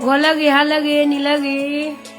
ဂီၤလၢအဂ့ၤ, ဟါလၢအဂ့ၤ, နံၤလၢအဂ့ၤ.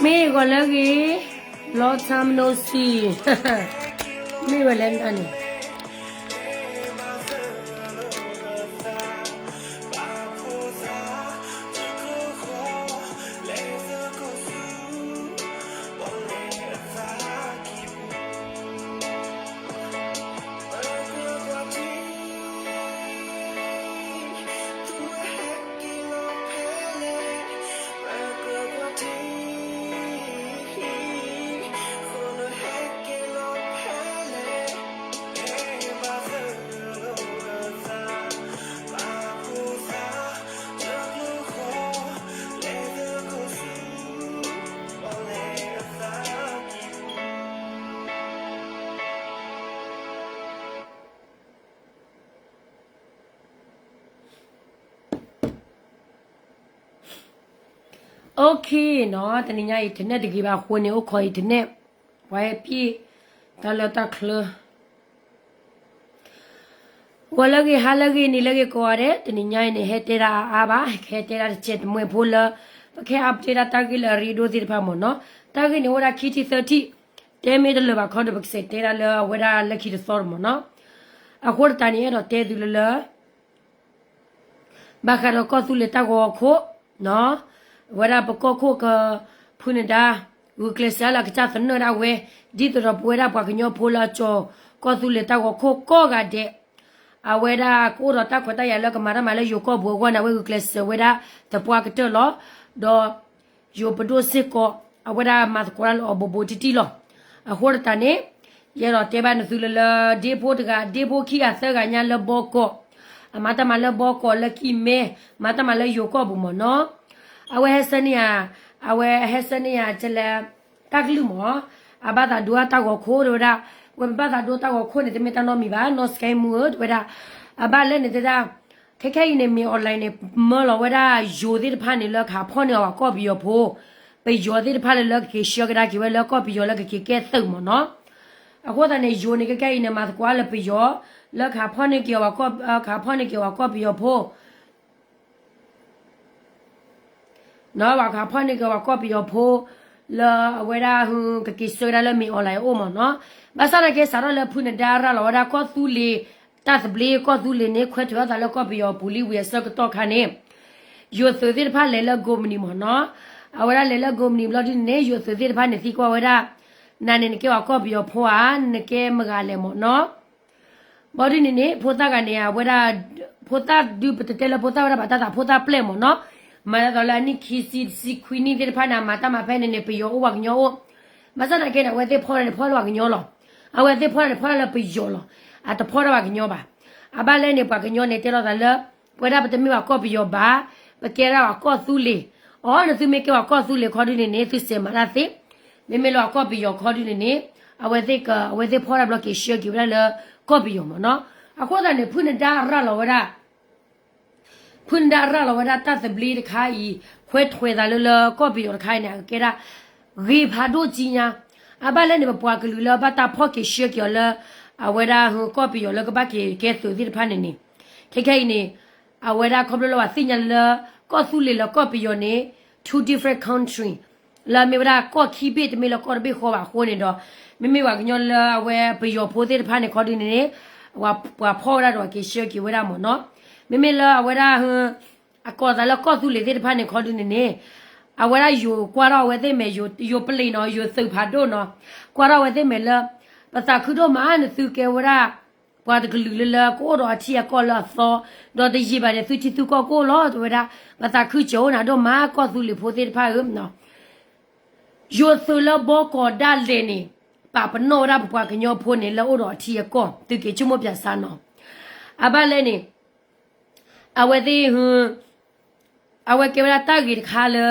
မ့ၢ်ဂီၤလၢအဂ့ၤ, long time no see, မ့ၢ်ဝဲလဲၣ်န့ၣ်. အိၣ်ခ့နီၤ, တနံၤညါအံၤ internet တဂ့ၤဘၣ်အဃိန့ၣ် အိၣ်ခိး internet, ပှၤဟဲပံၣ်တၢ်လၢတၢ်ချၢ. ဂီၤလၢအဂ့ၤ, ဟါလၢအဂ့ၤ, နံၤလၢအဂ့ၤကိးဂၤဒဲး, တနံၤညါအံၤန့ၣ် ဟဲတဲဒၣ်အါအါဘၣ်, ကဟဲတဲဒၣ်တစဲးတမှဲဖိလၢ ပကဟဲ update ဒၣ်တၢ်ဂ့ၢ်လၢအရ့ဒိၣ်သ့ၣ်တဖၣ်မ့ၢ်နီၤ. တၢ်ဂ့ၢ်န့ၣ်အိၣ်ဝဲဒၣ်ခံထံၣ်သၢထံၣ်, တဲမ့ၢ်တလၢာ်ဘၣ်ခီဒီး ပကစဲးတဲဒၣ်လၢအဝဲဒၣ်လၢခံတသီတမ့ၢ်နီၤ. အဃိသတးန့ၣ် အဲၣ်ဒိးတဲသုလၢလၢ ဘၣ်ဃးဒီးကီၢ်သူလ့ၤတၢ်ဂီၤခိၣ်, အဝဲဒၣ်ပကီၢ်ခိၣ်က ဖုနဒါ ဂုာ်ကျဲးစၢးလၢအကစၢ်သနၢၣ်ဒၣ်ဝဲ, ဒ်သိးဒီးပဝဲဒၣ်ပှၤကညီဖိလၢအကၠီၤကီၢ်သူလ့ၤတၢ်ဂီၤခိၣ်ကိးဂၤဒဲး, အဝဲဒၣ်ကအိၣ်ဒီးတၢ်ခွဲးတၢ်ယာ်လၢကမၤတၢ်မၤလၢယိၤကီၢ်ပူၤအဂီၢ်န့ၣ် အဝဲဂုာ်ကျဲးစၢးဝဲဒၣ်သပှၢ်ကတၢၢ်လီၤ. ဒီး ယိၤပဒိၣ်စ့ၢ်ကီး အဝဲဒၣ်မၤသကိးတၢ်လၢအီၤဘူးဘူးတံၢ်တံၢ်လီၤ. အဃိသတးန့ၣ် ယအဲၣ်ဒိးတဲဘၣ်နသုလၢလၢ ဒ့ဖိတဂၤ ဒ့ဖိခံဂၤသၢဂၤညါလၢဘီကီး, အမၤတၢ်မၤလၢဘီကီးလၢကံၢ်မဲ, မၤတၢ်မၤလၢယိၤကီၢ်ပူၤမ့ၢ်နီၤ. အဝဲဟဲဆၢန့ၢ်ယၤ, အဝဲဟဲဆၢန့ၢ်ယၤကလဲၤ တၢ်ကလုၢ်မ့ၢ်, အဘၣ်သးဒိတၢ်ဂီၤခိၣ်တဲဝဲဒၣ်, ဝဲပဘၣ်သးဒိတၢ်ဂီၤခိၣ်န့ၣ် တမ့ၢ်တၢ်နီတမံၤဘၣ်, နီၢ်စကဲမူဧၢ တဲဝဲဒၣ်, အဘၣ်လဲၣ်န့ၣ်တဲဒၣ်, ခဲခဲအံၤန့ၣ် မ့ၢ် online န့ၣ် မၢလီၤဝဲဒၣ်ယိၤသ့ၣ်တဖၣ်န့ၣ် လၢကဟးဖီၣ်န့ၢ်အီၤပှၤကီၢ်ပယီၤဖိ, ပယီၤသ့ၣ်တဖၣ်လၢလၢကက့ၤဆှၢကဒါက့ၤဝဲလၢကီၢ်ပယီၤလၢကက့ၤကဲသုးမ့ၢ်နီၤ. အဃိသတးန့ၣ် ယိၤန့ၣ် ခဲခဲအံၤန့ၣ် မၤသကိးလၢပယီၤ, လၢကဟးဖီၣ်န့ၢ်က့ၤအီၤ, ကဟးဖီၣ်န့ၢ်က့ၤအီၤပှၤကီၢ်ပယီၤဖိ ပှၤကဟးဖီၣ်န့ၢ်က့ၤပှၤကီၢ်ပယီၤဖိ လၢအဝဲဒၣ်ဟူ ကက့ၤဆှၢကဒါလၢမ့ၢ် online အိၣ်မ့ၢ်နီၤ. ဘၣ်ဆၣ်သနာ်က့ စးထီၣ်လၢဖုနဒါရၤလီၤဝဲဒၣ်ကီၢ်သူလ့ၤ တၢ်သဘျ့ ကီၢ်သူလ့ၤန့ၣ် ခွဲးထွဲးအသးလၢကီၢ်ပယီၤပူၤလံဝံၤအဆၢကတီၢ်ခါန့ၣ် ယိၤသုးသ့ၣ်တဖၣ်လဲၤလၢကိးမုၢ်နံၤမ့ၢ်နီၤ. အဝဲဒၣ်လဲၤလၢကိးမုၢ်နံၤဘျီဒ်န့ၣ်န့ၣ် ယိၤသုးသ့ၣ်တဖၣ်န့ၣ်သံကွၢ်ဝဲဒၣ်, နၤန့ၣ်နကဲပှၤကီၢ်ပယီၤဖိဧါ, နကဲမတၤဂၤလဲၣ်မ့ၢ်နီၤ. ဘျီဒ်န့ၣ်န့ၣ် ဖိသၣ်ဂၤန့ၣ် အဝဲဒၣ် ဖိသၣ်ဒုး ပတတဲလၢဖိသၣ်ဝဲဒၣ်ဘၣ် တၢ်သးဖိသၣ်ပျဲၢ်မ့ၢ်နီၤ, မၤဒ်သိးလၢအနံၣ်ခံဆံ ဆံခွံနံၣ်သ့ၣ်တဖၣ်န့ၣ် အမၤတၢ်မၤဖဲန့ၣ်န့ၣ် ပယီၤအိၣ်ပှၤကညီအိၣ်, ဘၣ်ဆၣ်သနာ်က့န့ၣ် အဝဲသ့ၣ်ဖီၣ်န့ၣ် ဖီၣ်လၢပှၤကညီလီၤ. အဝဲသ့ၣ်ဖီၣ်န့ၣ် ဖီၣ်လၢပယီၤလီၤ. အတဖီၣ်လၢပှၤကညီဘၣ်. အဘၣ်လဲၣ်န့ၣ် ပှၤကညီန့ၣ်တဲလိာ်သးလၢ ပဝဲဒၣ်ပတမ့ၢ်ပှၤကီၢ်ပယီၤဘၣ်, ပကဲဒၣ်ပှၤကီၢ်သူလ့ၤ. အီ နသုမ့ၢ်ကဲပှၤကီၢ်သူလ့ၤခီဒုန့ၣ်န့ၣ် သုစဲးမၤတၢ်သ့, မ့မ့ၢ်လၢပှၤကီၢ်ပယီၤခီဒုန့ၣ်န့ၣ် အဝဲသ့ၣ်က အဝဲသ့ၣ်ဖီၣ်တၢ်ဘျီက့ၤဆှၢက့ၤဝဲဒၣ်လၢကီၢ်ပယီၤမ့ၢ်နီၤ. အဃိသတးန့ၣ် ဖုနဒါရၤလီၤဝဲဒၣ် ဖုနဒါရၤလီၤဝဲဒၣ်တၢ်သဘျ့တခါအံၤ ခွဲးထွဲးသးလၢလၢကီၢ်ပယီၤတခါအံၤန့ၣ် အကဲဒၣ် ဂ့ၤဖးဒိၣ်ကံညါ. အဘၣ်လဲၣ်န့ၣ် ပပှၤကလုာ်လၢဘၣ်တၢ်ဖီၣ်က့ၤဆှၢက့ၤအီၤလၢ အဝဲဒၣ်ဟူကီၢ်ပယီၤလၢကဘၣ်က့ၤကဲသုးသ့ၣ်တဖၣ်န့ၣ်န့ၣ် ခဲခဲအံၤန့ၣ် အဝဲဒၣ်ခီဖျိလၢပှၤသ့ၣ်ညါလၢ ကီၢ်သူလ့ၤလၢကီၢ်ပယီၤန့ၣ် two different country လၢအမ့ၢ်ဝဲဒၣ်ကီၢ်ခံဘ့ၣ် တမ့ၢ်လၢကီၢ်တဘ့ၣ်ဃီဘၣ်အဃိန့ၣ်ဒီး မ့မ့ၢ်ပှၤကညီလၢအဝဲပယီၤဖိသ့ၣ်တဖၣ်န့ၣ်ခီဒုန့ၣ်န့ၣ် ပှၤဖီၣ်ဝဲဒၣ်ဒီးက့ၤဆှၢက့ၤဝဲဒၣ်မ့ၢ်နီၤ. မ့မ့ၢ်လၢအဝဲဒၣ် အကိးသးလၢကီၢ်သူလ့ၤသ့ၣ်တဖၣ်န့ၣ်ခီဒုန့ၣ်န့ၣ် အဝဲဒၣ်ယိၤကွၢ်ထီၣ်အဝဲသ့ၣ်မဲာ် ယိၤပလံၤနီၤ ယိၤသုးဖးဒိၣ်နီၤ ကွၢ်ထီၣ်အဝဲသ့ၣ်မဲာ်လၢ ပသးခုဒိၣ်မး နသုကဲဝဲဒၣ် ပှၤတကလုာ်လၢလၢကအိၣ်ဒီးအထံအကီၢ်လၢအသီ ဒီးတယံာ်ဘၣ်န့ၣ် သုထံသုကီၢ်ကအိၣ်လီၤ တဲဝဲဒၣ် ပသးခုစၢၤအိၣ်နၤဒိၣ်မး ကီၢ်သူလ့ၤဖိသ့ၣ်တဖၣ်ဧၢ ယိၤသုးလၢဘီကီးဒၣ်လဲာ်န့ၣ် ပာ်ပနီၣ်ဝဲဒၣ်ပပှၤကညီဖိန့ၣ် လၢအိၣ်ဒီးအထံအကီၢ် သုက့ၤဆိကမိၣ်ပၠးစါနီၤ. အဘၣ်လဲၣ်န့ၣ် အဝဲသ့ၣ် အဝဲကဲဝဲဒၣ်တၢ်ဂ့ၤတခါလၢ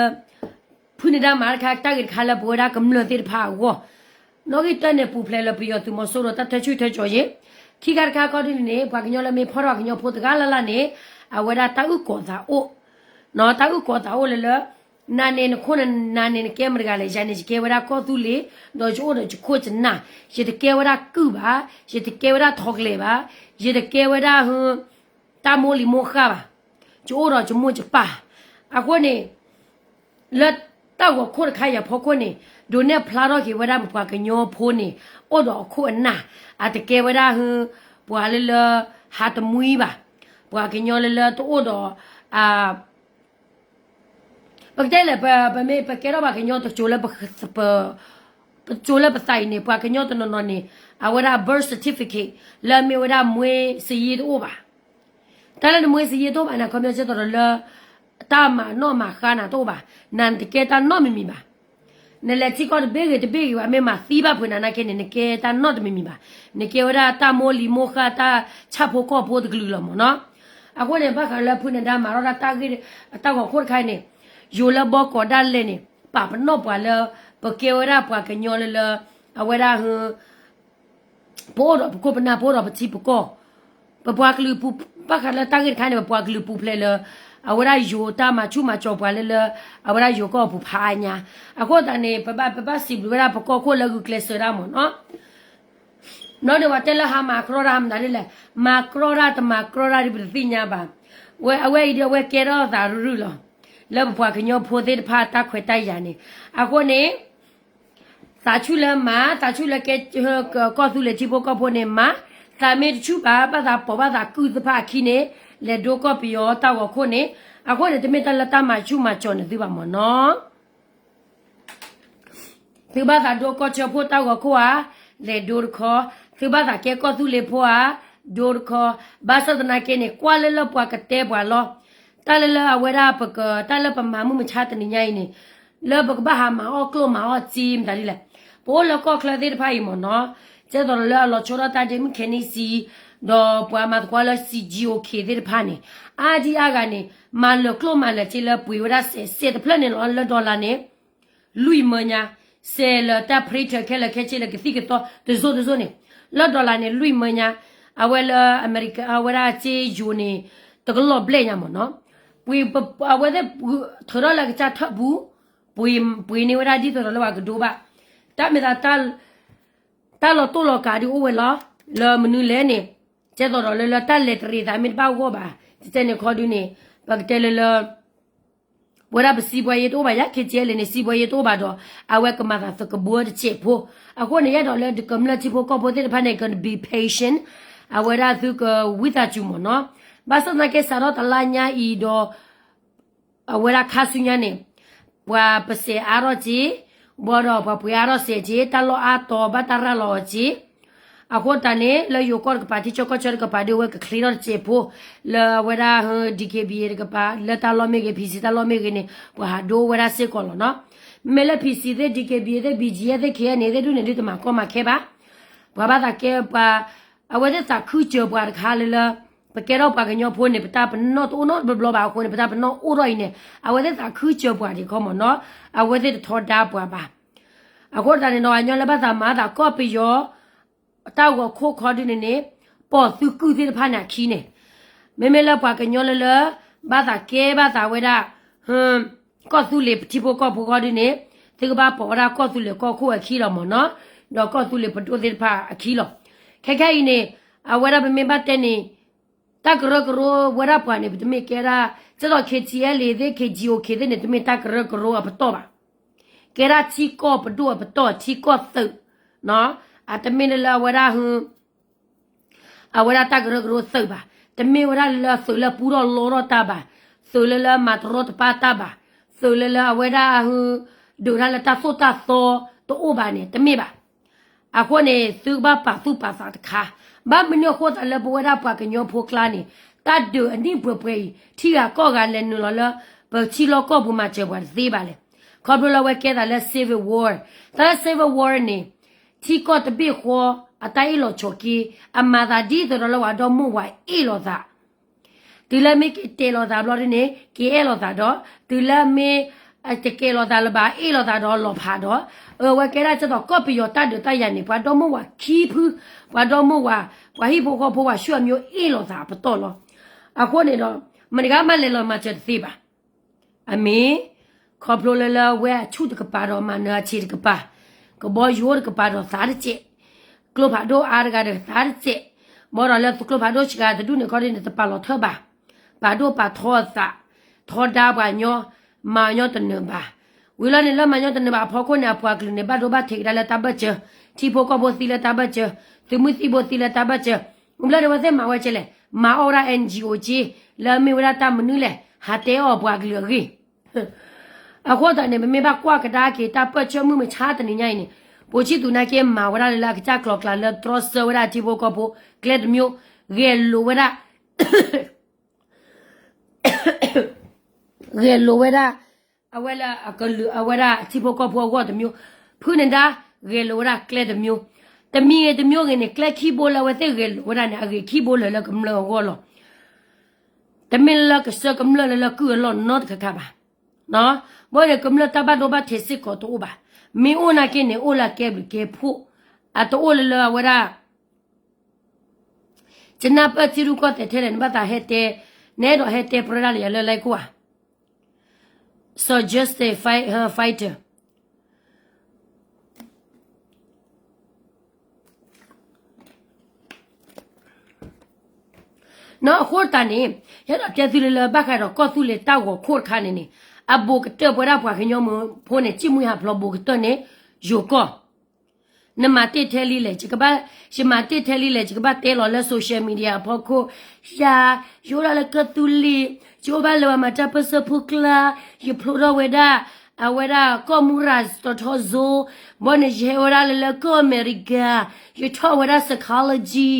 ဖုၣ်န့ၢ်ဒၣ်မၤတခါ တၢ်ဂ့ၤတခါလၢပဝဲဒၣ်ကမျၢၢ်သ့ၣ်တဖၣ်အဂီၢ် နီၣ်ဂံၢ်တၢန့ၣ် ပူၤဖျဲးလၢပယီၤသုးမီၤစိရိၤတၢ်ထၢဆူၣ်ထၢကၠီၤယ့ၣ် ခံခါတခါခီဒုန့ၣ်န့ၣ် ပှၤကညီလၢမ့ၢ်ဖီၣ်ထီၣ်ပှၤကညီဖိတဂၤလၢ်လၢ်န့ၣ် အဝဲဒၣ်တၢ်အုၣ်ကီၤသးအိၣ် တၢ်အုၣ်ကီၤသးအိၣ်လၢလၢ နၤန့ၣ်နခိၣ်နနၤန့ၣ် နကဲမတၤတဂၤလဲၣ် ယၤန့ၣ် ယကဲဝဲဒၣ်ကီၢ်သူလ့ၤ ဒီးယအိၣ်ဒီးယခိၣ်ယနၢ် ယတကဲဝဲဒၣ်ကုၢ်ဘၣ် ယတကဲဝဲဒၣ်ထီၣ်ကျဲၤဘၣ် ယတကဲဝဲဒၣ် တၢ်မိၢ်လံၤမိၢ်ဃၢ်ဘၣ် ယအိၣ်ဒီးယမိၢ်ယပၢ် အဃိန့ၣ် လၢတၢ်ဂီၤခိၣ်တခါအံၤအဖီခိၣ်န့ၣ် ဒိးနဲၣ်ဖျါထီၣ်က့ၤဝဲဒၣ်ပပှၤကညီဖိန့ၣ် အိၣ်ဒီးအခိၣ်အနၢ် အတကဲဝဲဒၣ် ပှၤလၢလၢ ဟးတမှံဘၣ် ပှၤကညီလၢလၢတအိၣ်ဒီး ပကတဲလဲၣ် ပမ့ၢ်ပကဲထီၣ်ပှၤကညီတကၠိၤလၢ ပကၠိၤလၢပသးအံၤန့ၣ် ပှၤကညီတနီၤနီၤန့ၣ် အဝဲဒၣ် birth certificate လၢအမ့ၢ်ဝဲဒၣ် မွေးစာရင်း တအိၣ်ဘၣ်. တၢ်လၢန မွေးစာရင်း တအိၣ်ဘၣ်န့ၣ် ခီပညီကဲသိးဒီးလၢ တၢ်မၤနီၣ်မၤဃါနၤတအိၣ်ဘၣ်. နတကဲတၢ်နီတမံၤမံၤဘၣ်. နလဲၤထံကီၢ်တဘ့ၣ်ဂ့ၤတဘ့ၣ်ဂ့ၤဘၣ် မ့ၢ်မၤသံဘၣ်ဖုးနၤနာ်က့န့ၣ် နကဲတၢ်နီတမံၤမံၤဘၣ်. နကဲဝဲဒၣ်တၢ်မိၢ်လံၤမိၢ်ဃၢ် တၢ်ဆၣ်ဖိကီၢ်ဖိတကလုာ်လီၤမ့ၢ်နီၤ. အဃိန့ၣ် ဘၣ်ဃးလၢဖုၣ်န့ၢ်ဒါမၤထီၣ်တၢ်ဂ့ၢ် တၢ်ဂီၤခိၣ်တခါအံၤန့ၣ် ယိၤလၢဘီကီးဒၣ်လဲာ်န့ၣ် ပာ်ပနီၣ်ပှၤလၢ ပကဲဝဲဒၣ်ပှၤကညီလၢလၢ အဝဲဒၣ် ပအိၣ်ဒီးပခိၣ်ပနၢ် ပအိၣ်ဒီးပထံပကီၢ် ပပှၤကလုာ်ပူၤ ဘၣ်ဃးလၢတၢ်ဂ့ၢ်တခါန့ၣ် ပပှၤကလုာ်ပူၤဖျဲးလၢ အဝဲဒၣ်ယိၤတၢ်မၤဆူၣ်မၤစီၤပှၤလၢလၢ အဝဲဒၣ်ယိၤကီၢ်ပူၤဖးအါညါ. အဃိသတးန့ၣ် ပဘၣ် ပဘၣ်စံးဘျုးဝဲဒၣ်ပကီၢ်ခိၣ်လၢဂုာ်ကျဲးစၢးဒၣ်မ့ၢ်နီၤ. ဘျီန့ၣ် ပှၤတဲလၢဟးမၤကြီတၢ်မတၤဒ်လဲၣ်, မၤကြီတၢ်တမၤကြီတၢ်ဒ်ပတသ့ၣ်ညါဘၣ်. ဝဲအဝဲအံၤဒီး အဝဲကဲထီၣ်သးရုၢ်ရုၢ်လီၤ လၢပပှၤကညီဖိသ့ၣ်တဖၣ်တၢ်ခွဲးတၢ်ယာ်န့ၣ်. အဃိန့ၣ် သးဆူၣ်လၢမၤ သးဆူၣ်လၢကဲ ကီၢ်သူလ့ၤထံဖိကီၢ်ဖိန့ၣ်မၤ, သးမ့ၢ်တဆူၣ်ဘၣ် ဘၣ်သးပိာ်ဘၣ်သးကုၢ်သ့ၣ်တဖၣ်အခံန့ၣ် လဲၤဒိကီၢ်ပယီၤတၢ်ဂီၤခိၣ်န့ၣ်. အဃိန့ၣ် တမ့ၢ်တၢ်လၢတၢ်မၤဆူၣ်မၤစီၤန့ၣ်သုဘၣ်မ့ၢ်နီၤ. သုဘၣ်သးဒိကီၢ်ဆၢဖိတၢ်ဂီၤခိၣ်ဧါ, လဲၤဒိတခီ, သုဘၣ်သးကဲကီၢ်သူလ့ၤဖိဧါ, ဒိတခီ, ဘၣ်ဆၣ်သနာ်က့န့ၣ် ကွၢ်လၢလၢပှၤကတဲပှၤလီၤ. တၢ်လၢလၢအဝဲဒၣ်ပက တၢ်လၢပမၤမုၢ်မဆါတနံၤညါအံၤန့ၣ် လၢပကဘၣ်ဟးမၤအီၣ်ကျိၣ်မၤအီၣ်စ့မတၤဒ်လဲၣ်. ပအိၣ်လၢကီၢ်ချၢသ့ၣ်တဖၣ်အံၤမ့ၢ်နီၤ, ကဲသိးဒီးလၢအလီၤဆီဒၣ်တၢ်ဒ့မုၣ်ခဲနံစံ, ဒီးပှၤမၤသကိးလၢ စံၣ်ကၠံအိၣ်ခ့သ့ၣ်တဖၣ်န့ၣ်, အါဒံအါဂၤန့ၣ် မၤလၢာ်ကျိၣ်မၤလၢာ်စ့လၢပှ့ၤဝဲဒၣ်စဲးစဲးတဖျၢၣ်န့ၣ်လီၤ လၢ dollar န့ၣ် လွံၢ်မၢညါ, စဲးလၢတၢ် printer ခဲလၢာ်ခဲဆ့လၢကသံၣ်ကသီတစိၢ်တစိၢ်န့ၣ်, လၢ dollar န့ၣ် လွံၢ်မၢညါ, အဝဲလၢအမဲရကၤ အဝဲဒၣ်စ့ယိၤန့ၣ် တကလီၢ်ဘျဲၣ်ညါမ့ၢ်နီၤ, ပှ့ၤ အဝဲသ့ၣ်ထုးထီၣ်လၢကစၢ်ထၢၣ်ပူၤ, ပှ့ၤ ပှ့ၤန့ၢ်ဝဲဒၣ်ဒ်သိးဒီးလၢပှၤကဒိဘၣ်, တၢ်မ့ၢ်သး တၢ်လီၤတိၢ်လီၤကးဒ်အိၣ်ဝဲလီၤ, လၢမနုၤလဲၣ်န့ၣ်, ကဲသိးဒီးလၢလၢတၢ်လဲၤတရံးသးမ့ၢ်တဘၣ်ဂီၢ်ဘၣ်, တတဲန့ၣ်ခီဒုန့ၣ်, ပကတဲလၢလၢ ဝဲဒၣ်ပစံးဘှါယ့တအိၣ်ဘၣ်ယါ ခ့ကဲလဲၣ်န့ၣ် စံးဘှါယ့တအိၣ်ဘၣ်ဒီး အဝဲကမၤသးသကဘှၢတစဲးဖိ, အဃိန့ၣ် ယဲဒီးလၢကမျၢၢ်ထံဖိကီၢ်ဖိသ့ၣ်တဖၣ်န့ၣ် က be patient, အဝဲဒၣ်သုကဝံသးစူၤမ့ၢ်နီၤ, ဘၣ်ဆၣ်သနာ်က့စးထီၣ်တလါညါအံၤဒီး အဝဲဒၣ်ခါဆူညါန့ၣ်, ပှၤပစဲးအါထီၣ်က့, ဘၣ်ဒီးပှၤပှ့ၤအါထီၣ်စဲးက့, တၢ်လီၢ်အါတီၤဘၣ်တၢ်ရၤလီၤအီၤက့, အဃိတၢ်န့ၣ် လၢယိၤကီၢ်တကပၤ ထံဆၢကီၢ်ဆၢတကပၤဒီး အဝဲကချ့ထီၣ်တစဲးဖိ, လၢအဝဲဒၣ် DKBA တကပၤ လၢတၢ်လီၢ်မ့ၢ်ဂ့ၤ PC တၢ်လီၢ်မ့ၢ်ဂ့ၤန့ၣ် ပှၤဟးဒိဝဲဒၣ်စ့ၢ်ကီးလီၤနီၤ, မ့မ့ၢ်လၢ PC သ့ၣ် DKBA သ့ၣ် BGF သ့ၣ် KNA သ့ၣ်ဒုးန့ၣ် ဒုးတမၤကီမၤခဲဘၣ် ပှၤဘၣ်သးကဲပှၤ, အဝဲသ့ၣ်သးခုစၢၤပှၤတခါလၢလၢ, ပကဲထီၣ်ပှၤကညီဖိန့ၣ် ပတၢ်ပနီၣ်တအိၣ်နီတဘျီဘျီဘၣ်အဃိန့ၣ် ပတၢ်ပနီၣ်အိၣ်ထီၣ်အံၤန့ၣ် အဝဲသ့ၣ်သးခုစၢၤပှၤဒံးခီမ့ၢ်နီၤ, အဝဲသ့ၣ်တထီဒါပှၤဘၣ်. အဃိတၢ်န့ၣ်ဒီး အညီလၢဘၣ်သးမၤသးကီၢ်ပယီၤ တၢ်ဂီၤခိၣ်ခီဒုးန့ၣ်န့ၣ်, ပိာ်သုကုၢ်သ့ၣ်တဖၣ်န့ၣ်အခံန့ၣ်, မ့မ့ၢ်လၢပှၤကညီလၢလၢ, ဘၣ်သးကဲဘၣ်သးဝဲဒၣ် ကီၢ်သူလ့ၤပထံဖိကီၢ်ဖိဃီဒုးန့ၣ်, သုကဘၣ်ပိာ်ဝဲဒၣ်ကီၢ်သူလ့ၤကီၢ်ခိၣ်အခံလီၤမ့ၢ်နီၤ, ဒီးကီၢ်သူလ့ၤပဒိၣ်သ့ၣ်တဖၣ်အခံလီၤ. ခဲခဲအံၤန့ၣ်, အဝဲဒၣ်ပမ့ၢ်ဘၣ်တဲန့ၣ်, တၢ်ကရၢကရိဝဲဒၣ်ပှၤန့ၣ် ပတမ့ၢ်ကဲဒၣ် ကဲသိး K T L သ့ၣ် K G O K သ့ၣ်န့ၣ် တမ့ၢ်တၢ်ကရၢကရိအပတီၢ်ဘၣ်. ကဲဒၣ်ထံကီၢ်ပဒိၣ်အပတီၢ် ထံကီၢ်သုး, အတမ့ၢ်လၢလၢအဝဲဒၣ် အဝဲဒၣ်တၢ်ကရၢကရိသုးဘၣ်. တမ့ၢ်ဝဲဒၣ်လၢသုးလၢပူထီၣ်လီထီၣ်တၢ်ဘၣ်, သုးလၢလၢမၤတရီတပါတၢ်ဘၣ်, သုးလၢလၢအဝဲဒၣ် ဒုးတၢ်လၢတၢ်သိၣ်တၢ်သီတအိၣ်ဘၣ်န့ၣ် တမ့ၢ်ဘၣ်. အဃိန့ၣ် သုကဘၣ်ပာ်သူၣ်ပာ်သးတခါ, ဘၣ်မနုၤအဃိသတးလၢပဝဲဒၣ်ပှၤကညီဖိကျါန့ၣ် တၢ်ဒုးအနံၣ်ပှဲၤပှဲၤအံၤ ထံဂၤကီၢ်ဂၤလဲၤနုာ်လီၤလၢ ပထံလီၢ်ကီၢ်ပူၤမၤစၢၤပှၤတသ့ဘၣ်လဲၣ်. ခီဖျိလၢအဝဲကဲသးလၢ civil war, တၢ်လၢ civil war န့ၣ် ထံကီၢ်တဘ့ၣ်ဃီ အတၢ်အ့ၣ်လိာ်ဆိးက့, အမၤသးဒ်သိးဒီးလၢပှၤဒီမိၢ်ဝၤအ့ၣ်လိာ်သး တုၤလၢမ့ၢ်ကတဲာ်လိာ်သးဘျီဒ်န့ၣ် ကအဲၣ်လိာ်သးဒီး, တုၤလၢမ့ၢ်တကဲာ်လိာ်သးလၢၤဘၣ် အ့ၣ်လိာ်သးဒီးလီၤဖးဒီး, အဝဲကဲဒၣ်ကဲသိးကီၢ်ပယီၤတၢ်ဒုးတၢ်ယၤန့ၣ် ပှၤဒီမိၢ်ဝၤခံဖု, ပှၤဒီမိၢ်ဝၤ, ပှၤဟံၣ်ဖိဃီဖိပှၤဆူၣ်အမျိုးအ့ၣ်လိာ်သးအပတီၢ်လီၤ. အဃိန့ၣ်ဒီး မတၤတဂၤမးလဲၤလီၤမၤစၢၤတသ့ဘၣ်. အမ့ၢ် ခီဖျိလၢလၢအဝဲအဆူၣ်တကပၤဒီးမၤနၢၤအဆံးတကပၤ, ကဘီယူၤအိၣ်တကပၤဒီးသးတစဲး, ကျိဖးဒိၣ်အါတဂၤဒီးသးတစဲး, ဘၣ်ဒီးလၢကျိဖးဒိၣ်စှၤတဒူၣ်န့ၣ်ခီဒ်န့ၣ် တပာ်လီၤထၢဘၣ်, ပာ်ဒိၣ်ပာ်ထီအသး, ထီဒါပှၤညီ, မၤညီတနၢၤဘၣ်. ဝံၤလီၤန့ၣ်လၢမၤညီတနၢၤဘၣ်အဖီခိၣ်န့ၣ် အပှၤကလုာ်န့ၣ် ဘၣ်ဒိဘၣ်ထံးကဒါလၢတၢ်ဘၢၣ်စၢၤ, ထံဖိကီၢ်ဖိသံလၢတၢ်ဘၢၣ်စၢၤ, သုးမုၢ်သံၣ်ဘိသံလၢတၢ်ဘၢၣ်စၢၤ, ဘျီန့ၣ်အဝဲသ့ၣ်မၤဝဲကဲလဲၣ်, မၤအီၣ်ဝဲဒၣ် N G O က့, လၢမ့ၢ်ဝဲဒၣ်တၢ်မနုၤလဲၣ်, ဟးတဲအီၣ်ပှၤကလုာ်အဂ့ၢ် အဃိသတးန့ၣ် ပမ့ၢ်ဘၣ်ကွၢ်ကဒါက့ၤတၢ်ပၢၢ်ဆၢမုၢ်မဆါတနံၤညါအံၤန့ၣ်, ပိာ်ခၠံၣ်သူနာ်က့ မၤဝဲဒၣ်လၢလၢအကစၢ်ကျီၤကျါလၢတြီဆၢဝဲဒၣ်ထံဖိကီၢ်ဖိကျဲတမျိုး, ဂဲၤလိာ်ဝဲဒၣ် ဂဲၤလိာ်ဝဲဒၣ်, အဝဲလၢအကလုာ်အဝဲဒၣ်ထံဖိကီၢ်ဖိအဂီၢ်တမျိုး, ဖုန့ၣ်ဒါ, ဂဲၤလိာ်ဝဲဒၣ်ကျဲတမျိုး, တမံၤဂ့ၤတမျိုးဂ့ၤန့ၣ် ကျဲခံဘိလၢအဝဲသ့ၣ်ဂဲၤလိာ်ဝဲဒၣ်န့ၣ် အဂ့ၤခံဘိလၢာ်လၢကမျၢၢ်အဂီၢ်လီၤ. တမ့ၢ်လၢကဆှၢကမျၢၢ်လၢလၢကုၢ်အလီၢ်နီတခါခါဘၣ်. ဘၣ်န့ၣ် ကမျၢၢ်တၢ်ဘၣ်ဒိဘၣ်ထံးစ့ၢ်ကီးတအိၣ်ဘၣ်. မ့ၢ်အိၣ်နာ်က့န့ၣ် အိၣ်လၢကဲဘျုးကဲဖှိၣ်, အတအိၣ်လၢလၢအဝဲဒၣ် ကနၢ်ပၢၢ်ထံရူၢ်ကီၢ်သဲးထဲလဲၣ် နဘၣ်သးဟဲတဲ, နအဲၣ်ဒိးဟဲတဲပြၢဒၣ်လၢယၤလၢလၢကိၣ်ဧါ. So just a fight, her fighter. နီၢ်အဃိတၢ်န့ၣ်, ယအဲၣ်ဒိးတဲသုလၢလၢဘၣ်ဃးဒီးကီၢ်သူလ့ၤတၢ်ဂီၤခိၣ်တခါန့ၣ်န့ၣ်, အဘူးကတၢၢ်ပဝဲဒၣ်ပှၤကညီဖိန့ၣ် ကံၣ်မှံဟးဖျိးဘူးကတၢၢ်န့ၣ်, ယိၤကီၢ် နမၤတ့ၢ်ထဲလံလဲၣ်, ယမၤတ့ၢ်ထဲလံလဲၣ်, ယကဘၣ်တဲလီၤလၢ social media အဖီခိၣ်, ယၤ, ယအိၣ်ဒၣ်လၢကီၢ်သူလ့ၤ, ယအိၣ်ဘၣ်လၢပှၤမၤတၢ်ပၢၢ်ဆၢဖိကျါ, ယဖျိထီၣ်ဝဲဒၣ်, အဝဲဒၣ်ကီၢ်မူရၤတထီၣ်စိ, ဘၣ်န့ၣ် ယဟဲဝဲဒၣ်လၢလၢကီၢ်အမဲရကၤ, ယထီၣ်ဝဲဒၣ် psychology,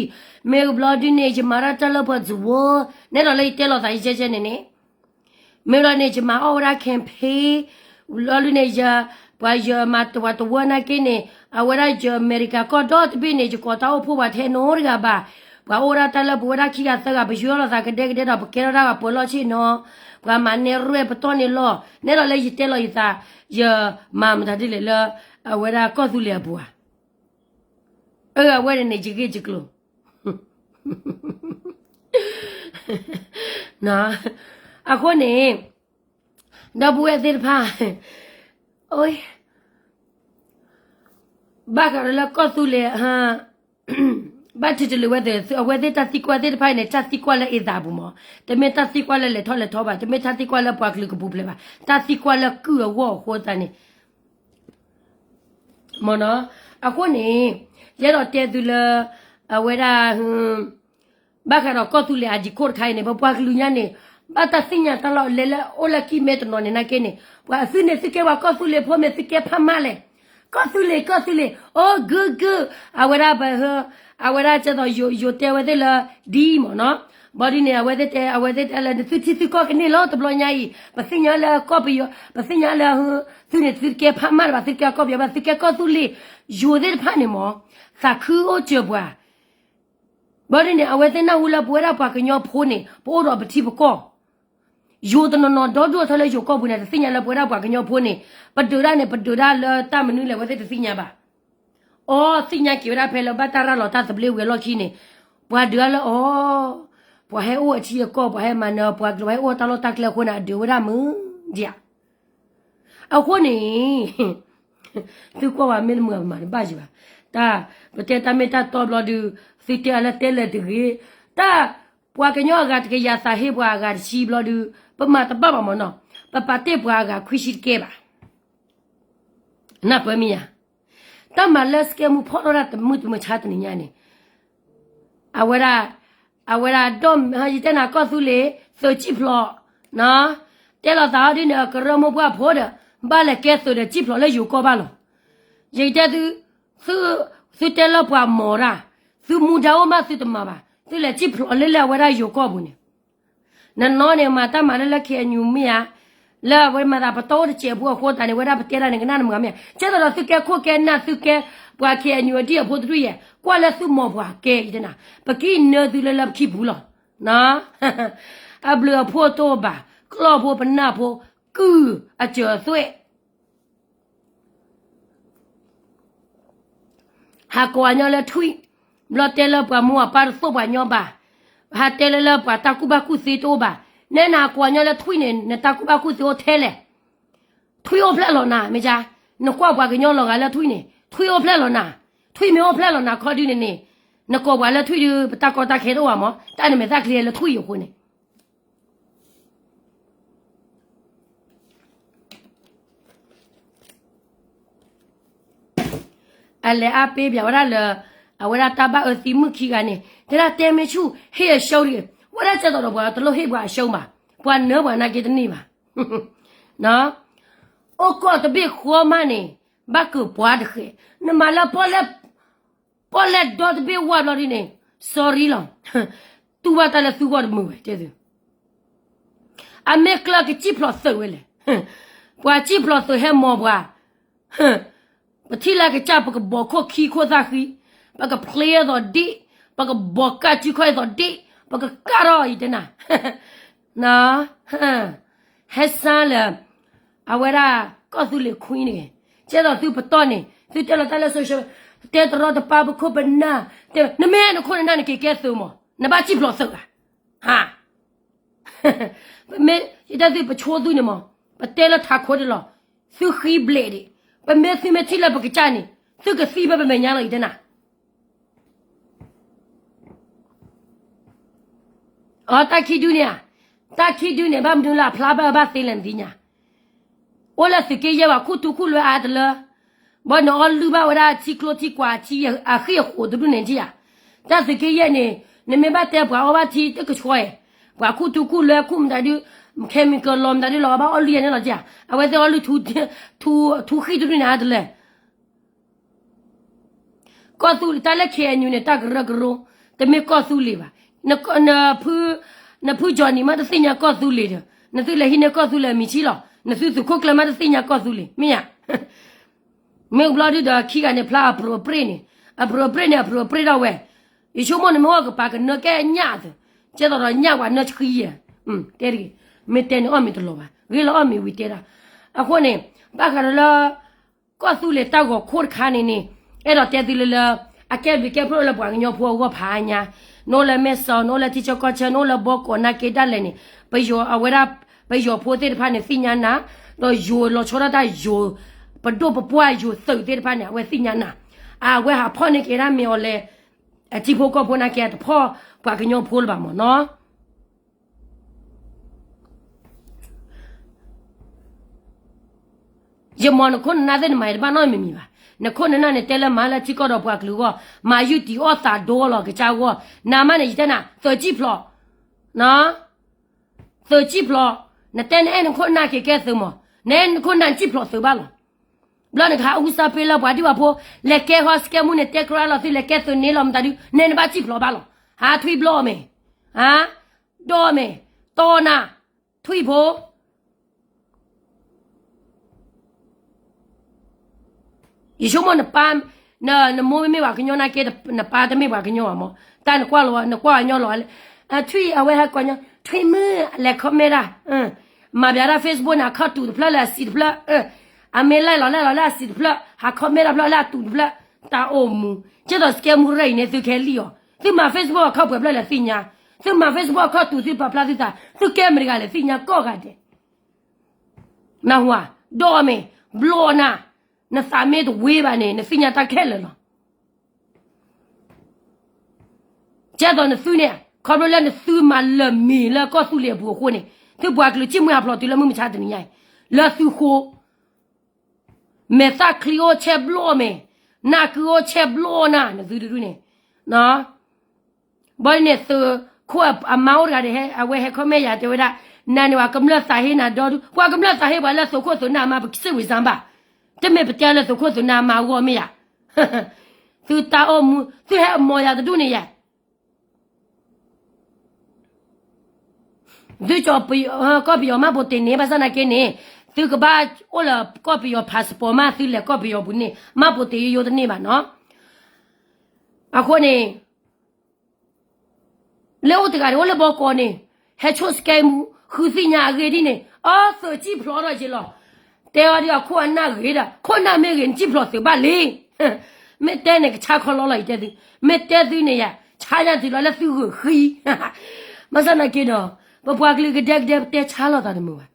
မ့ၢ်ဘျီဒ်န့ၣ် ယမၤတၢ်တၢ်လၢပှၤတဝၢ, နဲဒိးလၢယတဲလီၤသးယကဲကဲန့ၣ်န့ၣ် မ့ၢ်လီၤန့ၣ် ယမၤအီၣ်ဝဲဒၣ် campaign, လီၤဒုန့ၣ် ယ, ပှၤယမၤတဝၤတဝၢနာ်က့န့ၣ်, အဝဲဒၣ်ယအမဲရကၤကီၢ်ဒီတဘ့ၣ်န့ၣ် ယကိးတၢ်အိၣ်ဖှိၣ်ပှၤထဲနီတဂၤဘၣ်, ပှၤအိၣ်ဒၣ်တၢ်လၢပဝဲဒၣ်ခံဂၤသၢဂၤ ပယွၤလိာ်သးကဒဲကဒဲဒီး ပကဲထီၣ်ဒၣ်ပှၤပၢၤလီၢ်ဆ့ၣ်နီၤ, ပှၤမၤနဲရွဲၣ်ပတီၢ်န့ၣ်လီၤ, နဲဒိးလၢယတဲလီၤယသး, ယမၤမတၤဒ်လဲၣ်လၢ အဝဲဒၣ်ကီၢ်သူလ့ၤအပူၤဧါ. အၢ အဝဲန့ၣ်န့ၣ် ယဂ့ၢ်ယကျိၤ အဃိန့ၣ် ဒီပုၢ်ဝဲၢ်သ့ၣ်တဖၣ် ဘၣ်ဃးဒီးလၢကီၢ်သူလ့ၤ ဘၣ်ထုးတလၢာ်ဝဲသ့ၣ် အဝဲသ့ၣ်တၢ်သံကွၢ်သ့ၣ်တဖၣ်အံၤန့ၣ် တၢ်သံကွၢ်လၢအသးပူၤမး, တမ့ၢ်တၢ်သံကွၢ်လၢလဲၤထီၣ်လဲၤထီဘၣ်, တမ့ၢ်တၢ်သံကွၢ်လၢပှၤကလုာ်ကပူၤဖျဲးဘၣ်, တၢ်သံကွၢ်လၢကုၢ်အဂီၢ်အဃိသတးန့ၣ် မ့ၢ်နီၤ, အဃိန့ၣ် ယအဲၣ်ဒိးတဲသုလၢ အဝဲဒၣ် ဘၣ်ဃးဒီးကီၢ်သူလ့ၤအဒံးခိၣ်တခါအံၤန့ၣ် ပပှၤကလုာ်ညါန့ၣ် ဘၣ်တၢ်သ့ၣ်ညါတၢ်လီၤ လဲၤလၢအိၣ်လၢကံၢ်မဲတနီၤန့ၣ်နာ်က့န့ၣ် ပှၤသုန့ၣ်သုကဲပှၤကီၢ်သူလ့ၤဖိမ့ၢ်သုကဲဖးမၢ်လဲၣ်, ကီၢ်သူလ့ၤ ကီၢ်သူလ့ၤ အိၣ် good good အဝဲဒၣ်ပ အဝဲဒၣ်ကဲသိးယိၤတဲဝဲသ့ၣ်လၢ ဒ်မ့ၢ်နီၤ, ဘၣ်ဒ်န့ၣ် အဝဲသ့ၣ်တဲ အဝဲသ့ၣ်တဲလၢနသုထံသုကီၢ်ကန့ၢ်လီၤ တဘျီညါအံၤ ပသ့ၣ်ညါလၢကီၢ်ပယီၤ ပသ့ၣ်ညါလၢ သုန့ၣ်သုကဲဖးမၢ်တဘၣ် သုကဲကီၢ်ပယီၤဘၣ် သုကဲကီၢ်သူလ့ၤ, ယိၤသ့ၣ်တဖၣ်န့ၣ်မ့ၢ် သးခုအိၣ်စၢၤပှၤ ဘၣ်ဒ်န့ၣ် အဝဲသ့ၣ်နၢ်ဟူလၢပဝဲဒၣ်ပှၤကညီဖိန့ၣ် ပအိၣ်ဒီးပထံပကီၢ်, ယိၤတနီၤနီၤဒီဒိၣ်ထီၣ်လၢယိၤကီၢ်ပူၤန့ၣ် တသ့ၣ်ညါလၢပဝဲဒၣ်ပှၤကညီဖိန့ၣ် ပဒုးဒၣ်န့ၣ် ပဒုးဒၣ်လၢတၢ်မနုၤလဲၣ် အဝဲသ့ၣ်တသ့ၣ်ညါဘၣ်. အီ သ့ၣ်ညါက့ၤဝဲဒၣ်ဖဲလၢဘၣ်တၢ်ရၤလီၤတၢ်သဘျ့ဝံၤအလီၢ်ခံန့ၣ် ပှၤဒုးဒၣ်လၢအီၤ, ပှၤဟဲအိၣ်အထံအကီၢ် ပှၤဟဲမၤနၢၤပှၤကလုာ် ပှၤဟဲအိၣ်တၢ်လီၢ်တၢ်ကျဲအဃိန့ၣ် အဒုးဝဲဒၣ်မုၢ်ဒံးဧါ. အဃိန့ၣ် သုကွၢ်ဝဲမ့ၢ်တမုာ်ပမၤတဘၣ်ယံၤဘၣ်. တၢ် ပတဲတၢ်မ့ၢ်တၢ်တီဘျီဒုး သုတဲအါလၢတဲလၢာ်တဂ့ၤ. တၢ် ပှၤကညီအဂၤတကယၤသးဟ့ပှၤအဂၤတဆံဘျီဒုး ပမၤတဘၣ်ဘၣ်မၢ်နီၤ, ပပာ်တ့ၢ်ပှၤအဂၤခွံဆံတကဲဘၣ်. နၢ်ပၢၢ်မ့ၢ်ဧါ. တၢ်မၤလၢစကဲမူဖီၣ်ထီၣ်တၢ်တမုာ်တမုာ်ဆါတနံၤညါန့ၣ် အဝဲဒၣ်, အဝဲဒၣ်ဒီး ယတဲနၤကီၢ်သူလ့ၤ သုးကံၣ်ဖျိး, တဲလီၤသးအီၤဒ်န့ၣ် အကရၢမိၢ်ပှၢ်ဖိဒီး ဘၣ်လဲၤကဲသုးဒီးကံၣ်ဖျိးလၢယိၤကီၢ်ဘၣ်လီၤ. ယကတဲသု, သုတဲလၢပှၤမီၤတၢ်, သုမူဒါအိၣ်မးသုတမၤဘၣ်, သုလဲၤကံၣ်ဖျိးလၢလၢအဝဲဒၣ်ယိၤကီၢ်ပူၤန့ၣ် နနီၢ်န့ၣ် မၤတၢ်မၤလၢလၢ ခ့ၣ်အဲၣ်ယူၣ် မ့ၢ်ဧါ, လၢအဝဲမၤသးပတီၢ်အိၣ်တစဲးဖိအဃိသတးန့ၣ် ဝဲဒၣ်ပတဲတၢ်န့ၣ် ကနၣ်နမုၢ်ဂၤမ့ၢ်ဧါ, ကဲသိးဒီးသုကဲခိၣ်ကဲနၢ် သုကဲ ပှၤ ခ့ၣ်အဲၣ်ယူၣ် အဒံၣ်အဖိတဒူၣ်ယဲၢ် ကွၢ်လၢသုမီၤပှၤကဲအံၤတနၤ, ပကံၣ်နၢသုလၢလၢပခံပူၤလီၤ. အဘျုးအဖှိၣ်တအိၣ်ဘၣ်, ကျီၢ်ဖိပနၢ်ဖိ ကုၢ်အစၢၤအသွဲၣ် ဟးကိးအညီလၢထွံၣ်, ဘျီတဲလၢပှၤမိၢ်ပၢ်တသိၣ်ပှၤညီဘၣ်, ဟးတဲလၢလၢပှၤတၢ်ကူၣ်ဘၣ်ကူၣ်သ့တအိၣ်ဘၣ်, နဲနဟးကိးအညီလၢထွံၣ်န့ၣ် နတၢ်ကူၣ်ဘၣ်ကူၣ်သ့အိၣ်ထဲလဲၣ်. ထွံၣ်အိၣ်ဖျဲၣ်လီၤနၤ မ့ၢ်ကါ, နကွၢ်ပှၤကညီလီၤဂာ်လၢထွံၣ်န့ၣ် ထွံၣ်အိၣ်ဖျဲၣ်လီၤနၤ, ထွံၣ်မ့ၢ်အိၣ်ဖျဲၣ်လီၤနၤခီဒုန့ၣ်န့ၣ်, နကိးပှၤလၢထွံၣ်ဒု ပတၢ်ကီတၢ်ခဲတအိၣ်ဘၣ်မၢ်, တၢ်နမဲာ်သၣ်ချ့လၢထွံၣ်အံၤအဃိန့ၣ် အလဲၤအါပ့ၤပၠးဝဲဒၣ်လၢ အဝဲဒၣ်တၢ်ဘၣ်အၢသံမုၣ်ခံဂၤန့ၣ် တဲဒၣ်တဲမ့ၢ်ဆူၣ် ဟ့ၣ်အရှုံးတဂ့ၤ, ဝဲဒၣ်ကဲသိးဒီးပှၤတလိၣ်ဟ့ၣ်ပှၤအရှုံးဘၣ်, ပှၤနၢပှၤနာ်က့တန့ၢ်ဘၣ်. အိၣ်ကီၢ်တဘ့ၣ်ဃီမးန့ၣ် ဘၣ်ကၢၤပှၤတဃဲး, နမၤလၢ ပီၣ်လဲၣ်ဒီတဘ့ၣ်ဝါဘျီဒ်န့ၣ် sorry လီၤ, တူၢ်ဘၣ်တၢ်လၢသုဂီၢ်တမုာ်ဝဲတဲသု, အမ့ၢ်ကျၢၢ်ကစံၣ်ဖျိးသုးဝဲလဲၣ်, ပှၤစံၣ်ဖျိးသုးဟဲမီၤပှၤ, ပထံၣ်လၢကစၢ် ပကဘီးခိၣ်ခံခိၣ်သၣ်ဃံ, ပကဖျ့အသိးဒ့ၣ်, ပကဘီးကၢ်စုခီၣ်အသိးဒ့ၣ်, ပကကၢ်ထီၣ်အံၤတဲနၤ ဟဲစါလၢ အဝဲဒၣ်ကီၢ်သူလ့ၤခွံန့ၣ်, ကဲသိးသုပတီၢ်န့ၣ် သုတဲလီၤတၢ်လၢ social, တဲတရီတပါပခိၣ်ပနၢ်, နမ့ၢ်နခိၣ်နနၢ်နက့ၤကဲသုးမး နဘၣ်စံၣ်ဖျိးသုးဧါ, ဟါ, ပမ့ၢ်ယတဲသုပဆိသုန့ၣ်မး, ပတဲလၢထးခိၣ်ဒၣ်လီၤ, သုဃံဘျဲးဒံး, ပမ့ၢ်သုမ့ၢ်ထံၣ်လၢပကစၢ်န့ၣ် သုကသံဘၣ်ပမဲာ်ညါလီၤအံၤတဲနၤ အတၢ်ခံဒုန့ၣ်ဧါ, တၢ်ခံဒုန့ၣ် ဘၣ်မနုၤလၢအဖျါဘၣ်အၢဘၣ်သ့လဲၣ်နသ့ၣ်ညါ, အိၣ်လၢသုးက့ယဲၢ်ဘၣ်ခူၣ်ထူခူၣ်လွဲအါတလၢ, ဘၣ်နအီၣ်လုၢ်ဘၣ်ဝဲဒၣ်ထံကျိထံကွၢ်ထံအဃံၢ်အဃိးတဒူၣ်န့ၣ်ကဧါ, တၢ်သုးက့ယဲၢ်န့ၣ် နမ့ၢ်ဘၣ်တဲပှၤအီၣ်ဘၣ်ထံတကဆှီဧါ, ပှၤခူၣ်ထူခူၣ်လွဲခူၣ်မတၤဒု, chemical လီၤမတၤဒုလီၤ ဘၣ်အီၣ်လုၢ်ယဲၢ်န့ၣ်လီၤကဧါ, အဝဲသ့ၣ်အီၣ်လုၢ် ထူဃံၣ်တဒူၣ်န့ၣ်အါတလၢ ကီၢ်သူလ့ၤ တၢ်လၢ ခ့ၣ်အဲၣ်ယူၣ် န့ၣ် တၢ်ကရၢကရိ, တမ့ၢ်ကီၢ်သူလ့ၤဘၣ်. နဖုကၠီနံၤမးတသ့ၣ်ညါကီၢ်သူလ့ၤဒီး နသုလဲၤဟံးန့ၢ်ကီၢ်သူလ့ၤအမံၤဆံးလီၤ. နသုသုးခိၣ်ကျၢၢ်မးတသ့ၣ်ညါကီၢ်သူလ့ၤ မ့ၢ်ဧါ. မ့ၢ်ဘျီဒုဒီးခံဂၤန့ၣ် ဖျါအပြိၤပြ့ၣ်န့ၣ်, အပြိၤပြ့ၣ်န့ၣ် အပြိၤပြ့ၣ်ထီၣ်ဝဲ. ယဆိကမိၣ်န့ၣ်မ့ၢ်အီၣ်ကပၤကနၢကဲညၣ်သၢ, ကဲသိးဒီးညၣ်ဝဲနၢဆှံယဲၢ်, တဲတဂ့ၤ, မ့ၢ်တဲန့ၣ်အီၣ်မ့ၤတလီၤဘၣ်, ဂ့ၢ်လၢအီၣ်မ့ၤဝံၤတဲဒၣ်. အဃိန့ၣ် ဘၣ်ဃးဒီးလၢ ကီၢ်သူလ့ၤတၢ်ဂီၤခိၣ်တခါန့ၣ်န့ၣ် အဲၣ်ဒိးတဲသုလၢလၢ အကဲဘျုးကဲဖှိၣ်လၢပှၤကညီဖိအဂီၢ်ဖးညါ, နအိၣ်လၢမဲၢ်စီၤ နအိၣ်လၢထံဆၢကီၢ်ဆၢ နအိၣ်လၢဘီကီးနာ်က့ဒၣ်လဲာ်န့ၣ် ပယီၤအဝဲဒၣ် ပယီၤဖိသ့ၣ်တဖၣ်န့ၣ် သ့ၣ်ညါနၤ, ဒီးယိၤလီၤဆီဒၣ်တၢ်ယိၤ ပဒိၣ်ပပှၢ်ယိၤသုးသ့ၣ်တဖၣ်န့ၣ် အဝဲသ့ၣ်ညါနၤ, အဝဲဟးဖီၣ်န့ၢ်က့ၤဒၣ်မ့ၢ်အီၤလဲၣ်, အထံဖိကီၢ်ဖိနာ်က့ အတဖီၣ်ပှၤကညီဖိလၢၤဘၣ်မၢ်နီၤ. ယမၤနခိၣ်နနၢ်သ့ၣ်နမၤယတဘၣ်နီတမံၤမံၤဘၣ်. နခိၣ်နနၢ်န့ၣ်တဲလၢမၤလၢထံကီၢ်ဒီးပှၤကလုာ်အဂီၢ်, မၤယုၢ်တံၤအီၣ်သးဒီလီၤကစၢ်အဂီၢ်, နၤမးန့ၣ် ယတဲနၤ သုးကံၣ်ဖျိး, သုးကံၣ်ဖျိး, နတဲနအဲၣ်နခိၣ်နနၢ်က့ၤကဲသုးမး, နအဲၣ်နခိၣ်နနၢ်နစံၣ်ဖျိးသုးဘၣ်လီၤ. ဘျီနကဟးအူစၢ်ပ့လၢပှၤဒံၣ်ပှၤဖိ, လဲၤကဲဃီစကဲမူန့ၣ် တဲကြၢးလီၤသုလဲၤကဲသုးန့ၣ်လီၤမတၤဒု, နဲနဘၣ်စံၣ်ဖျိးဘၣ်လီၤ. ဟးထွံၣ်ဘျီအီၣ်မ့ၤ, ဟါ, ဒီးအီၣ်မ့ၤ, တီနၤ, ထွံၣ်ဖိ ယဆိကမိၣ်နပၢ်, နမိၢ်မ့မ့ၢ်ပှၤကညီနာ်က့ နပၢ်တမ့ၢ်ပှၤကညီဘၣ်မး, တၢ်နကွၢ်လီၤ နကွၢ်အညီလီၤ, ထွံၣ်အဝဲဟဲကွၢ်ညီ ထွံၣ်မုၣ်လဲၤ comment တၢ်, မၤဘၣ်ဒၣ် Facebook န့ၣ် အခီၣ်တူာ်တဖျၢၣ်လၢအစံာ်တဖျၢၣ်, အမ့ၢ် like လီၤ like လီၤလၢအစံာ်တဖျၢၣ်, ဟး comment တၢ်ဖျၢၣ်လၢအတူာ်တဖျၢၣ်, တၢ်အိၣ်မူ, ကဲသိးစကဲမူရၢၢ်အံၤန့ၣ် သုခဲလံၣ်အီၤ, သုမၤ Facebook အခီၣ်ပှဲၤဖျၢၣ်လဲၣ်သ့ၣ်ညါ, သုမၤ Facebook အခီၣ်တူာ်သုပာ်ဖျါသုသး, သုကဲမတၤတဂၤလဲၣ်သ့ၣ်ညါကိးဂၤဒဲး နၢ်ဟူဧါ, ဒီးမ့ၢ် ဘျီနၤ, နသးမ့ၢ်တဝ့ဘၣ်န့ၣ် နသ့ၣ်ညါတၢ်ခဲလၢာ်လီၤ. ကဲသိးနသုန့ၣ် ခီဖျိလၢနသုမၤလၢာ်မ့ၤလၢကီၢ်သူလ့ၤအပူၤအဃိန့ၣ် သုပှၤကလုာ်စံၣ်မှံဟးဖျိးတုၤလၢမုၢ်မဆါတနံၤညါအံၤ လၢသုဃိ မဲာ်သၣ်ချံအိၣ်ဆဲးဘျီၣ်မဲာ်, နၢ်ကုအိၣ်ဆဲးဘျီၣ်နၤ နသုတဒူၣ်န့ၣ်, ဘၣ်န့ၣ်သုးခိၣ်အမါအိၣ်တဂၤဒီး အဝဲဟဲ comment ယၤတဲဝဲဒၣ်, နၤန့ၣ် ပှၤကမျၢၢ်သးဟ့နၤဒီဒူၣ်, ပှၤကမျၢၢ်သးဟ့ပှၤလၢသုးခိၣ်သုးနၢ်မါ ပကစံးဝံၤစၢ်ဘၣ်, တမ့ၢ်ပတဲလၢသုးခိၣ်သုးနၢ်မါအဂီၢ်မ့ၢ်ယၤ, သုတၢ်အိၣ်မူ သုဟဲအမီၤယၤတဒူၣ်န့ၣ်ယၤ သုကီၢ်ပယီၤမှတ်ပုံတင်န့ၣ် ဘၣ်ဆၣ်နာ်က့န့ၣ် သုကဘၣ်အိၣ်လၢကီၢ်ပယီၤ passport မး သုလဲၤကီၢ်ပယီၤပူၤန့ၣ် မှတ်ပုံတင်ယိယိတန့ၢ်ဘၣ်နီၤ. အဃိန့ၣ် လၢအိၣ်တဂၤန့ၣ် အိၣ်လၢဘီကီးန့ၣ် ဟဲဆိၣ် scam မူ ဃုသ့ၣ်ညါအဂ့ၢ်ဒ်န့ၣ် အီ သုးစံၣ်ဖျိးထီၣ်က့ၤလီၤ. တဲအီၤဒ်အခိၣ်အနၢ်ဂ့ၤဒီး ခိၣ်နၢ်မ့ၢ်ဂ့ၤ နစံၣ်ဖျိးသုးဘၣ်လံ. မ့ၢ်တဲန့ၣ် ကဆါခီလီလီၤ ယတဲသု, မ့ၢ်တဲသုန့ၣ်ယၤ ဆါညါတုၤလီၤလၢသုဂုာ်ဃံ, ဘၣ်ဆၣ်နာ်က့ဒီး ပပှၤကလုာ်ကဒဲကဒဲ ပတဲဆါလိာ်သးတမုာ်ဘၣ်.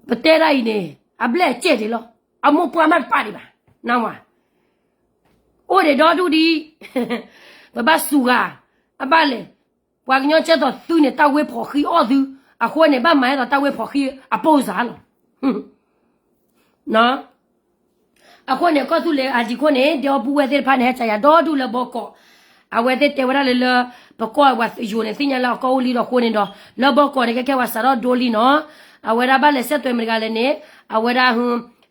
ပတဲဒၣ်အံၤန့ၣ် အဘျဲၣ်အစဲၣ်ဒံးလီၤ. အမိၢ်ပှၢ်မးတပာ်ဒံးဘၣ်, နၢ်ဝါ, အိၣ်ဒံးဒီဒူၣ်ဒံး, ပဘၣ်စူၤဂၤ, အဘၣ်လဲၣ်, ပှၤကညီကဲသိးသုန့ၣ် တၢ်ဝ့ဖီၣ်ဃံအီၣ်သု, အဃိန့ၣ် ဘၣ်မၤဟဲသိးတၢ်ဝ့ဖီၣ်ဃံအပိၢ်စၢ်လီၤ. အဃိန့ၣ် ကီၢ်သူလ့ၤအဒံခိၣ်န့ၣ် ဒီပုၢ်ဝဲၢ်သ့ၣ်တဖၣ်န့ၣ် ဟဲကယၤဒီဒူၣ်လၢဘီကီး, အဝဲသ့ၣ်တဲဝဲဒၣ်လၢလၢ ပကီၢ်ပှၤယိၤန့ၣ် သ့ၣ်ညါလၢအကီၢ်အိၣ်လံဒီးအဃိန့ၣ်ဒီး လၢဘီကီးန့ၣ် ကဲကဲပှၤစးထီၣ်ဒိလံနီၤ, အဝဲဒၣ်ဘၣ်လဲၤဆဲးသွဲးမတၤတဂၤလဲၣ်န့ၣ် အဝဲဒၣ်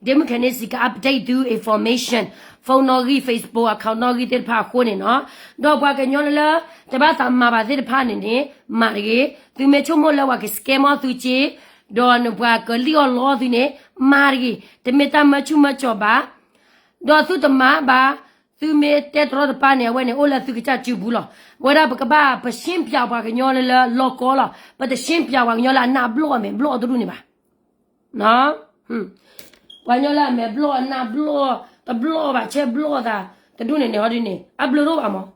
ဒ့မုၣ်ခဲန့ၣ်စံးက update သု information, phone နီၣ်ဂံၢ် Facebook account နီၣ်ဂံၢ်သ့ၣ်တဖၣ်အဃိန့ၣ်နီၤ, ဒီးပှၤကညီလၢ တဘၣ်သးမၤဘၣ်သ့ၣ်တဖၣ်န့ၣ်န့ၣ် မၤတဂ့ၤ, သုမ့ၢ်ဆိကမိၣ်လၢပှၤက scam အီၣ်သုက့ၤ, ဒီးနပှၤကလံၣ်အီၣ်လီအီၣ်သုန့ၣ် မၤတဂ့ၤ, တမ့ၢ်တၢ်မၢဆူၣ်မၢကၠီၤဘၣ်, ဒီးသုတမၤဘၣ်, သုမ့ၢ်တဲတရီတပါန့ၣ် အဝဲန့ၣ်အိၣ်လၢသုကစၢ်စုပူၤလီၤ. ဝဲဒၣ်ပကဘၣ်ပရှင်းပြပှၤကညီလၢလၢလီၢ်ကီလီၤ, ပတရှင်းပြပှၤကညီလၢအနၢ်ဘျီၣ်အမဲာ်ဘျီၣ်တဒူၣ်န့ၣ်ဘၣ်. ပှၤကညီလၢအမဲာ်ဘျီၣ်အနၢ်ဘျီၣ် တဘျီၣ်ဘၣ်ဆဲးဘျီၣ်သး တဒူၣ်န့ၣ်န့ၣ်ဟီဒ်န့ၣ် အဘျုးဒိၣ်ဘၣ်မး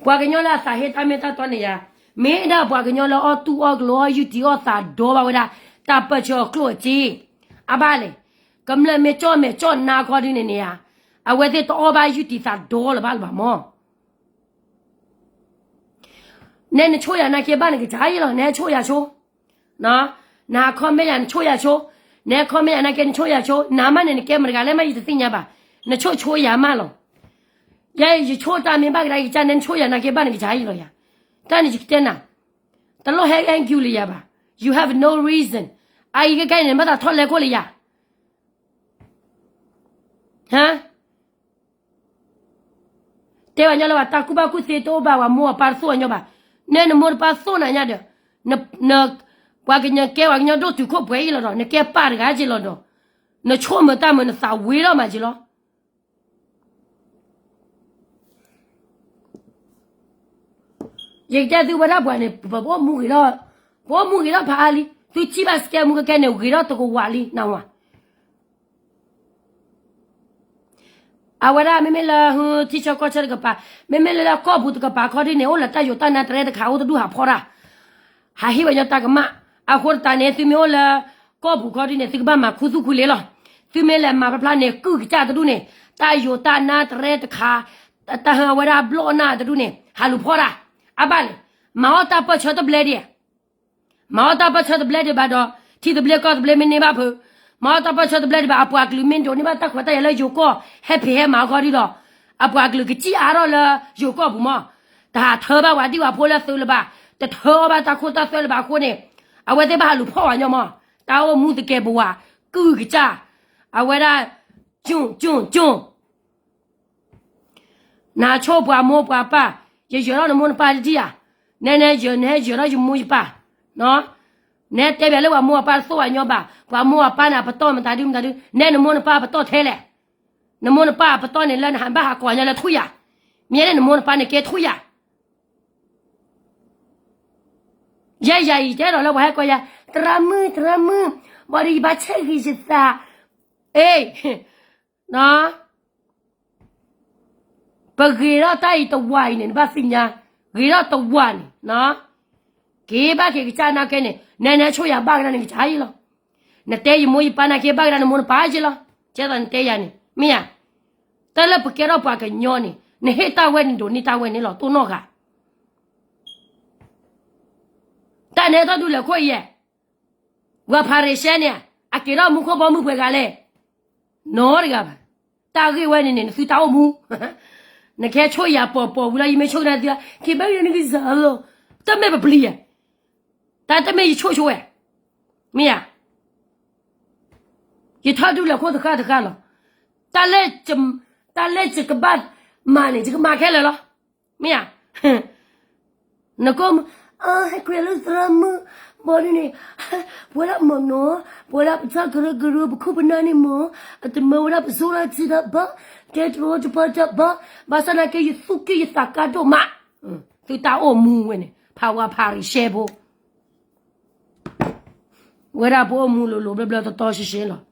ပှၤကညီလၢအသးဟ့တၢ်မ့ၢ်တၢ်တီန့ၣ်ယၤ, မ့ၢ်ဒၣ်ပှၤကညီလၢအီၣ်တူၢ်အီၣ်ကျိၤအီၣ်ယုၢ်တံၢ်အီၣ်သးဒီဘၣ်ဝဲဒၣ် တၢ်ပၢၢ်ဆၢအကျိၣ်အစ့, အဘၣ်လဲၣ်, ကမျၢၢ်မ့ၢ်ကၠီၣ်မဲာ်ကၠီၣ်နါခီဒ်န့ၣ်န့ၣ်ဧါ, အဝဲသ့ၣ်တအီၣ်ဘၣ်ယုၢ်တံၢ်သးဒီလၢၤဘၣ်လၢၤဘၣ်မး နဲနဆိၣ်ယၤနာ်က့ဘၣ်နကစၢ်အံၤလီၤ, နဲဆိၣ်ယၤဆိ, နဟး comment ယၤနဆိၣ်ယၤဆိ, နဲ comment ယၤနာ်က့ နဆိၣ်ယၤဆိ, နၤမးန့ၣ် နကဲမတၤတဂၤလဲၣ်မး ယတသ့ၣ်ညါဘၣ်, နဆိၣ်ဆိယၤမးလီၤ. ယဲယဆိၣ်တၢ်မ့ၢ်ဘၣ်ကဒါယကစၢ် နဲနဆိၣ်ယၤနာ်က့ဘၣ်နကစၢ်အံၤလီၤယၤ, တၢ်န့ၣ်ယကတဲနၤ, တလိၣ်ဟဲ angry လၢယၤဘၣ်, you have no reason, အအံၤကကဲန့ၣ် နဘၣ်သးထီၣ်လဲၤခိၣ်လၢယၤ ဟါ တဲပှၤကညီလၢပှၤတၢ်ကူၣ်ဘၣ်ကူၣ်သ့တအိၣ်ဘၣ် ပှၤမိၢ်ပှၤပၢ်တသိၣ်ပှၤကညီဘၣ်, နဲနမိၢ်နပၢ်သိၣ်နၤညါဒီး, ပှၤကညီကဲပှၤကညီဒိၣ်တုာ်ခိၣ်ပှဲၤအံၤလီၤဒီး နကဲပၢ်တဂၤက့ၤလီၤဒီး, နဆိကမိၣ်တၢ်မုာ်နသးဝံၤလီၤမးက့ၤလီၤ. ယကတဲသုဝဲဒၣ်ပှၤန့ၣ် ပအိၣ်မူဂ့ၤထီၣ်, ပအိၣ်မူဂ့ၤထီၣ်ဖးအါလံ, သုထံၣ်ဘၣ် scam မူကကဲန့ၣ် ဂ့ၤထီၣ်တကဝးလံ နဝၤ အဝဲဒၣ်မ့မ့ၢ်လၢ ထံဆၢကီၢ်ဆၢတကပၤ, မ့မ့ၢ်လၢလၢကီၢ်ပူၤတကပၤခီဒ်န့ၣ် အိၣ်လၢတၢ်ယိးတၢ်နါတရဲတခါ အိၣ်တဒူၣ်ဟးဖီၣ်တၢ်, ဟးဟ့ၣ်ပှၤကညီတၢ်ကမၣ်, အဃိသတးန့ၣ် သုမ့ၢ်အိၣ်လၢကီၢ်ပူၤခီဒ်န့ၣ် သုကဘၣ်မၤခူသူၣ်ခူလ့လီၤ. သုမ့ၢ်လဲၤမၤဖျါဖျါန့ၣ် ကုၢ်ကစၢ်တဒူၣ်န့ၣ်, တၢ်ယိးတၢ်နါတရဲတခါ, တၢ်ဟၢအဝဲဒၣ်ဘျီၣ်နၢ်တဒူၣ်န့ၣ် ဟးလူၤဖီၣ်တၢ်, အဘၣ်လဲၣ်, မၤအီၣ်တၢ်ပၢၢ်ဆၢတဘျဲဒံး မၤအီၣ်တၢ်ပၢၢ်ဆၢတဘျဲဒံးဘၣ်ဒီး, ထံသဘျ့ကီၢ်သဘျ့မ့ၢ်န့ၢ်ဘၣ်ဖုး, မၤအီၣ်တၢ်ပၢၢ်ဆၢတဘျဲဒံးဘၣ် အပှၤကလုာ်မ့ၢ်ဒိးန့ၢ်ဘၣ်တၢ်ခွဲးတၢ်ယာ်လၢယိၤကီၢ် ဟဲဖံးဟဲမၤအီၤခီဒ်ဒီး, အပှၤကလုာ်ကစံၣ်အါထီၣ်လၢယိၤကီၢ်ပူၤမး, တဟးထၢဘၣ်ပှၤဒံၣ်ဝၤဖိလၢသုးလၢၤဘၣ်, တထၢအီၣ်ဘၣ်တၢ်ခိတၢ်သွဲလၢၤဘၣ်အဃိန့ၣ်, အဝဲသ့ၣ်ဘၣ်ဟးလူၤဖီၣ်ဝဲညီမး, တၢ်အိၣ်မူသကဲးပဝး, ကုၢ်ကစၢ်, အဝဲဒၣ်, ကၠူၣ်ကၠူၣ်ကၠူၣ် နဆိၣ်ပှၤမိၢ်ပှၤပၢ်, ယယၢၤထီၣ်နမိၢ်နပၢ်တဒံၣ်ဧါ, နဲနဲယၢၤ နဲယၢၤထီၣ်ယမိၢ်ယပၢ်, နဲတဲဘၣ်လၢပှၤမိၢ်ပၢ်တသိၣ်ပှၤညီဘၣ်, ပှၤမိၢ်ပၢ်န့ၣ် အပတီၢ်မတၤဒုမတၤဒု, နဲနမိၢ်နပၢ်အပတီၢ်ထဲလဲၣ်, နမိၢ်နပၢ်အပတီၢ်န့ၣ် လၢနဟးဘၣ်ဟးကိးညါလၢထွံၣ်ယၤ, မ့ၢ်န့ၣ်နမိၢ်နပၢ်န့ၣ်ကဲထွံၣ်ယၤ ယဲယၤအံၤ တဲဒီးလၢပှၤဟဲကိးယၤ, သရၣ်မုၣ် သရၣ်မုၣ်, ဘၣ်ဒီးယဘၣ်ဆဲးဂ့ၤယသး, အ့ၣ်, ပဂ့ၤထီၣ်တၢ်အံၤတဝၤအံၤန့ၣ် နဘၣ်သ့ၣ်ညါ, ဂ့ၤထီၣ်တဝၤန့ၣ်, က့ၤဘၣ်က့ၤကစၢ်နာ်က့န့ၣ် နဲနဲဆိၣ်ယၤဘၣ်ကဒါနကစၢ်ယံလီၤ, နတဲယမိၢ်ယပၢ်နာ်က့ဘၣ်ကဒါနမိၢ်နပၢ်ယံလီၤ, ကဲသိးနတဲယၤန့ၣ် မ့ၢ်ဧါ, တၢ်လၢပကဲထီၣ်ပှၤကညီန့ၣ် နဟ့ၣ်တၢ်ဝဲန့ၣ်ဒိးန့ၢ်တၢ်ဝဲန့ၣ်လီၤ တိၢ်နီၣ်ဂၤ တၢ်န့ၣ်ထီၣ်ဒုးလဲၤခိၣ်အံၤယဲၢ်, ဝၤဖၤရံၤၡဲန့ၣ် အက့ၤထီၣ်မူခိၣ်ဘီမုၢ်ပှဲၤဂၤလဲၣ်, နီတဂၤဘၣ်. တၢ်ဂ့ၢ်ဝဲန့ၣ်န့ၣ် နသုတၢ်အိၣ်မူ, နကဟဲဆိၣ်ယၤပီၤပီၤဝံၤလီၤ ယမ့ၢ်ဆိၣ်ကဒါသု, က့ၤဘၣ်ယၤနကစၢ်လီၤ, တမ့ၢ်ပပျံၤယဲၢ်, တၢ်တမ့ၢ်ယဆိၣ်ဆိဝဲ, မ့ၢ်ဧါ. ယထီၣ်ဒုးလဲၤခိၣ်တဃၣ်တဃၣ်လီၤ. တၢ်လၢ, တၢ်လၢယကဘၣ်မၤန့ၣ် ယကမၤခဲလၢာ်လီၤ. မ့ၢ်ဧါ. နကိးမုၢ်, ဟဲကွဲးလၢသရၣ်မုၣ်, ဘီဒ်န့ၣ်, ပဝဲဒၣ်မနီၤ, ပဝဲဒၣ်ပတၢ်ကရၢကရိပခိၣ်ပနၢ်န့ၣ်မ့ၢ်, အတမၢဝဲဒၣ်ပစိၤလၢထံတၢ်ဘၣ်, တဲတရီတပါတၢ်ဘၣ်, ဘၣ်ဆၣ်သနာ်က့ယသူၣ်က့ၣ်ယသးကါဒိၣ်မး, သုတၢ်အိၣ်မူဝဲန့ၣ် ဖးဝါဖၤရံၤၡဲဖိ ဝဲဒၣ်ပအိၣ်မူလိၤလိၤဘျၢဘျၢတီတီရှဲရှဲလီၤ.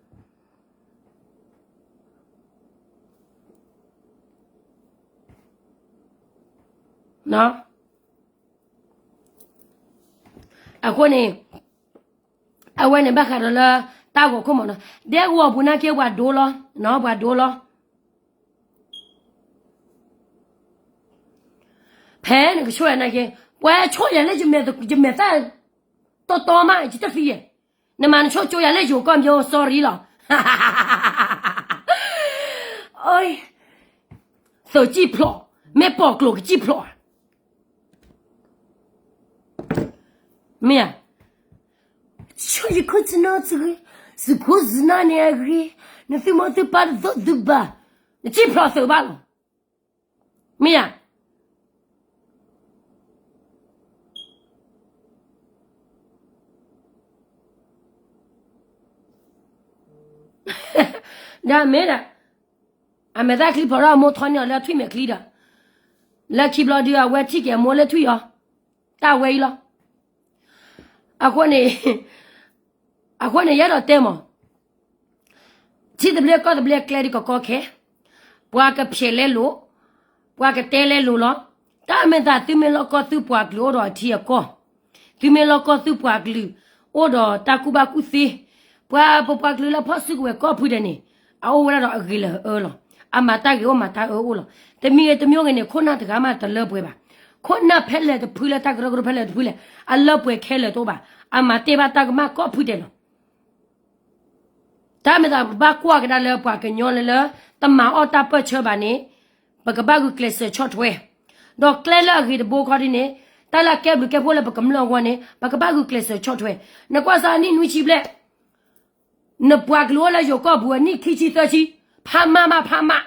အဃိန့ၣ်, အဝဲန့ၣ်ဘၣ်ဃးဒီးလၢ တၢ်ဂီၤခိၣ်မးနီၤ, ဒဲကဝီၤပူၤနာ်က့ပှၤဒိလီၤ, ပှၤဒိလီၤ. ဖဲနကဆိၣ်ယၤနာ်က့, ပှၤဆိၣ်ယၤလၢယမဲာ်သၣ်တီတီမး ယတသံယဲၢ်, နမၤနဆိၣ်ကၠိယၤလၢယိၤကီၢ်မၠိ sorry လီၤ. သုးကံၣ်ဖျိး, မ့ၢ်ပိာ်ကျိၤကစံၣ်ဖျိးဧါ. မ့ၢ်ဧါ. ဆိၣ်ယခိၣ်စနီၤစဂ့ၤ, စခိၣ်စနၢ်န့ၣ်အဂ့ၤ, နသုမိၢ်သုပၢ်တသိၣ်သုဘၣ်, နစံၣ်ဖျိးသုးဘၣ်လီၤ. မ့ၢ်ဧါ. ဒ်မ့ၢ်ဒီး, အမဲာ်သၣ်ချံဖျိးထီၣ်အမိၢ်ထီၣ်န့ၢ်အီၤလၢ ထွံၣ်မဲာ်ချံဒီး, လၢခံဘျီဒုးအဝဲထံၣ်က့ၤအမိၢ်လၢထွံၣ်အီၤ, တၢ်ဝဲအံၤလီၤ. အဃိန့ၣ်, အဃိန့ၣ်ယအဲၣ်ဒိးတဲမး, ထံသဘျ့ကီၢ်သဘျ့အကျဲဒ်ကကီခဲ, ပှၤကဖျဲးလဲလိာ်, ပှၤကတဲလဲလိာ်လီၤ. တၢ်မ့ၢ်သးသုမ့ၢ်လီၢ်ကီၢ်သုပှၤကလုာ်အိၣ်ဒီးအထံအကီၢ်, သုမ့ၢ်လီၢ်ကီၢ်သုပှၤကလုာ်အိၣ်ဒီးတၢ်ကူၣ်ဘၣ်ကူၣ်သ့, ပှၤပပှၤကလုာ်လၢဖီၣ်စုကဝဲၤကီၢ်ဖုဒဲးန့ၣ်, အအိၣ်ဝဲဒၣ်ဒီးအဂ့ၤလၢအအၢလီၤ. အမၤတၢ်ဂ့ၤအိၣ်မၤတၢ်အၢအိၣ်လီၤ. တမံၤဂ့ၤတမံၤဂ့ၤန့ၣ် ခိၣ်နၢ်တဂၤမးတလၢပှဲၤဘၣ်. ခိၣ်နၢ်ဖဲလဲၣ်တဖုလၢတၢ်ကရၢကရိဖဲလဲၣ်တဖုလဲၣ်, အလၢပှဲၤခဲလၢာ်တအိၣ်ဘၣ်. အမၤတ့ၢ်ဘၣ်တၢ်ကမၣ်ကီၢ်ဖုဒဲးလီၤ. တၢ်မ့ၢ်သးပဘၣ်ကွၢ်ကဒါလၢပှၤကညီလၢလၢ တမၤအီၣ်တၢ်ပၢၢ်ဆၢဘၣ်န့ၣ်, ပကဘၣ်ဂုာ်ကျဲးစၢးဆီၣ်ထွဲ, ဒီးကျဲလၢအဂ့ၤတဘိခီဒ်န့ၣ်, တၢ်လၢအကဲဘျုးကဲဖှိၣ်လၢပကမျၢၢ်အဂီၢ်န့ၣ် ပကဘၣ်ဂုာ်ကျဲးစၢးဆီၣ်ထွဲ. နကွၢ်စၢ်နံၣ်နွံဆံဘျဲၣ်, နပှၤကလုာ်အိၣ်လၢယိၤကီၢ်ပူၤအနံၣ်ခံဆံသၢဆံ, ဖးမးမးဖးမး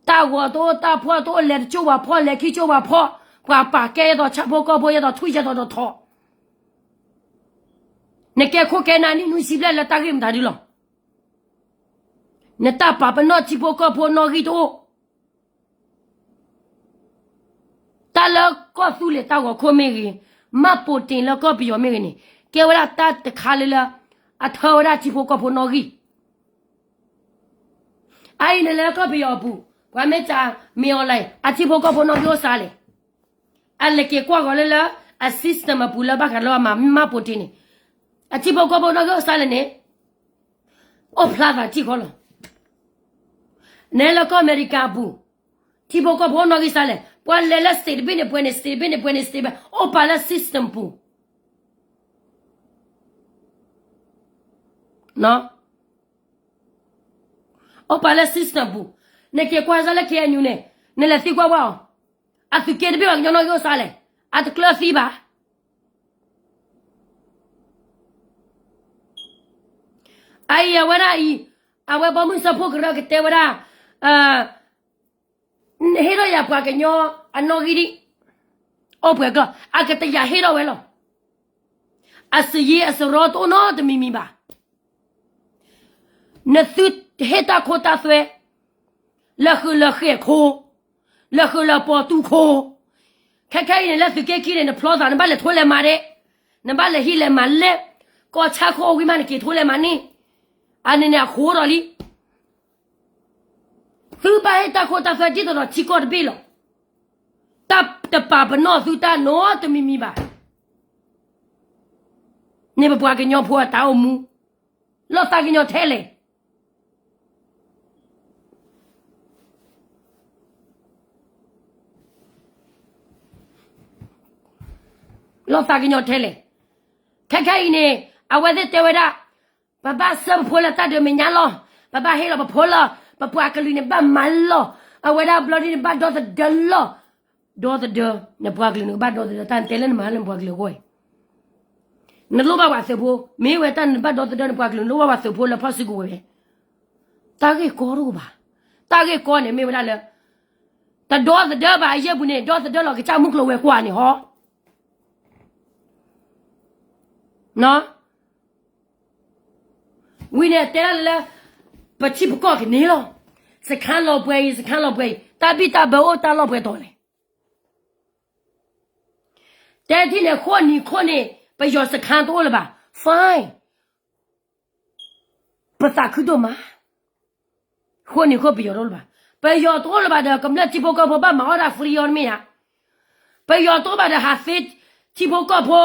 တၢ်ဂီၤတအိၣ်တၢ်ဖှီၣ်တအိၣ် လဲၤတကၠိၢ်ပှၤဖှီၣ် လဲၤခံကၠိၢ်ပှၤဖှီၣ်, ပှၤပာ်ကဲယဲသိးဆၣ်ဖိကီၢ်ဖိ ယဲသိးထွံၣ်ယဲသိးဒီးထိး, နကဲခိၣ်ကဲနၢ်နံၣ်နွံဆံဘျဲၣ်လၢတၢ်ဂ့ၢ်မတၤဒုလီၤ. နတၢ်ပာ်ပနီၣ်ထံဖိကီၢ်ဖိနီၣ်ဂံၢ်တအိၣ် တၢ်လၢကီၢ်သူလ့ၤတၢ်ဂီၤခိၣ်မ့ၢ်ဂ့ၤ, မၢ်ပိတ့ၤလၢကီၢ်ပယီၤမ့ၢ်ဂ့ၤန့ၣ်, ကဲဝဲဒၣ်တၢ်တခါလၢလၢ အထၢဝဲဒၣ်ထံဖိကီၢ်ဖိနီၣ်ဂံၢ်. အအံၤန့ၣ်လၢကီၢ်ပယီၤအပူၤ, ပှၤမ့ၢ်တၢ်မ့ၢ်အီၤလဲၣ် အထံဖိကီၢ်ဖိနီၣ်ဂံၢ်အိၣ်စါလဲၣ်. အလဲၤက့ၤကွၢ်ဂီၤလၢလၢ အ system အပူၤလၢဘၣ်ဃးလၢအမၤမၢ်ပိတ့ၤန့ၣ်, အထံဖိကီၢ်ဖိနီၣ်ဂံၢ်အိၣ်စါလဲၣ်န့ၣ် အိၣ်ဖျါသးထံၣ်ဃီလီၤ. နဲလၢကီၢ်အမဲရကၤအပူၤ, ထံဖိကီၢ်ဖိနီၣ်ဂံၢ်စါလဲၣ်, ပှၤလဲၤလၢ state တဘ့ၣ်န့ၣ်ပှဲၤန့ၣ် state တဘ့ၣ်န့ၣ်ပှဲၤန့ၣ် state ဘ့ၣ် အိၣ်ပာ်လၢ system ပူၤ, အိၣ်ပာ်လၢ system ပူၤ, နက့ၤကွၢ်စၢ်လၢ K N U န့ၣ်, နလဲၤသံကွၢ်ဝဲအီၤ, အသုးက့တဘ့ၣ်ဘၣ်ကညီနီၣ်ဂံၢ်အိၣ်စါလဲၣ်, အတကျၢၤသံဘၣ် အအံၤအဝဲဒၣ်အံၤ, အဝဲဘီမုၢ်စၢဖှိၣ်ကရၢကတဲဝဲဒၣ်, နဟ့ၣ်ထီၣ်ယၤပှၤကညီအနီၣ်ဂံၢ်ဒံး, အိၣ်ပှဲၤကျီၢ် အကတယာ်ဟ့ၣ်ထီၣ်ဝဲလီၤ. အစယံအစရီတအိၣ်နီတမံၤမံၤဘၣ်. နသုဟ့ၣ်တၢ်ခိတၢ်သွဲ လၢဃုာ်လၢဃဲၣ်ခိ, လၢဃုာ်လၢပီၤတူၢ်ခိ, ခဲခဲအံၤန့ၣ်လၢသုးက့ခံန့ၣ် နဖျီသး နဘၣ်လဲၤထိလဲၤမၤဒဲး, နဘၣ်လဲၤဟံးလဲၤမၤလဲၣ်, ကီၢ်ဆၣ်ခိၣ်အိၣ်ဝံၤမး နက့ၤထိလဲၤမၤန့ၢ်, အန့ၣ်န့ၣ်အဃိဒီးလံ သုဘၣ်ဟ့ၣ်တၢ်ခိတၢ်သွဲဒ်သိးဒီးထံကီၢ်တဘ့ၣ်လီၤ. တၢ်တပာ်ပနီၣ်သုတၢ်နီတမံၤမံၤဘၣ်. န့ၣ်ပပှၤကညီဖိအတၢ်အိၣ်မူ, လီၤသးကညီၤထဲလဲၣ်. လီၤသးကညီၤထဲလဲၣ်. ခဲခဲအံၤန့ၣ် အဝဲသ့ၣ်တဲဝဲဒၣ် ပဘၣ်ဆှၢပဖိလၢတၢ်ဒုးမဲာ်ညါလီၤ. ပဘၣ်ဟ့ၣ်လီၤပဖိလီၤ. ပပှၤကလုာ်န့ၣ်ဘၣ်မၤလီၤ. အဝဲဒၣ်ဘျီဒ်န့ၣ်ဘၣ်ဒီသဒၢလီၤ. ဒီသဒၢ, နပှၤကလုာ်န့ၣ်ကဘၣ်ဒီသဒၢတၢ် နတဲလၢနမၤလၢနပှၤကလုာ်အဂီၢ်အံၤ, နလိၣ်ဘၣ်ပှၤသုးဖိ, မ့ၢ်ဝဲတၢ်နဘၣ်ဒီသဒၢနပှၤကလုာ် နလိၣ်ဘၣ်ပှၤသုးဖိလၢဖီၣ်စုကဝဲၤဝဲ, တၢ်ဂ့ၢ်ကီတအိၣ်ဘၣ်. တၢ်ဂ့ၢ်ကီန့ၣ်မ့ၢ်ဝဲဒၣ်လၢ တဒီသဒၢဘၣ်အယဲၢ်ပူၤန့ၣ် ဒီသဒၢလီၤကစၢ်မုၢ်ကျိၤဝဲၤကွာ်န့ၣ်ဟီ ဝံၤန့ၣ်တဲဒၣ်လၢ ပထံပကီၢ်ကန့ၢ်လီၤ. စခါလီၤပှဲၤအံၤ စခါလီၤပှဲၤအံၤ တၢ်ဘံၣ်တၢ်ဘၢအိၣ်တၢ်လီၢ်ပှဲၤတီၤလဲၣ်. တဲထံၣ်န့ၣ် ဃိးနံၤခိၣ်န့ၣ် ပယီၤစခါတအိၣ်လၢၤဘၣ်. Fine. ပသးခုဒိၣ်မး. ဃိးနံၤခိၣ်ပယီၤတအိၣ်လၢၤဘၣ်. ပယီၤတအိၣ်လၢၤဘၣ်ဒီး ကမျၢၢ်ထံဖိကီၢ်ဖိဘၣ်မၤအီၣ်တၢ် free အီၤတမ့ၢ်ဧါ. ပယီၤတအိၣ်ဘၣ်ဒီးဟးသ့ ထံဖိကီၢ်ဖိ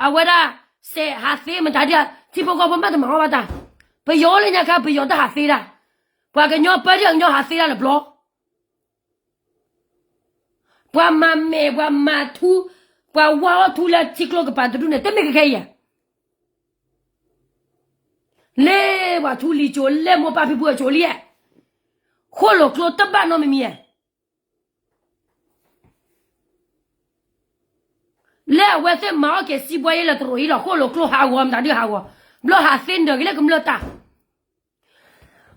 အဝဲဒၣ် စဲးဟးသ့မတၤဒ် ထံဖိကီၢ်ဖိမ့ၢ်တမၤအီၣ်ဘၣ်တၢ်, ပယီၤအိၣ်လၢညါခါ ပယီၤတဟးသ့တၢ်, ပှၤကညီပၢဒ်အကညီဟးသ့တၢ်လၢၤဘျီ ပှၤမၤမဲာ် ပှၤမၤထူ ပှၤဝါအီၣ်ထူလၢထံကျိကပၤတဒူၣ်န့ၣ် တမ့ၢ်ကခဲအံၤဧါ. လဲၤပှၤထူလံၤကၠိ လဲၤမိၢ်ပၢ်ဖံဖုအကၠိလံဧါ. ဃိၣ်လိာ်ကျိတဘၣ်နီတမံၤဧါ. လၢအဝဲသ့ၣ်မၤအီၣ်က့ၤစံးဘှီယဲလၢတရိးအံၤလီၤ ဃိၣ်လိာ်ကျိဟးဂီၤ မတၤဒုဟးဂီၤ, ဘျီဟးသ့နၢၤက့ၤလၢကမျၢၢ်တၢ်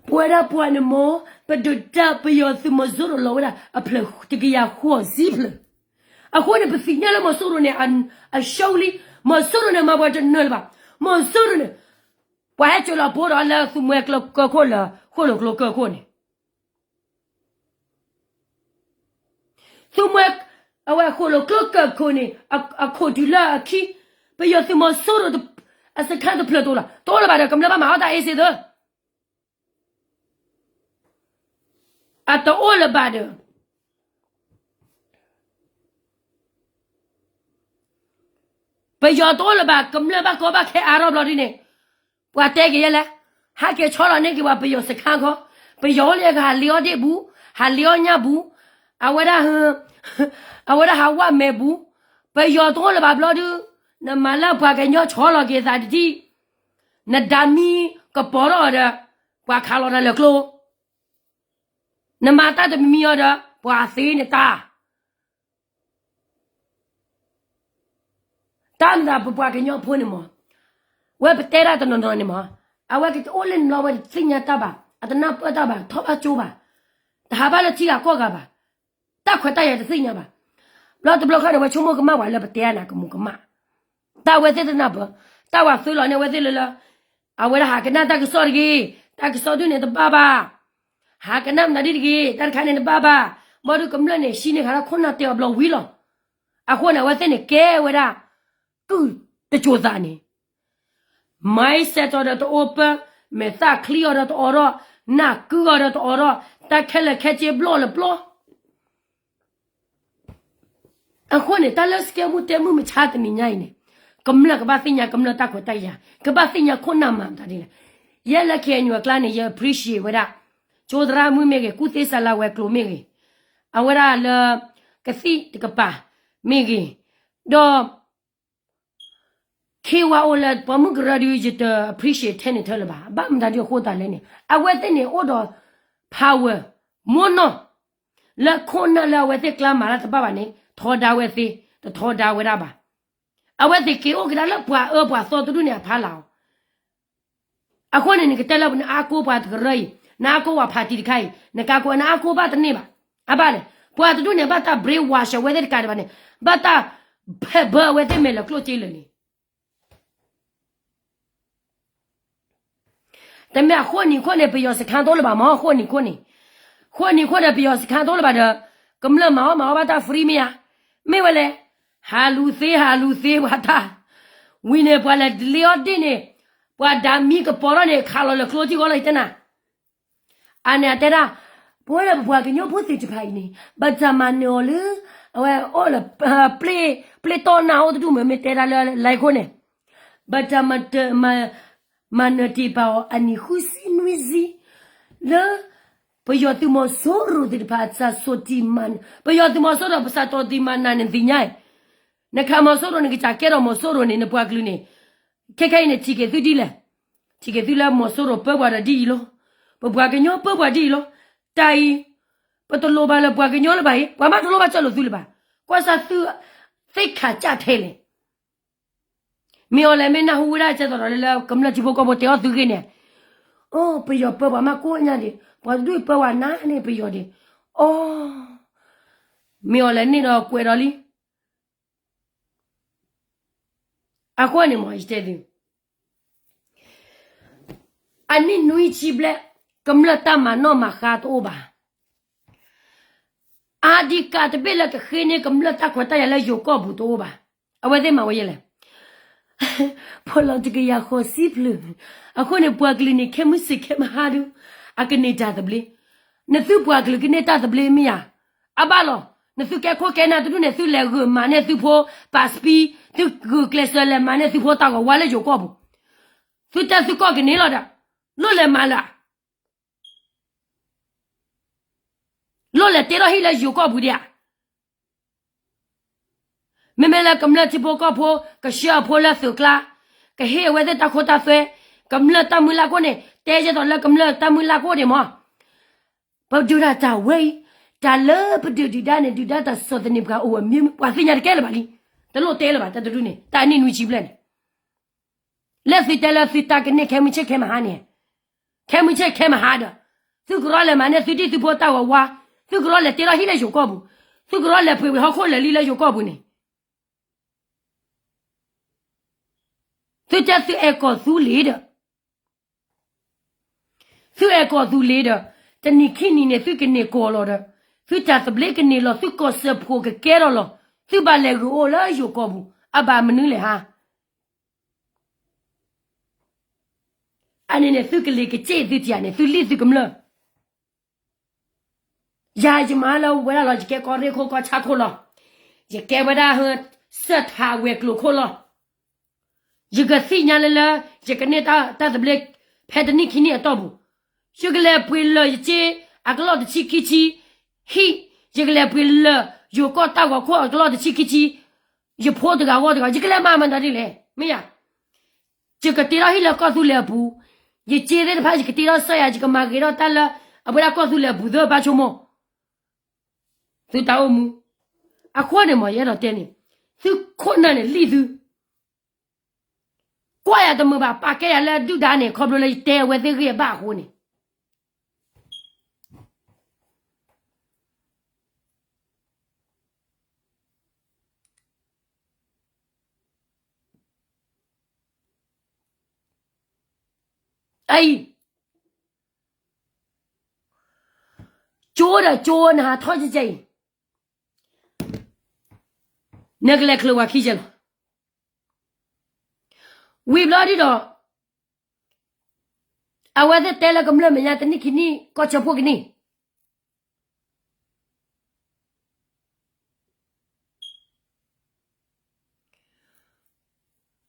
ပဝဲဒၣ်ပှၤန့ၣ်မ့ၢ် ပဒုးတၢ်ပယီၤသုးမီၤစိရိၤလီၤဝဲဒၣ် အဖျၢၣ်တကယၤဃိးဆံဖျၢၣ်. အဃိန့ၣ် ပသ့ၣ်ညါလၢမီၤစိရိၤန့ၣ် အ အရှုံးလံ, မီၤစိရိၤန့ၣ် မၤပှၤတနၢၤလၢၤဘၣ်, မီၤစိရိၤန့ၣ် ပှၤဟဲစိာ်လီၤဘိဒီးလၢသူမှဲကျိကၢၢ်ခိၣ်လၢ ဃိၣ်လိာ်ကျိကၢၢ်ခိၣ်န့ၣ် သူမှဲ အဝဲဃိၣ်လိာ်ကျိကၢၢ်ခိၣ်န့ၣ် အခိၣ်တုၤလၢအခံ, ပယီၤသုးမီၤစိရိၤ အစခါတဖျၢၣ်တအိၣ်လီၤ, တအိၣ်လၢၤဘၣ်ဒီး ကမျၢၢ်ဘၣ်မၤအီၣ်တၢ်အ့စ့သၢ အတအိၣ်လၢၤဘၣ်ဒီး ပယီၤတအိၣ်လၢၤဘၣ် ကမျၢၢ်ဘၣ်ကီဘၣ်ခဲအါထီၣ်ဘျီဒ်န့ၣ်, ပှၤတဲက့ၤယဲလဲၣ်, ဟဲက့ၤဆီလီၤန့ၢ်က့ၤပှၤပယီၤစခါခီ, ပယီၤအိၣ်လၢကဟးလ့အီၣ်ဒ့ၣ်ဘူး, ဟးလ့အီၣ်ညၣ်ဘူး, အဝဲဒၣ် အဝဲဒၣ်ဟးဝၣ်မဲာ်ဘူး, ပယီၤတအိၣ်လၢၤဘၣ်ဘျီဒု, နမၤလၢပှၤကညီဆီလီၤက့ၤသးတထံၣ်, နဒါမံကပီၤထီၣ်အီၤဒီး ပှၤခးလီၤနၤလၢၤကျိ နမၤတၢ်တမံၤမံၤအီၤဒီး ပှၤသ့နတၢ်, တၢ်မၤပပှၤကညီဖိန့ၣ်မး, ဝဲပတဲတၢ်တနီၤနီၤန့ၣ်မး, အဝဲကတအိၣ်လၢနလီၤဝဲတသ့ၣ်ညါတၢ်ဘၣ်, အတနၢ်ပၢၢ်တၢ်ဘၣ်, ထီၣ်ဘၣ်ကၠိဘၣ်, တဟးဘၣ်လၢထံဂၤကီၢ်ဂၤဘၣ်, တၢ်ခွဲးတၢ်ယာ်တသ့ၣ်ညါဘၣ်. ဘျီတဘျီခါန့ၣ် ဝဲဆိကမိၣ်ကမၣ်ပှၤလၢပတဲနၤကမူးကမၣ်, တၢ်ဝဲသ့ၣ်တနၢ်ပၢၢ်, တၢ်ဝဲသ့ၣ်လီၤန့ၣ် အဝဲသ့ၣ်လၢလၢ အဝဲဒၣ်ဟးကနၣ်တၢ်ကစီၣ်တဂ့ၤ, တၢ်ကစီၣ်ဒုးန့ၣ်တဘၣ်ဘၣ်, ဟးကနၣ်မနုၤဒ်တဂ့ၤ, တၢ်တခါန့ၣ်တဘၣ်ဘၣ်, ဘၣ်ဒုးကမျၢၢ်န့ၣ် ဟံးန့ၢ်ဃာ်လၢခိၣ်နၢ်တဲအီၤဘျီဝံၤလီၤ. အဃိန့ၣ် အဝဲသ့ၣ်န့ၣ်ကဲဝဲဒၣ် ကုၢ်တစိၤသးန့ၣ် mindset အီၤဒီးတအိၣ်ပၢၢ်, မဲာ်သၣ်ချံအီၤဒီးတအိးထီၣ်, နၢ်ကုၢ်အီၤဒီးတအိးထီၣ်, တၢ်ခဲလၢာ်ခဲဆ့ဘျီၣ်လၢပျီ အဃိန့ၣ် တၢ်လၢစကဲမူတဲမုၢ်မဆါတနံၤညါအံၤန့ၣ်, ကမျၢၢ်ကဘၣ်သ့ၣ်ညါ ကမျၢၢ်တၢ်ခွဲးတၢ်ယာ်, ကဘၣ်သ့ၣ်ညါခိၣ်နၢ်မၤမတၤဒ်လဲၣ်. ယဲလၢ ခ့ၣ်အဲၣ်ယူၣ် အကျါန့ၣ် ယ appreciate ဝဲဒၣ် ကၠိသရၣ်မုၣ်မ့ၢ်ဂ့ၤ, ကူၣ်သ့စးလါဝဲၤကျိၤမ့ၢ်ဂ့ၤ, အဝဲဒၣ်လၢ ကသံၣ်တကပၤမ့ၢ်ဂ့ၤ, ဒီး ခ့ဝါအိၣ်လၢပှၤမုၢ်ကရၢဒုး ယတ appreciate ထဲန့ၣ်ထဲလၢၤဘၣ်. ဘၣ်မတၤဒုးအဃိသတးလဲၣ်န့ၣ် အဝဲသ့ၣ်န့ၣ်အိၣ်ဒီး power မိၢ်နီၢ် လၢခိၣ်နၢ်လၢအဝဲသ့ၣ်ကျါမၤတၢ်တဘၣ်ဘၣ်န့ၣ် ထီဒါဝဲသ့, တထီဒါဝဲဒၣ်ဘၣ်. အဝဲသ့ၣ်က့ၤအိၣ်က့ၤဒၣ်လၢပှၤအၢပှၤသီတဒူၣ်န့ၣ်အဖီလာ်အီၤ အဃိန့ၣ် နကတဲလၢနအါကိးပှၤတကရၢအံၤ, နအါကိးပှၤဖးတံၢ်တခါအံၤ, နကါကိးနအါကိးဘၣ်တန့ၢ်ဘၣ်. အဘၣ်လဲၣ်, ပှၤတဒူၣ်န့ၣ် ဘၣ်တၢ် brainwash အဝဲသ့ၣ်တကးဒံးဘၣ်န့ၣ်, ဘၣ်တၢ်ဖဲးဘၢအဝဲသ့ၣ်မဲာ်လၢကျိၣ်စ့လၢာ်န့ၣ် တမ့ၢ်အဃိနံၤခိၣ်န့ၣ် ပယီၤစခါတအိၣ်လၢၤဘၣ်မ့ၢ် ဃိနံၤခိၣ်န့ၣ်, ဃိနံၤခိၣ်န့ၣ် ပယီၤစခါတအိၣ်လၢၤဘၣ်ဒီး ကမျၢၢ်မၤအီၣ်မၤအီၣ်ဘၣ်တၢ် free မ့ၢ်ဧါ, မ့ၢ်ဝဲလဲၣ်, ဟးလူၤသ့ ဟးလူၤသ့ပှၤတၢ်, ဝံၤန့ၣ် ပှၤလဲၤလ့အီၣ်ဒ့ၣ်န့ၣ်, ပှၤဒါမံကပီၤထီၣ်န့ၣ် ခးလီၤလၢကျိထံဃီလီၤ ယတဲနၤ အန့ၣ်အတဲဒၣ်, ပဝဲဒၣ်ပပှၤကညီဖိသ့ၣ်တဖၣ်အံၤန့ၣ် ဘၣ်တၢ်မၤနၢၤအီၤလၢ အဝဲအီၣ်လၢ ပျ့ၤတီၢ်နၢ်အိၣ်တဒူၣ်မ့ၢ် မ့ၢ်တဲဒၣ်လၢ လၢခိၣ်န့ၣ်, ဘၣ်တၢ်မၤ မၤနၢၤတ့ၢ်ပာ်အီၤအနံၣ်ဃုဆံနွံဆံ လၢ ပယီၤသုးမီၤစိရိၤသ့ၣ်တဖၣ်အစးစိၤတံၢ်မၤ, ပယီၤသုးမီၤစိရိၤပစးစိၤတံၢ်မၤနၢၤန့ၣ်သ့ၣ်ညါအံၤ နခးမီၤစိရိၤ နကစၢ်ကဲထီၣ်မီၤစိရိၤန့ၣ် နပှၤကလုာ်န့ၣ် ခဲခဲအံၤန့ၣ် ထံၣ်က့ၤသုဒ်လဲၣ်. ထံၣ်က့ၤသုလၢမီၤစိရိၤပၢပှၤဒီးဒ်အံၤလီၤ. ပပှၤကညီပၢပှၤဒ်အံၤလီၤ. တၢ်အံၤ ပတလိၣ်ဘၣ်လၢပှၤကညီလၢၤဘၣ်အံၤ ပှၤမးတလိၣ်ဘၣ်ကၢလိာ်သုလၢၤဘၣ်. ကွၢ်စၢ်သု သ့ၣ်ခၣ်ကၢ်ထဲလဲၣ်. မ့ၢ်အီၤလဲၣ် မ့ၢ်နၢ်ဟူဝဲဒၣ်ကဲသိးဒီးလၢ ကမျၢၢ်ထံဖိကီၢ်ဖိတဲအီၤသုဂ့ၢ်န့ၣ်, အိ ပယီၤပၢပှၤမးကိးညါဒံး, ပှၤတဒူၣ်ပၢဝဲနၤန့ၣ်ပယီၤဒံး, အိ မ့ၢ်အီၤလဲၣ်န့ၣ်ဒီးကွဲးဒီးလံ. အဃိန့ၣ်မ့ၢ်ယတဲသု အနံၣ်နွံဆံဘျဲၣ် ကမျၢၢ်တၢ်မၤနီၣ်မၤဃါတအိၣ်ဘၣ်. အါဒံကးတဘ့ၣ်လၢကဃ့န့ၢ်ကမျၢၢ်တၢ်ခွဲးတၢ်ယာ်လၢယိၤကီၢ်ပူၤတအိၣ်ဘၣ်. အဝဲသ့ၣ်မၤဝဲယဲလဲၣ်. ဖိလီၤတကယၤဃိးဆံဖျၢၣ်, အဃိန့ၣ်ပှၤကလုာ်န့ၣ် ခဲမုၢ်ဆ့ၣ်ခဲမုၢ်ဟါဒုး အကန့ၢ်တၢ်သဘျ့. နသုပှၤကလုာ်ကန့ၢ်တၢ်သဘျ့မ့ၢ်ဧါ. အဘၣ်လီၤ. နသုကဲခိၣ်ကဲနၢ်တဒူၣ်န့ၣ် သုလဲၤဂုာ်မၤန့ၢ်သုဖိ ပာ်စပံ, သုဂုာ်ကျဲးစၢးလဲၤမၤန့ၢ်သုဖိတၢ်ဂီၤဝါလၢယိၤကီၢ်ပူၤ, သုတဲသုကီၢ်ကန့ၢ်လီၤဒီး လိၣ်လဲၤမၤလၢ လိၣ်လဲၤတ့ထီၣ်ဟံၣ်လၢယိၤကီၢ်ပူၤဒံးဧါ. မ့မ့ၢ်လၢကမျၢၢ်ထံဖိကီၢ်ဖိ ကဆှၢအဖိလၢသုးကျါ, ကဟ့ၣ်အဝဲသ့ၣ်တၢ်ခိတၢ်သွဲ, ကမျၢၢ်တၢ်မုၢ်လၢ်ကအိၣ်န့ၣ် တဲယဲသိးလၢကမျၢၢ်တၢ်မုၢ်လၢ်ကအိၣ်ဒံးမး. ပဒုးတၢ်တၢ်ဝဲအံၤ, တၢ်လၢပဒုးဒုၣ်ဒါန့ၣ် ဒုၣ်ဒါတၢ်ဆီၣ်သနံးပှၤအိၣ်အမံၤ ပှၤသ့ၣ်ညါတကဲလၢၤဘၣ်လံ. တလိၣ်တဲလၢၤဘၣ် တၢ်တဒူၣ်န့ၣ် တၢ်အနံၣ်နွံဆံဘျဲၣ်န့ၣ် လၢသုတဲလၢသုတၢ်ကန့ၢ်ခဲမုၢ်ဆ့ၣ်ခဲမုၢ်ဟါန့ၣ်, ခဲမုၢ်ဆ့ၣ်ခဲမုၢ်ဟါဒီး သုကရီလဲၤမၤန့ၢ်သုဒံၣ်သုဖိတၢ်ဂီၤဝါ, သုကရီလဲၤတ့ထီၣ်ဟံၣ်လၢယိၤကီၢ်ပူၤ, သုကရီလဲၤပှ့ၤဝံၤဟီၣ်ခိၣ်လၢာ်လံလၢယိၤကီၢ်ပူၤန့ၣ်, သုတဲသုအဲၣ်ကီၢ်သူလ့ၤဒီး သုအဲၣ်ကီၢ်သူလ့ၤဒီး တနံၤခံနံၤန့ၣ် သုကန့ၢ်ကီၢ်လီၤဒီး သုတၢ်သဘျ့ကန့ၢ်လီၤ သုကီၢ်စၢဖှိၣ်ကကဲထီၣ်လီၤ သုဘၣ်လဲၤဂုာ်အိၣ်လၢယိၤကီၢ်ပူၤ အဘၣ်မနုၤလဲၣ်ဟါ. အန့ၣ်န့ၣ် သုကလ့ၤကစ့ၣ်သုထံၣ်ဧါန့ၣ် သုလံၣ်သုကမျၢၢ် ယၤယမၤလၢဝဲဒၣ်လီၤ ယကဲကီၢ်ရ့ၣ်ခိၣ်ကီၢ်ဆၣ်ခိၣ်လီၤ. ယကဲဝဲဒၣ်ဟၢ စၢၣ်ထးဝဲၤကျိၤခိၣ်လီၤ. ယကသ့ၣ်ညါလၢလၢ ယကန့ၢ်တၢ်သဘျ့ ဖဲတနံၣ်ခံနံၣ်အတီၢ်ပူၤ, ယကလဲၤပှ့ၤလၢာ်ယစ့အကလီၢ်တဆံခံဆံ ဟံၣ်, ယကလဲၤပှ့ၤလၢာ်ယိၤကီၢ်တၢ်ဂီၤခိၣ်အကလီၢ်တဆံခံဆံ, ယဖိတဂၤဂီၢ်တဂၤ ယကလဲၤမၤမတၤဒ်လဲၣ် မ့ၢ်ယၤ ယကတ့ထီၣ်ဟံၣ်လၢကီၢ်သူလ့ၤအပူၤ, ယစ့သ့ၣ်တဖၣ် ယကတ့ထီၣ်စၢယၤ ယကမၤဂ့ၤထီၣ်တၢ်လၢ အဝဲဒၣ်ကီၢ်သူလ့ၤအပူၤသ့ၣ်တဖၣ်ဆိကမိၣ်, သုတၢ်အိၣ်မူ, အဃိန့ၣ်မ့ၢ်ယအဲၣ်ဒိးတဲန့ၣ်, သုခိၣ်နၢ်န့ၣ်လံၣ်သု, ကွၢ်ယၤတမုာ်ဘၣ် ပာ်ကဲယၤလၢဒုၣ်ဒါန့ၣ် ခီဖျိလၢယတဲအဝဲသ့ၣ်ဂ့ၢ်အဘၣ်အဃိန့ၣ် အံၤ, ကၠိဒီးကၠိနဟးထီၣ်ကဲကဲအံၤ, နကလဲၤချုးဝဲခံကဲလီၤ. ဝံၤဘျီဒ်ဒီး အဝဲသ့ၣ်တဲလၢကမျၢၢ်မဲာ်ညါ တနံၣ်ခံနံၣ် ကီၢ်ဆၢဖှိၣ်ကန့ၢ်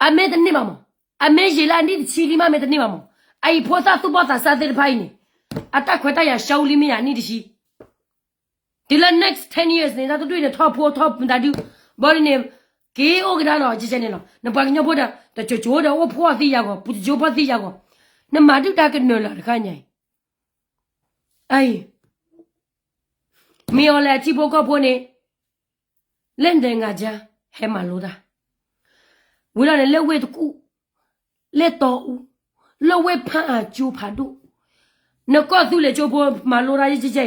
အမ့ၢ်တန့ၢ်ဘၣ်မး, အမ့ၢ်ယံာ်လၢအနံၣ်တဆံလံမး မ့ၢ်တန့ၢ်ဘၣ်မး, အအံၤဖိသၣ်သူၣ်ဘီၣ်သးစၢ်သ့ၣ်တဖၣ်အံၤန့ၣ်, အတၢ်ခွဲးတၢ်ယာ်ဆှၢဝံၤလံမ့ၢ်ယၤနံၣ်တဆံ, တုၤလၢ next ten years န့ၣ် တၢ်တဒူၣ်န့ၣ် ထီၣ်ဖိထီၣ်မတၤဒု, ဘၣ်ဒ်န့ၣ် က့ၤအိၣ်ကဒါလီၤ ကဲကဲန့ၣ်လီၤ. နပှၤကညီဖိဒီး တကၠိကၠိဒီးအိၣ်ဖှီၣ်သံယာ်ဂီၢ် ပူၤတကၠိဖီၣ်သံယာ်ဂီၢ်, နမၤဒုၣ်ဒါကနၢၤလၢာ်တခါညါအံၤ အံၤ, မ့ၢ်အီၤလဲၣ်အထံဖိကီၢ်ဖိန့ၣ် လၢနတဂၤက ဟဲမၤလိတၢ်, ဝံၤလီၤန့ၣ် လၢဝ့ၢ်တကူၣ်, လၢတီအူ, လၢဝ့ၢ်ဖးအကၠိဖးဒိၣ်, နကီၢ်သူလ့ၤကၠိဖိမၤလိတၢ်ယဲကဲကဲ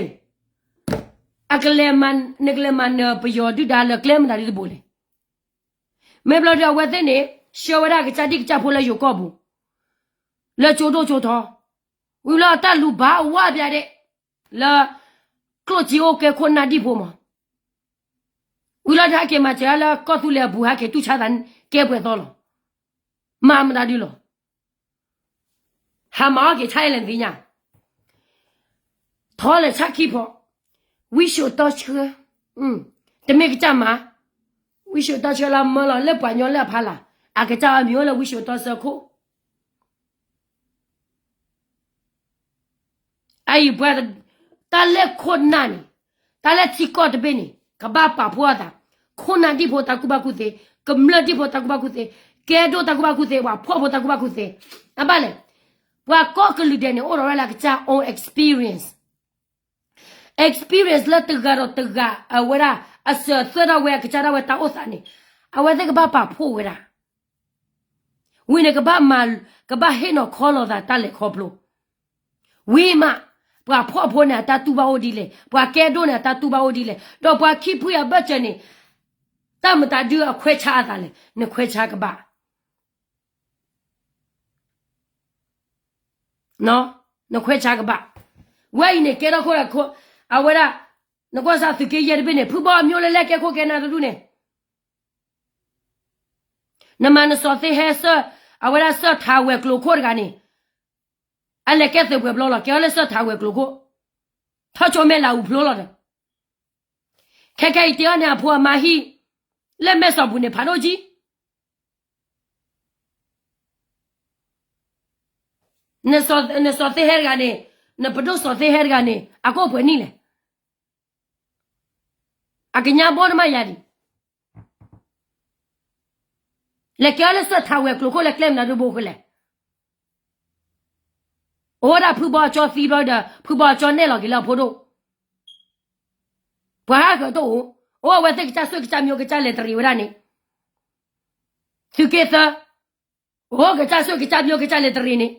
အံၤ, အကလဲၤမၤ, နကလဲၤမၤနၢၤပယီၤဒုၣ်ဒါလၢကျဲမတၤဒ်တဘိလဲၣ်. မ့ၢ်ဘျီဒီးအဝဲသ့ၣ်န့ၣ် ဆှၢဝဲဒၣ်ကစၢ်ဒံၣ်ကစၢ်ဖိလၢယိၤကီၢ်ပူၤ, လၢကၠိဒိၣ်ကၠိထီ, ဝံၤလီၤတၢ်လူၤဘၣ်အဝဲပျဲဒဲး, လၢ ကျိၣ်စ့အိၣ်ကဲခိၣ်နၢ်ဒံၣ်ဖိမး, ဝံၤလီၤတဟဲက့ၤမၤစၢၤလၢကီၢ်သူလ့ၤအပူၤဟဲက့ၤတူၢ်ဆါသးကဲပှဲၤသီလီၤ, မၤမတၤဒုလီၤ. ဟးမၤအီၣ်က့ၤဆါအဲၣ်လဲၣ်သ့ၣ်ညါ, ထီလဲၤဆၣ်ခံဖီ, ဝံၣ်ၡိၣ်တီဆှၢ, တမ့ၢ်ကစၢ်မၤ, ဝံၣ်ၡိၣ်တီဆှၢလၢမၢလီၤလၢပှၤကညီလၢအဖီလာ်, အကစၢ်အမံၤအိၣ်လၢဝံၣ်ၡိၣ်တီဆှၢခိၣ် အံၤပှၤ, တၢ်လၢခိၣ်နၢ်န့ၣ်, တၢ်လၢထံကီၢ်တဘ့ၣ်န့ၣ် ကဘၣ်ပာ်ဖှိၣ်အသး, ခိၣ်နၢ်ဒံၣ်ဖိတၢ်ကူၣ်ဘၣ်ကူၣ်သ့, ကမျၢၢ်ဒံၣ်ဖိတၢ်ကူၣ်ဘၣ်ကူၣ်သ့, ကဲဒိၣ်တၢ်ကူၣ်ဘၣ်ကူၣ်သ့, ပှၤဖှီၣ်ဖိတၢ်ကူၣ်ဘၣ်ကူၣ်သ့, အဘၣ်လဲၣ်, ပှၤကိးကလုာ်ဒဲးန့ၣ် အိၣ်ဒီးဝဲဒၣ်လၢအကစၢ် own experience, experience လၢတဂၤဒီးတဂၤ အဝဲဒၣ် အစၢၤသွဲၣ်ထီၣ်ဝဲအကစၢ်ဒၣ်ဝဲတၢ်အိၣ်သးန့ၣ်, အဝဲသ့ၣ်ကဘၣ်ပာ်ဖှိၣ်ဝဲဒၣ် ဝံၤန့ၣ် ကဘၣ်မၤ, ကဘၣ်ဟ့ၣ်နီၤခီလီၤသးတၢ်လဲၤခီဖျိ, ဝံၤမး, ပှၤဖှီၣ်ဖိန့ၣ် အတၢ်တူၢ်ဘၣ်အိၣ်ဒ်လဲၣ်, ပှၤကဲဒိၣ်န့ၣ် အတၢ်တူၢ်ဘၣ်အိၣ်ဒ်လဲၣ်, ဒီးပှၤခံဖုအဘၢၣ်စၢၤန့ၣ်, တၢ်မတၤဒုအခွဲးဆါအသးလဲၣ်, နခွဲးဆါကဘၣ် နခွဲးဆါကဘၣ်. ဝဲအံၤန့ၣ် ကဲထီၣ်ခိၣ်, အဝဲဒၣ်, နကွၢ်စၢ်သုးက့ယဲၢ်တဘ့ၣ်န့ၣ် ဖုဘီအမျိုးလဲလဲကဲခိၣ်ကဲနၢ်တဒူၣ်န့ၣ်, နမၤနစီၤသ့ဟဲစၢၢ်, အဝဲဒၣ်စၢၢ်ထးဝဲၤကျိၤခိၣ်တဂၤန့ၣ်, အလဲၤကဲသုးပှဲၤဘျီလီၤ, ကဲအီၤလၢစၢၢ်ထးဝဲၤကျိၤခိၣ်, ထီၣ်ကၠိမဲာ်လၤအူဖျိလီၤဒီး ခဲခဲအံၤတဲအီၤန့ၣ် အဖိအမါဟံၣ်, လၢမဲာ်စီၤပူၤန့ၣ် ဖးဒိၣ်ကံ, နစီၤသ့ဟဲတဂၤန့ၣ်, နပဒိၣ်စီၤသ့ဟဲတဂၤန့ၣ် အကိၣ်ပှဲၤနံၣ်လဲၣ်, အကညါဘီနမါယၤဒံး, လဲၤကဲအီၤလၢစၢၢ်ထးဝဲၤကျိၤခိၣ် လဲၤကျဲမနုၤဒိဘိဃဲလဲၣ်. အိၣ်ဝဲဒၣ်ဖုဘီအကၠီသံဘျီဒီး ဖုဘီအကၠီနဲၣ်လီၤက့ၤလၢအဖိဒိၣ်, ပှၤဟးဃၢၤတအိၣ်, အိၣ်ဝဲသ့ၣ်ကစၢ်ဆိၣ်ကစၢ်မံၤကစၢ်လဲၤတရံးဝဲဒၣ်န့ၣ်, သုးက့သၢ, အိၣ်ကစၢ်ဆိၣ်ကစၢ်မံၤကစၢ်လဲၤတရံးန့ၣ်,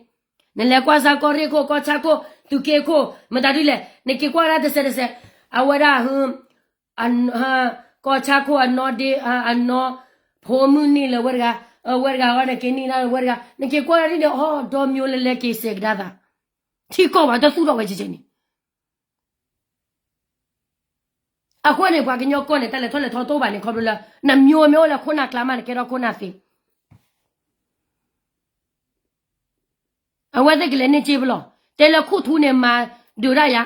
နလဲၤကွၢ်စၢ်ကီၢ်ရ့ၣ်ခိၣ် ကီၢ်ဆၣ်ခိၣ် သုးက့ခိၣ် မတၤဒ်လဲၣ် နက့ၤကွၢ်ဒၣ်တစဲးတစဲး, အဝဲဒၣ် ကီၢ်ဆၣ်ခိၣ်အနီၢ်ဒ့ အနီၢ် ဖိမုၣ်န့ၢ်လၢဝဲတဂၤ, ဝဲတဂၤအီၤနက့ၤန့ၢ်ဒၣ်ဝဲတဂၤ, နက့ၤကွၢ်ဒၣ်ဒ်န့ၣ် အိၣ်ဒီးမျိုးလဲၤလဲၤက့ၤစဲးကဒါသး, ထံကီၢ်ဘၣ်တသူၣ်ထီၣ်ဝဲကဲကဲန့ၣ် အဃိန့ၣ် ပှၤကညီကီၢ်န့ၣ် တၢ်လဲၤထီၣ်လဲၤထီတအိၣ်ဘၣ်န့ၣ် ခီဖျိလၢ နမျိုးမ့ၢ်အိၣ်လၢခိၣ်နၢ်ကျါမး နကဲထီၣ်ခိၣ်နၢ်သ့, အဝဲသ့ၣ်ကလဲၤန့ၢ်စ့ပလီၢ်, တဲလၢခူၣ်ထူန့ၣ် မၤဒုးတၢ်ယါ,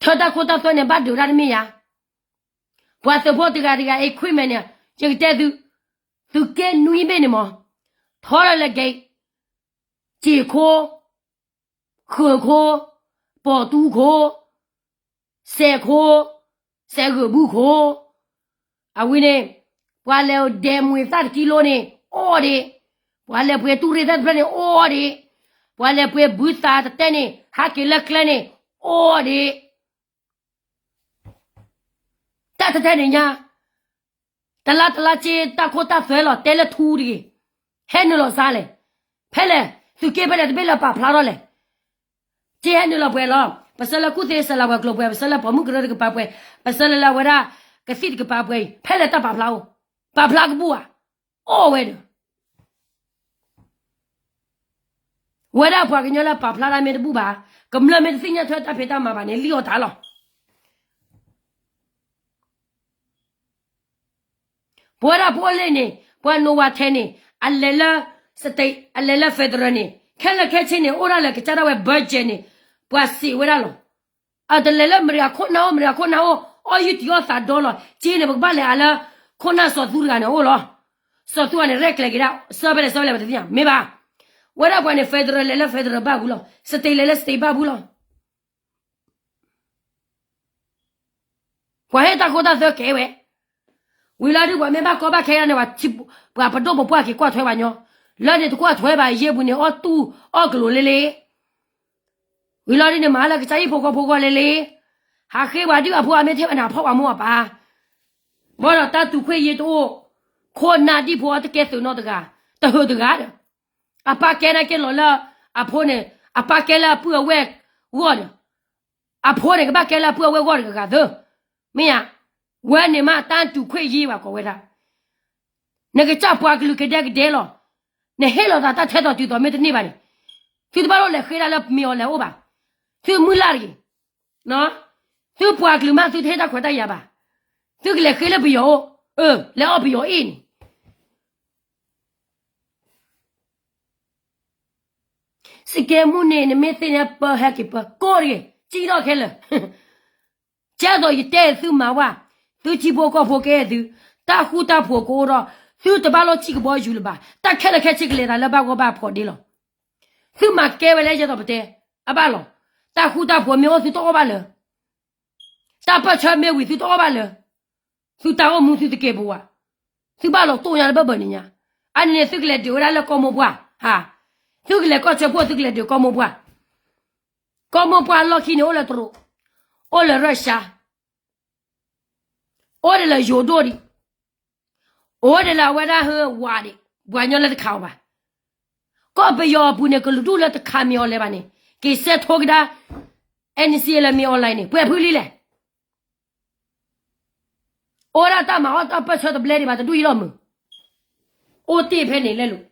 ထၢတၢ်ခိတၢ်သွဲန့ၣ် ဘၣ်ဒုးတၢ်တမ့ၢ်ယါ, ပှၤသုးဖိတဂၤတဂၤ equipment န့ၣ် ယကတဲသု, သုးက့နွံဘ့ၣ်န့ၣ်မး, ထီထီၣ်လၢ gate, စ့ၢ်ခိ, ဃၢၤခိ, ပီၣ်တူခိ, စဲးခိ, စဲးဂၢၢ်ဘုခိ, အဝဲန့ၣ်, ပှၤလဲၤဒဲးမွ့ၤသၣ်တကံလိန့ၣ် အိၣ်ဒံး, ပှၤလဲၤပှ့ၤတူၢ်ရ့ၣ်သၣ်တဖျၢၣ်န့ၣ် အိၣ်ဒံး, ပှၤလဲၤပှ့ၤဘုသးတတဲန့ၣ် ဟးက့ၤလၢကျဲန့ၣ် အိၣ်ဒံး တၢ်တတဲန့ၣ်ညါ, တလါတလါစ့တၢ်ခိတၢ်သွဲလီၤ တဲလၢထူတဂ့ၤ, ဟဲနုာ်လီၤစါလဲၣ်, ဖဲလဲၣ်, သုးက့ဖဲလဲၣ်တဘ့ၣ်လၢပာ်ဖျါထီၣ်လဲၣ်, စ့ဟဲနုာ်လီၤပှဲၤလီၤ, ပဆၢလၢကူၣ်သ့စလၤဝဲၤကျိၤပှဲၤ, ပဆၢလၢပိာ်မုၣ်ကရၢတကပၤပှဲၤ, ပဆၢလၢလၢအဝဲဒၣ် ကသံၣ်တကပၤပှဲၤအံၤ ဖဲလဲၣ်တၢ်ပာ်ဖျါအိၣ်, ပာ်ဖျါကဘူၣ်ဧါ, အိၣ်ဝဲဒီး ဝဲဒၣ်ပှၤကညီလၢပာ်ဖျါတၢ်မ့ၢ်တဘူၣ်ဘၣ်, ကမျၢၢ်မ့ၢ်တသ့ၣ်ညါထွဲတၢ်ဖံးတၢ်မၤဘၣ်န့ၣ် လံၣ်အီၣ်တၢ်လီၤ. ပဝဲဒၣ်ပအိၣ်လၢန့ၣ် ပှၤနိးဝၤထဲန့ၣ် အလဲၤလၢ state အလဲၤလၢ federal န့ၣ် ခဲလၢာ်ခဲဆ့န့ၣ် အိၣ်ဒၣ်လၢကစၢ်ဒၣ်ဝဲ budget န့ၣ် ပှၤစံးဝဲဒၣ်လီၤ. အတလဲၤလၢမတၤဂၤခိၣ်နၢ်အိၣ် မတၤဂၤခိၣ်နၢ်အိၣ် အီၣ်ယုၢ်တံၢ်အီၣ်သးဒီလီၤ. စ့န့ၣ် ပကဘၣ်လဲၤအါလၢ ခိၣ်နၢ်စီၤသူတဂၤန့ၣ်အိၣ်လီၤ. စီၤသူဂၤန့ၣ် ရဲၣ်ကျဲၤက့ၤဒၣ် ဆှၢဖဲလဲၣ်ဆှၢဖဲလဲၣ် ပတသ့ၣ်ညါ မ့ၢ်ဘၣ်. ဝဲဒၣ်ပှၤန့ၣ် federal လဲၤလၢ federal ဘၣ်ပူၤလီၤ. state လဲၤလၢ state ဘၣ်ပူၤလီၤ. ပှၤဟ့ၣ်တၢ်ခိတၢ်သွဲကဲဝဲ ဝံၤလီၤဒုး ပှၤမ့ၢ်ဘၣ်ကီဘၣ်ခဲဒၣ်န့ၣ် ပှၤပဒိၣ်ပပှၢ်က့ၤကွၢ်ထွဲပှၤညီ, လၢန့ၣ်တကွၢ်ထွဲဘၣ်ယဲၢ်ပူၤန့ၣ် အီၣ်တူၢ်အီၣ်ကလိၤလ့လ့, ဝံၤလီၤဒုးန့ၣ် မၤလၢကစၢ်ဟံၣ်ဖိဃီဖိဂီၢ်လ့လ့, ဟးဃ့ပှၤဒုးအဖိအမ့ၢ်ထဲဝဲန့ၣ် ဖီၣ်ပှၤမိၢ်အပၢ်, ဘၣ်ဒီးတၢ်သူၣ်ခွဲးယ့တအိၣ်, ခိၣ်နၢ်ဒံၣ်ဖိအတကဲသုးနီတဂၤ, တဟုးတဂၤဒီး အပၢ်ကဲနာ်က့ၤလီၤလၢ အဖိန့ၣ် အပၢ်ကဲလၢအပုၢ်အဝဲၢ်ဂီၢ်ဒီး အဖိန့ၣ် ကဘၣ်ကဲလၢအပုၢ်အဝဲၢ်ဂီၢ်တဂၤဂၤသၢ, မ့ၢ်ဧါ, ဝဲန့ၣ်မးတၢ်သူၣ်ခွဲးယ့ဘၣ်ကိးဝဲဒၣ်, နကစၢ်ပှၤကလုာ်ကဒဲကဒဲလီၤ, နဟ့ၣ်လီၤသးတၢ်ထဲသိးတုၤသိးမ့ၢ်တန့ၢ်ဘၣ်န့ၣ်, သုတဘၣ်လိၣ်လဲၤဃ့ဒၣ်လၢမ့ၢ်အီၤလဲၤအိၣ်ဘၣ်, သုမုၢ်လၢ်တဂ့ၤ, သုပှၤကလုာ်မး သုတဟ့ၣ်တၢ်ခွဲးတၢ်ယာ်ဘၣ်, သုကလဲၤဃ့လၢပယီၤအိၣ်, အၢ လဲၤအီၣ်ပယီၤအ့ၣ်န့ၣ် စကဲမုၢ်န့ၣ် နမ့ၢ်သ့ၣ်ညါပၢဟဲက့ၤ ပၢကိးတဂ့ၤ စံၣ်ထီၣ်ခဲလၢာ်, ကဲသိးယတဲသုမၤဝဲ, သုထံဖိကီၢ်ဖိကဲသု, တၢ်ဃူတၢ်ဖိးကအိၣ်ဒီး, သုတဘၣ်လိၣ်စံၣ်ကဘီယူၤလၢၤဘၣ်, တၢ်ခဲလၢာ်ခဲဆ့ကလဲၤသးလၢဘၣ်ဂီၢ်ဘၣ်ဖီးဒ့လီၤ. သုမၤကဲဝဲလၢယဲသိးပတဲ, အဘၣ်လီၤ, တၢ်ဃူတၢ်ဖိးမ့ၢ်အိၣ်သုတအီၣ်ဘၣ်လၢၤ, တၢ်ပၢၢ်ဆၢမ့ၢ်ဝံၤသုတအီၣ်ဘၣ်လၢၤ သုတၢ်အိၣ်မူသုတကဲပူၤဧါ, သုဘၣ်လီၤတိၢ်ညါတဘၢၣ်ဘၢၣ်န့ၣ်ညါ, အန့ၣ်န့ၣ်သုကလဲၤဒုးဝဲဒၣ်လၢကီၢ်မိၢ်ပှၢ်, ဟါ, သုကလဲၤကီၢ်ဆၢခိၣ် သုကလဲၤဒုးကီၢ်မိၢ်ပှၢ်, ကီၢ်မိၢ်ပှၢ်လီၢ်ခံန့ၣ် အိၣ်လၢတရူး, အိၣ်လၢရၢၡါ, အိၣ်ဒၣ်လၢယိၤဒိၣ်ဒံး, အိၣ်ဒၣ်လၢအဝဲဒၣ်ဟၢဝးဒံး, ပှၤကညီလၢတခးအီၤဘၣ်, ကီၢ်ပယီၤအပူၤန့ၣ် ကလုာ်ဒူၣ်လၢတခးမ့ၢ်အီၤလဲၤဘၣ်န့ၣ် က့ၤစဲးထိကဒါ NCA လၢမ့ၢ်အီၤလဲၤန့ၣ် ပှဲၤဖုလံလဲၣ် အိၣ်ဒၣ်တၢ်မၤအီၣ်တၢ်ပၢၢ်ဆၢတဘျဲဒံးဘၣ် တဒူၣ်အံၤလီၤမုၢ်, အိၣ်တ့ၢ်ဖဲန့ၣ်လဲၣ်လိၤ.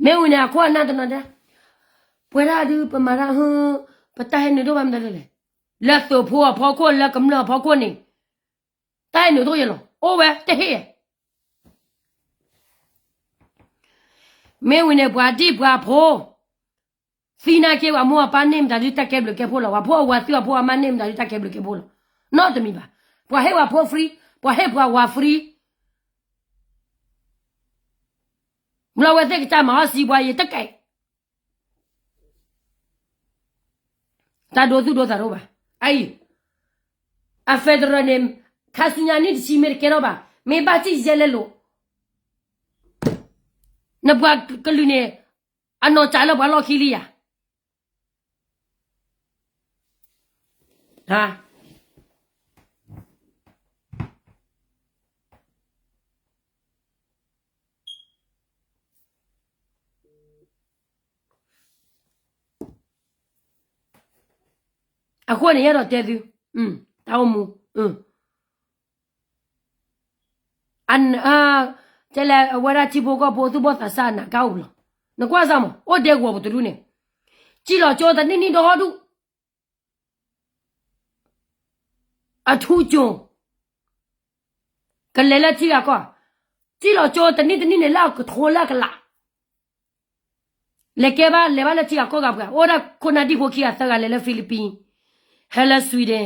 မ့ၢ်ဝံၤန့ၣ် အခိၣ်အနၢ်တနီၤဒၣ်, ပဝဲဒၣ်ဒုး ပမၤတၢ်ဟၢ, ပတၢ်ဟဲနုာ်ဒိၣ်ဘၣ်မတၤလဲၣ်လဲၣ်, လၢသုးဖိအဖီခိၣ် လၢကမျၢၢ်အဖီခိၣ်န့ၣ် တၢ်ဟဲနုာ်ဒိၣ်ယဲလီၤ အိၣ်ဝဲတဟ့ၣ်ယဲ မ့ၢ်ဝံၤန့ၣ် ပှၤဒံၣ်ပှၤဖိ သံနာ်က့ ပှၤမိၢ်ပၢ်န့ၢ်မတၤဒုးတၢ်ကဲဘျုးကဲဖှိၣ်လီၤ, ပှၤဖိအဝၤသုးအဖိအမါန့ၢ်မတၤဒုးတၢ်ကဲဘျုးကဲဖှိၣ်လီၤ, နီတမံၤဘၣ်, ပှၤဟ့ၣ်ပှၤဖိ free, ပှၤဟ့ၣ်ပှၤဝၤ free, ဘျီဝဲသ့ၣ်ကစၢ်မၤအီၣ်စံးပှၤယတကဲ တၢ်ဒိသူၣ်ဒိသးတအိၣ်ဘၣ်, အအံၤ, အ federal န့ၣ် ခါဆူညါနံၣ်တဆံမ့ၢ်တကဲထီၣ်ဘၣ်, မ့ၢ်ဘၣ်စံၣ်ယဲလဲၣ်လိၤ, နပှၤကလုာ်န့ၣ် အနီၢ်ကၢ်လၢပှၤလီၢ်ခံလံယၤ အဃိန့ၣ် ယအဲၣ်ဒိးတဲသု, တၢ်အိၣ်မူ, တဲလဲၣ် အဝဲဒၣ်ထံဖိကီၢ်ဖိသူၣ်ဘီၣ်သးစၢ်အနးကၢ်အိၣ်လီၤ, နကွၢ်စၢ်မး အိၣ်ဒဲကဝီၤပူၤတဒူၣ်န့ၣ်, စံၣ်လီၤကၠိတနံၣ်နံၣ်ဒီဟီၣ်ဒူၣ် အထူကၠိ, ကလဲၤလၢထံဂၤကီၢ်, စံၣ်လီၤကၠိတနံၣ်တနံၣ်န့ၣ် လၢအကထိလၢအကလး, လဲၤကဲဘၣ် လဲၤဘၣ်လၢထံဂၤကီၢ်ဂၤပှၤ အိၣ်ဒၣ်ခိၣ်နၢ်ဒံၣ်ဖိခံဂၤသၢဂၤလဲၤလၢ Philippines, ဟဲလၢ Sweden,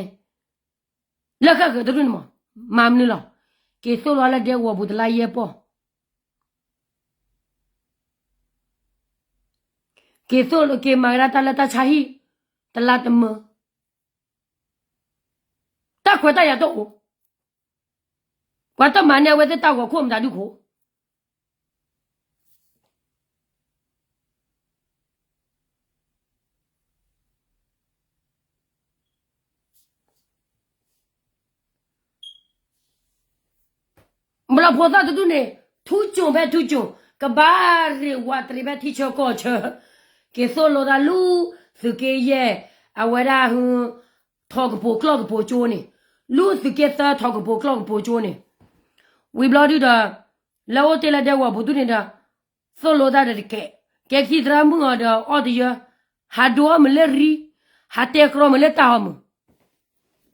လၢဃၣ်ဃၢၤတဒူၣ်န့ၣ်မး, မၤမနုၤလီၤ, က့ၤသိၣ်လိလၢဒဲကဝီၤပူၤတလါယဲၢ်ပီၢ် က့ၤသိၣ်လိက့ၤမၤကဒါတၢ်လၢတၢ်ဆါဟံၣ်, တလါတမၢ, တၢ်ခွဲးတၢ်ယာ်တအိၣ်, ပှၤတမၤန့ၢ်အဝဲသ့ၣ်တၢ်ဂီၤခိၣ်မတၤဒုခိၣ် ဘျီဖိသၣ်တဒူၣ်န့ၣ် ထူကၠိဖဲထူကၠိ, ကဘၣ်ရ့ၣ်ဝးတရံးဖဲထံဆၢကီၢ်ဆၢ, က့ၤသိၣ်လိတၢ်လူၤ, သုးက့ယဲၢ်, အဝဲဒၣ်ဟူ, ထီၣ်ကပိာ်ကျီၢ်ကပိာ်ကၠိန့ၣ်, လူၤသုးက့သၢ ထီၣ်ကပိာ်ကျီၢ်ကပိာ်ကၠိန့ၣ်, ဝံၤဘျီဒုဒီး, လၢအိၣ်တ့ၢ်လၢဒဲကဝီၤပူၤဒူၣ်န့ၣ်ဒီး, သိၣ်လိတၢ်ဒီးတကဲး, ကဲခံသရၣ်မုၣ်အီၤဒီးအီၣ်တယၢ, ဟးဒိအီၣ်မုာ်လၢရံ, ဟးတဲကြီမုာ်လၢတၢ်အီၣ်မုာ်,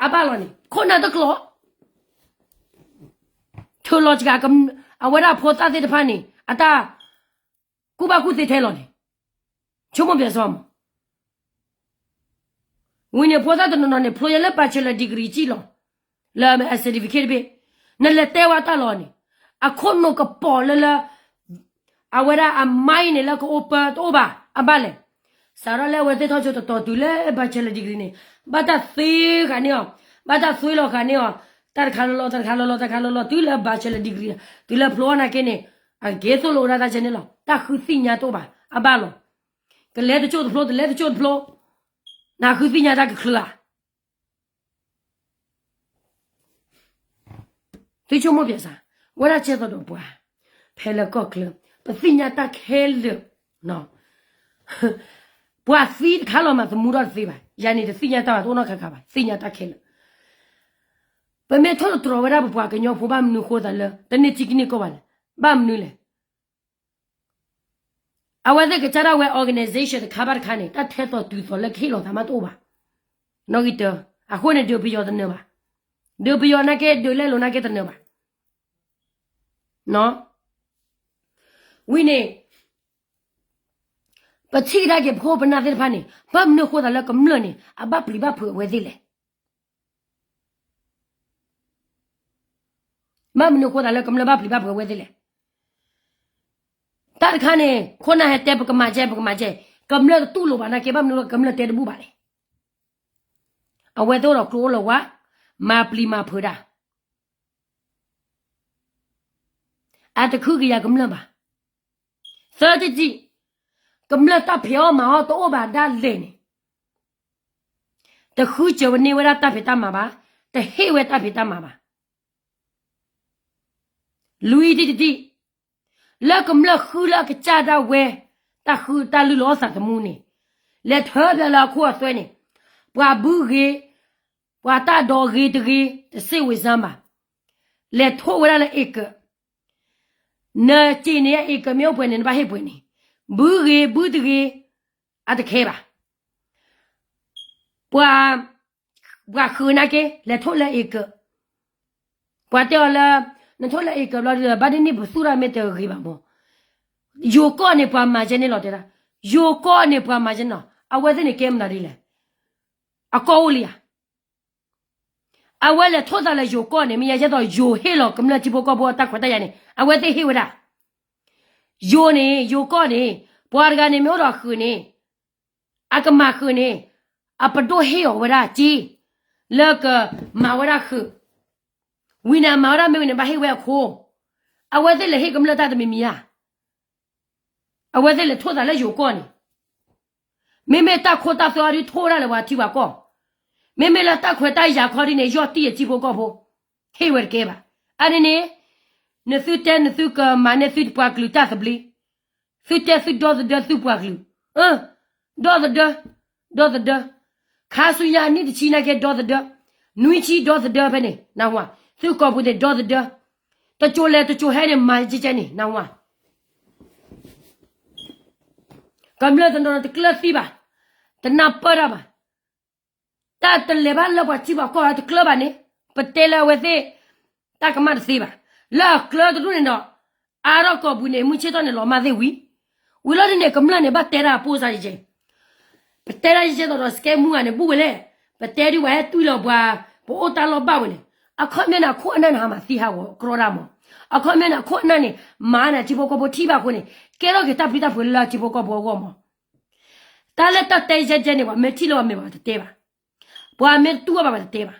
အဘၣ်လီၤန့ၣ် ခိၣ်နၢ်တကျိၤ, ထုးလီၤစှၤ, အဝဲဒၣ်ဖိသၣ်သ့ၣ်တဖၣ်န့ၣ် အတၢ်, ကူၣ်ဘၣ်ကူၣ်သ့ထဲလီၤန့ၣ်, ဆိကမိၣ်ပၠးစီမး ဝံၤန့ၣ်ဖိသၣ်တနီၤနီၤန့ၣ် ဖျိယဲလၢ bachelor degree စံၣ်လီၤ, လၢ certificate တဘ့ၣ်, နလဲၤတဲဝဲတၢ်လီၤန့ၣ်, အခိၣ်နူာ်ကပီၤလၢလၢ, အဝဲဒၣ်အ mind န့ၣ်လၢကအိၣ်ပၢတအိၣ်ဘၣ်, အဘၣ်လဲၣ်, စးထီၣ်လၢအဝဲသ့ၣ်ထီၣ်ကၠိတတီၤတုၤလၢ bachelor degree န့ၣ်, ဘၣ်တၢ်သ့ဃာ်န့ၢ်အီၤ, ဘၣ်တၢ်သွ့လီၤဃာ်န့ၢ်အီၤ, တၢ်တခါလီၤလီၤ တၢ်တခါလီၤလီၤ တၢ်တခါလီၤလီၤ တုၤလၢ bachelor degree, တုၤလၢဖျိအီၤနာ်က့န့ၣ်, အက့ၤသိၣ်လိဝဲဒၣ်တၢ်ဆဲန့ၣ်လီၤ, တၢ်ဃုသ့ၣ်ညါတအိၣ်ဘၣ်, အဘၣ်လီၤ, ကလဲၤတကၠိၢ်တဖျိ တလဲၤတကၠိၢ်တဖျိ, နဃုသ့ၣ်ညါတၢ်ကချုးဧါ သုဆိကမိၣ်ပၠးစၢ်, ဝဲဒၣ်ကဲသိးဒီးပှၤ, ဖဲလၢကီၢ်ချၢ, ပသ့ၣ်ညါတၢ်ခဲလၢာ်, ပှၤသံတခါလီၤမး သမူထီၣ်တသ့ဘၣ်, ယၤန့ၣ်တသ့ၣ်ညါတၢ်ဘၣ် တအိၣ်နီတခါခါဘၣ် သ့ၣ်ညါတၢ်ခဲလၢာ်, ပမ့ၢ်ထိၣ်သတြီၤဝဲဒၣ်ပပှၤကညီဖိဘၣ်မနုၤဃိသးလၢ တန့ၢ်ထံကန့ၢ်ကီၢ်ဘၣ်လဲၣ်, ဘၣ်မနုၤလဲၣ် အဝဲသ့ၣ်ကစၢ်ဒၣ်ဝဲ organization တခါဘၣ်တခါန့ၣ် တၢ်ထဲသိးတုၤသိးလၢကဟ့ၣ်လီၤသးမးတအိၣ်ဘၣ်, နီၣ်ဂံၢ်တၢ, အဃိန့ၣ် ဒုးပယီၤတနၢၤဘၣ်, ဒုးပယီၤနာ်က့ ဒုးလဲလိာ်နာ်က့တနၢၤဘၣ်, ဝံၤန့ၣ် ပထံၣ်ကဒါက့ၤပခိၣ်ပနၢ်သ့ၣ်တဖၣ်န့ၣ် ဘၣ်မနုၤဃိသးလၢကမျၢၢ်န့ၣ် အဘၣ်ပျံၤဘၣ်ဖုးအဝဲသ့ၣ်လဲၣ် ဘၣ်မနုၤဃိသးလၢကမျၢၢ်ဘၣ်ပျံၤဘၣ်ဖုးအဝဲသ့ၣ်လဲၣ်. တၢ်တခါန့ၣ် ခိၣ်နၢ်ဟဲတဲပကမၤကဲ ပကမၤကဲ, ကမျၢၢ်တတူၢ်လိာ်ဘၣ်နာ်က့ ဘၣ်မနုၤလၢကမျၢၢ်တဲတဘူၣ်ဘၣ်လဲၣ်. အဝဲသ့ၣ်အိၣ်ဒီးကျိအိၣ်လၢဝါ, မၤပျံၤမၤဖုးတၢ်, အတခုကယၤကမျၢၢ်ဘၣ်. သၢတံၢ်တံၢ်, ကမျၢၢ်တၢ်ဖံးအီၣ်မၤအီၣ်တအိၣ်ဘၣ်ဒၣ်လဲာ်န့ၣ်, တဃုစၢၤဝဲန့ၢ်ဝဲဒၣ်တၢ်ဖံးတၢ်မၤဘၣ်, တဟ့ၣ်ဝဲတၢ်ဖံးတၢ်မၤဘၣ်. လွံၢ်တံၢ်တံၢ်, လၢကမျၢၢ်ဃုလၢအကစၢ်ဒၣ်ဝဲ တၢ်ဃုတၢ်လုၢ်လီၤသးသမူန့ၣ်, လဲၤထၢဖျါလၢအခိၣ်အသွဲန့ၣ်, ပှၤဘုဂ့ၤ, ပှၤတၢ်ဒိးဂ့ၤတဂ့ၤ တစ့ၢ်ဝံၤစၢ်ဘၣ်, လဲၤထိၣ်ဝဲဒၣ်လၢအ့ၣ်ကၢး, နစ့ၢ်န့ၣ် အ့ၣ်ကၢးမ့ၢ်အိၣ်ပှဲၤန့ၣ် နဘၣ်ဟ့ၣ်ပှဲၤန့ၣ်, ဘုဂ့ၤဘုတဂ့ၤ, အတခဲဘၣ်. ပှၤ ပှၤဃုာ်နာ်က့ လဲၤထိၣ်လၢအ့ၣ်ကၢး, ပှၤတဲအီၤလၢ နထိၣ်လၢအ့ၣ်ကၢးဘျီဒီး ဘၣ်ဒ်န့ၣ်ပသူၣ်တၢ်မ့ၢ်တဂ့ၤဘၣ်မး, ယိၤကီၢ်န့ၣ်ပှၤမၤကဲန့ၣ်လီၤတဲဒၣ်, ယိၤကီၢ်န့ၣ်ပှၤမၤကဲန့ၣ်လီၤ, အဝဲသ့ၣ်န့ၣ်ကဲမနုၤဒ်လဲၣ်, အကီၢ်အိၣ်လံဧါ. အဝဲလဲၤထိၣ်သးလၢယိၤကီၢ်န့ၣ် မ့ၢ်ယဲကဲသိးယိၤဟ့ၣ်လီၤကမျၢၢ်ထံဖိကီၢ်ဖိအတၢ်ခွဲးတၢ်ယာ်န့ၣ် အဝဲသ့ၣ်ဟ့ၣ်ဝဲဒၣ်, ယိၤန့ၣ် ယိၤကီၢ်န့ၣ် ပှၤတဂၤန့ၣ်မ့ၢ်အိၣ်ဒီးဃုာ်န့ၣ် အကမၤဃုာ်န့ၣ် အပဒိၣ်ဟ့ၣ်အီၤဝဲဒၣ်စ့ လၢကမၤဝဲဒၣ်ဃုာ်, ဝံၤန့ၣ်အမၤဝဲဒၣ်မ့ၢ်ဝံၤန့ၣ် ဘၣ်ဟ့ၣ်ဝဲအခိၣ်, အဝဲသ့ၣ်လဲၤဟ့ၣ်ကမျၢၢ်တၢ်တမံၤမံၤဧါ. အဝဲသ့ၣ်လဲၤထိၣ်သးလၢယိၤကီၢ်န့ၣ်, မ့မ့ၢ်တၢ်ခိတၢ်သွဲအီၤဒ်ထိၣ်ဒၣ်လဲာ်ပှၤထံပှၤကီၢ်, မ့မ့ၢ်လၢတၢ်ခွဲးတၢ်ယာ်ခီဒ်န့ၣ် ယီၢ်တံၢ်အထံဖိကီၢ်ဖိ, ဟ့ၣ်ဝဲတကဲဘၣ်. အန့ၣ်န့ၣ် နသုတဲနသုကမၤန့ၢ်သုပှၤကလုာ်တၢ်သဘျ့, သုတဲသုဒီသဒၢသုပှၤကလုာ်, ဒီသဒၢ, ဒီသဒၢ, ခါဆူညါအနံၣ်တဆံနာ်က့ဒီသဒၢ, နွံဆံဒီသဒၢဖဲန့ၣ် နၢ်ဟူဧါ, သုကိာ်ပူၤန့ၣ်ဒီသဒၢ, တစိၤလဲၤတစိၤဟဲန့ၣ် မၤကဲကဲန့ၣ် နၢ်ဟူဧါ. ကမျၢၢ်တနီၤတကျၢၤသံဘၣ်, တနၢ်ပၢၢ်တၢ်ဘၣ်, တၢ်တလဲၤဘၣ်လၢပှၤထံပှၤကီၢ်တကျၢၤဘၣ်န့ၣ်, ပတဲလၢအဝဲသ့ၣ် တၢ်ကမၣ်တသ့ဘၣ်. လၢအကျၢၤတဒူၣ်န့ၣ်ဒီး အါထီၣ်ကိာ်ပူၤန့ၣ် မုၢ်ဆ့ၣ်ထီၣ်န့ၣ်လီၤမၢ်သ့ၣ်ဝံၤ, ဝံၤလီၤဒ်န့ၣ် ကမျၢၢ်န့ၣ် ဘၣ်တဲတၢ်အပိၢ်စါယဲၢ်, ပတဲတၢ်ယဲၢ်သိးဒီး စကဲမူဂၤန့ၣ် ဘူၣ်ဝဲလဲၣ်, ပတဲဒ်ဝဲဟဲတွံၢ်လီၤပှၤ, ပအိၣ်တၢ်လီၢ်ဘၣ်ဝဲန့ၣ်, အခီပညီန့ၣ် အခိၣ်အနၢ်န့ၣ် ဟးမၤသံဟးဂီၤကြီဒၣ်မး, အခီပညီန့ၣ် အခိၣ်အနၢ်န့ၣ် မၤန့ၢ်ထံဖိကီၢ်ဖိထံၣ်ဘၣ်အဃိန့ၣ် ကဲထီၣ်က့ၤတၢ်ပျံၤတၢ်ဖုးလၢထံဖိကီၢ်ဖိအဂီၢ်မး. တၢ်လၢတၢ်တဲယဲၢ်ယဲၢ်န့ၣ် ပှၤမ့ၢ်ထံၣ်လၢပှၤမဲာ်ဘၣ်ပှၤတတဲဘၣ်, ပှၤမ့ၢ်တတူၢ်ဘၣ်ပှၤတတဲဘၣ်.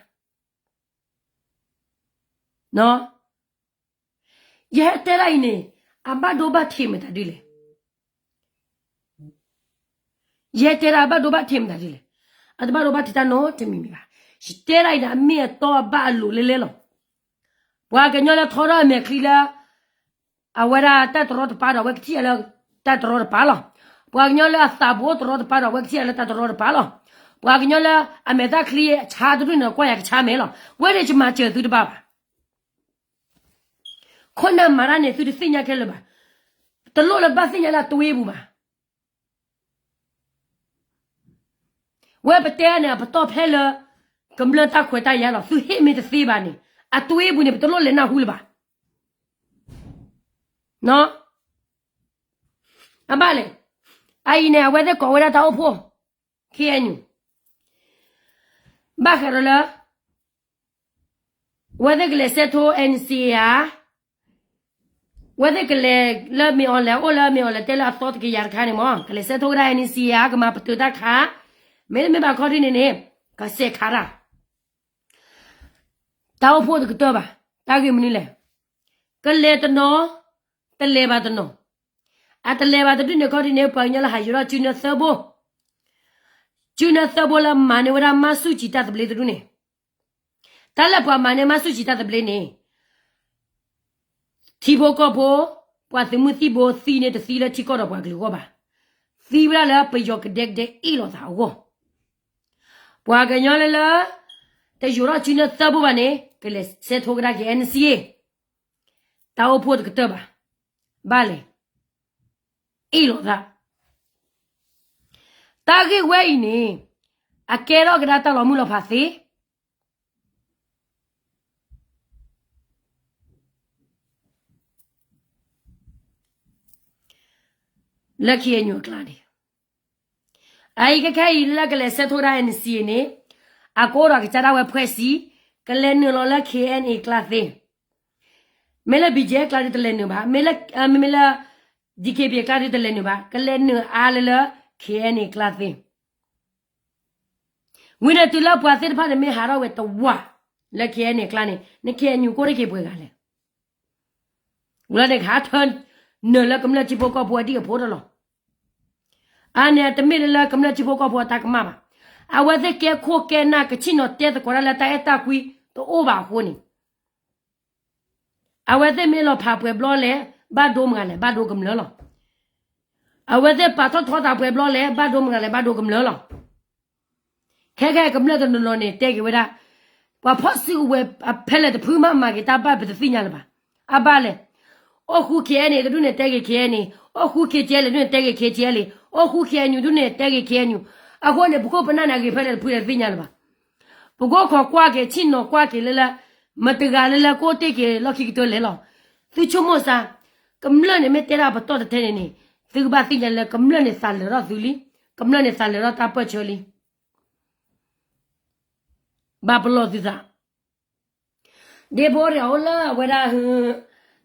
ယဟဲတဲဒၣ်အံၤန့ၣ် အဘၣ်ဒိဘၣ်ထံးမတၤဒ်လဲၣ်. ယဟဲတဲဒၣ်အဘၣ်ဒိဘၣ်ထံးမတၤဒ်လဲၣ်. အတဘၣ်ဒိဘၣ်ထံးတၢ်နီတမံၤမံၤဘၣ်. ယတဲဒၣ်အံၤန့ၣ် အမ့ၢ်အတီအဘၣ်အလိၤလဲလဲလီၤ. ပှၤကညီလၢထီထီၣ်အမဲာ်ချံလၢ အဝဲဒၣ်တၢ်တရီတပါဒီး အဝဲကထံၣ်ယၤလၢတၢ်တရီတပါလီၤ. ပှၤကညီလၢအသးပူၤအိၣ်တရီတပါဒီး အဝဲကထံၣ်ယၤလၢတၢ်တရီတပါလီၤ. ပှၤကညီလၢအမဲာ်သၣ်ချံဆါတဒူၣ်န့ၣ်ဒီး ကွၢ်ယၤကဆါမဲာ်လီၤ. ဝဲဒၣ်ယမၤစၢၤသုတဘၣ်ဘၣ်. ခိၣ်နၢ်မၤတၢ်န့ၣ် သုတသ့ၣ်ညါခဲလၢာ်ဘၣ်. တလိၣ်လၢဘၣ်သ့ၣ်ညါလၢအတဝ့ပူၤဘၣ်. ဝဲပတဲန့ၣ် အပတီၢ်ဖဲလၢ ကမျၢၢ်တၢ်ခွဲးတၢ်ယာ်လီၤ. သုဟ့ၣ်မ့ၢ်တသ့ဘၣ်န့ၣ် အတဝ့ပူၤန့ၣ် ပတလိၣ်လဲၤနၢ်ဟူလၢၤဘၣ်. အဘၣ်လဲၣ်. အအံၤန့ၣ် အဝဲသ့ၣ်ကိးဝဲဒၣ်တၢ်အိၣ်ဖှိၣ် ခ့ၣ်အဲၣ်ယူၣ် ဘၣ်ဃးဒီးလၢ ဝဲသ့ၣ်ကလဲၤစဲးထိ NCA ဧါ, ဝဲသ့ၣ်ကလဲၤလၢမ့ၢ်အီၤလဲၤအိၣ်လၢမ့ၢ်အီၤလဲၤတဲလၢအသီတကယၤတခါန့ၣ်မး ကလဲၤစဲးထိဝဲဒၣ် NCA ဧါ, ကမၤပတုာ်တၢ်ခး, မ့တမ့ၢ်ဘၣ်ခီဒ်န့ၣ်န့ၣ် ကစဲးခးတၢ် တၢ်အိၣ်ဖှိၣ်တကတၢၢ်ဘၣ်. တၢ်ဂ့ၢ်မနုၤလဲၣ်. ကလဲၤတနီၤ, တလဲၤဘၣ်တနီၤ. အတလဲၤဘၣ်တဒူၣ်န့ၣ်ခီဒ်န့ၣ် ပှၤကညီလၢဟးယိးထီၣ်စုနၢသၢဘိ, စုနၢသၢဘိလၢမၤန့ၢ်ဝဲဒၣ်မၤဆူၣ်စံးတၢ်သဘျ့တဒူၣ်န့ၣ်, တၢ်လၢပှၤမၤန့ၢ်မၤဆူၣ်စံးတၢ်သဘျ့န့ၣ် ထံဖိကီၢ်ဖိ, ပှၤသုးမုၢ်သံၣ်ဘိသံန့ၣ် တသံလၢထံကီၢ်ဒီးပှၤကလုာ်အဂီၢ်ဘၣ်. သံဝဲဒၣ်လၢပယီၤကဒဲကဒဲအ့ၣ်လိာ်သးအဂီၢ်. ပှၤကညီလၢလၢ တယိးထီၣ်စုနၢသၢဘိဘၣ်န့ၣ် ကလဲၤစဲးထိကဒါက့ၤ NCA, တၢ်အိၣ်ဖှိၣ်တကတၢၢ်ဘၣ်. ဘၣ်လဲၣ်. အ့ၣ်လိာ်သး. တၢ်ဂ့ၢ်ဝဲအံၤန့ၣ် အကဲထီၣ်ကဒါတၢ်လီၤမုၢ်လီၤဖးသ့ လၢ ခ့ၣ်အဲၣ်ယူၣ် အကျါန့ၣ်, အအံၤခဲခဲအံၤလၢကလဲၤစဲးထိဒၣ် NCA န့ၣ်, အကအိၣ်ဒီးကစၢ်ဒၣ်ဝဲဖှဲးစံ, ကလဲၤနုာ်လီၤလၢ ခ့ၣ်အဲၣ်ယူၣ် အကျါသ့, မ့ၢ်လၢ ဘီကၠဲၣ် အကျါန့ၣ်တလဲၤနုာ်ဘၣ်, မ့မ့ၢ်လၢ DKBA ကျါဒုးတလဲၤနုာ်ဘၣ်, ကလဲၤနုာ်အါလၢလၢ KNA ကျါသ့. ဝံၤန့ၣ်တုၤလၢပှၤသ့ၣ်တဖၣ်န့ၣ်မ့ၢ်ဟးထီၣ်ဝဲတဝာ်လၢ KNA ကျါန့ၣ် န KNU ကိးတက့ၤပှဲၤဂၤလဲၣ်. ဝံၤလီၤန့ၣ်ကဟးထၢနုာ်လၢကမျၢၢ်ထံဖိကီၢ်ဖိအဒံၣ်အဖိတလီၤ. အါန့ၣ်တမ့ၢ်လၢကမျၢၢ်ထံဖိကီၢ်ဖိအတၢ်ကမၣ်ဘၣ်. အဝဲသ့ၣ်ကဲခိၣ်ကဲနၢ်ကဆ့ၣ်နီၤတဲသကိးတၢ်လၢတၢ်အဲၣ်တၢ်ကွံတအိၣ်ဘၣ်အဃိန့ၣ် အဝဲသ့ၣ်မ့ၢ်လီၤဖးပှဲၤဘျီလဲၣ် ဘၣ်ဒိမတၤဂၤလဲၣ်, ဘၣ်ဒိကမျၢၢ်လီၤ. အဝဲသ့ၣ်ပာ်ထီၣ်ထီသးပှဲၤဘျီလဲၣ် ဘၣ်ဒိမတၤဂၤလဲၣ်, ဘၣ်ဒိကမျၢၢ်လီၤ. ခဲခဲကမျၢၢ်တနီၤနီၤန့ၣ် တဲက့ၤဝဲဒၣ် ပှၤဖီၣ်စုကဝဲၤအဖဲလဲၣ်တဖုမးမၤက့ၤတၢ်ဘၣ်ပတသ့ၣ်ညါလၢၤဘၣ်. အဘၣ်လဲၣ်. အိၣ်ဃူ KNA တဒူၣ်န့ၣ်တဲက့ၤ KNA, အိၣ်ဃူ KTLA ဒူၣ်န့ၣ်တဲက့ၤ KTLA, အိၣ်ဃူ KNU ဒူၣ်န့ၣ်တဲက့ၤ KNU. အဃိန့ၣ် ပခိၣ်ပနၢ်န့ၣ်အဂ့ၤဖဲလဲၣ်တဖုလဲၣ်တသ့ၣ်ညါလၢၤဘၣ်. ပကိးခီကွၢ်က့ၤ ဆ့ၣ်နီၤကွၢ်က့ၤလၢလၢ မတၤဂၤလၢလၢကအိၣ်တ့ၢ်က့ၤလီၢ်ခံကတၢၢ်လဲၣ်လီၤ. သုဆိကမိၣ်စ့ၢ်, ကမျၢၢ်န့ၣ်မ့ၢ်တဲဒၣ်ပတီၢ်တထဲန့ၣ်န့ၣ် သုကဘၣ်သ့ၣ်ညါလၢကမျၢၢ်န့ၣ်သးလၢာ်ထီၣ်သုလံ, ကမျၢၢ်န့ၣ်သးလၢာ်ထီၣ်တၢ်ပၢၢ်ဆၢလံ. ဘၣ်ပလီၢ်သုသး ဒ့ဖိတဂၤအိၣ်လၢအဝဲဒၣ်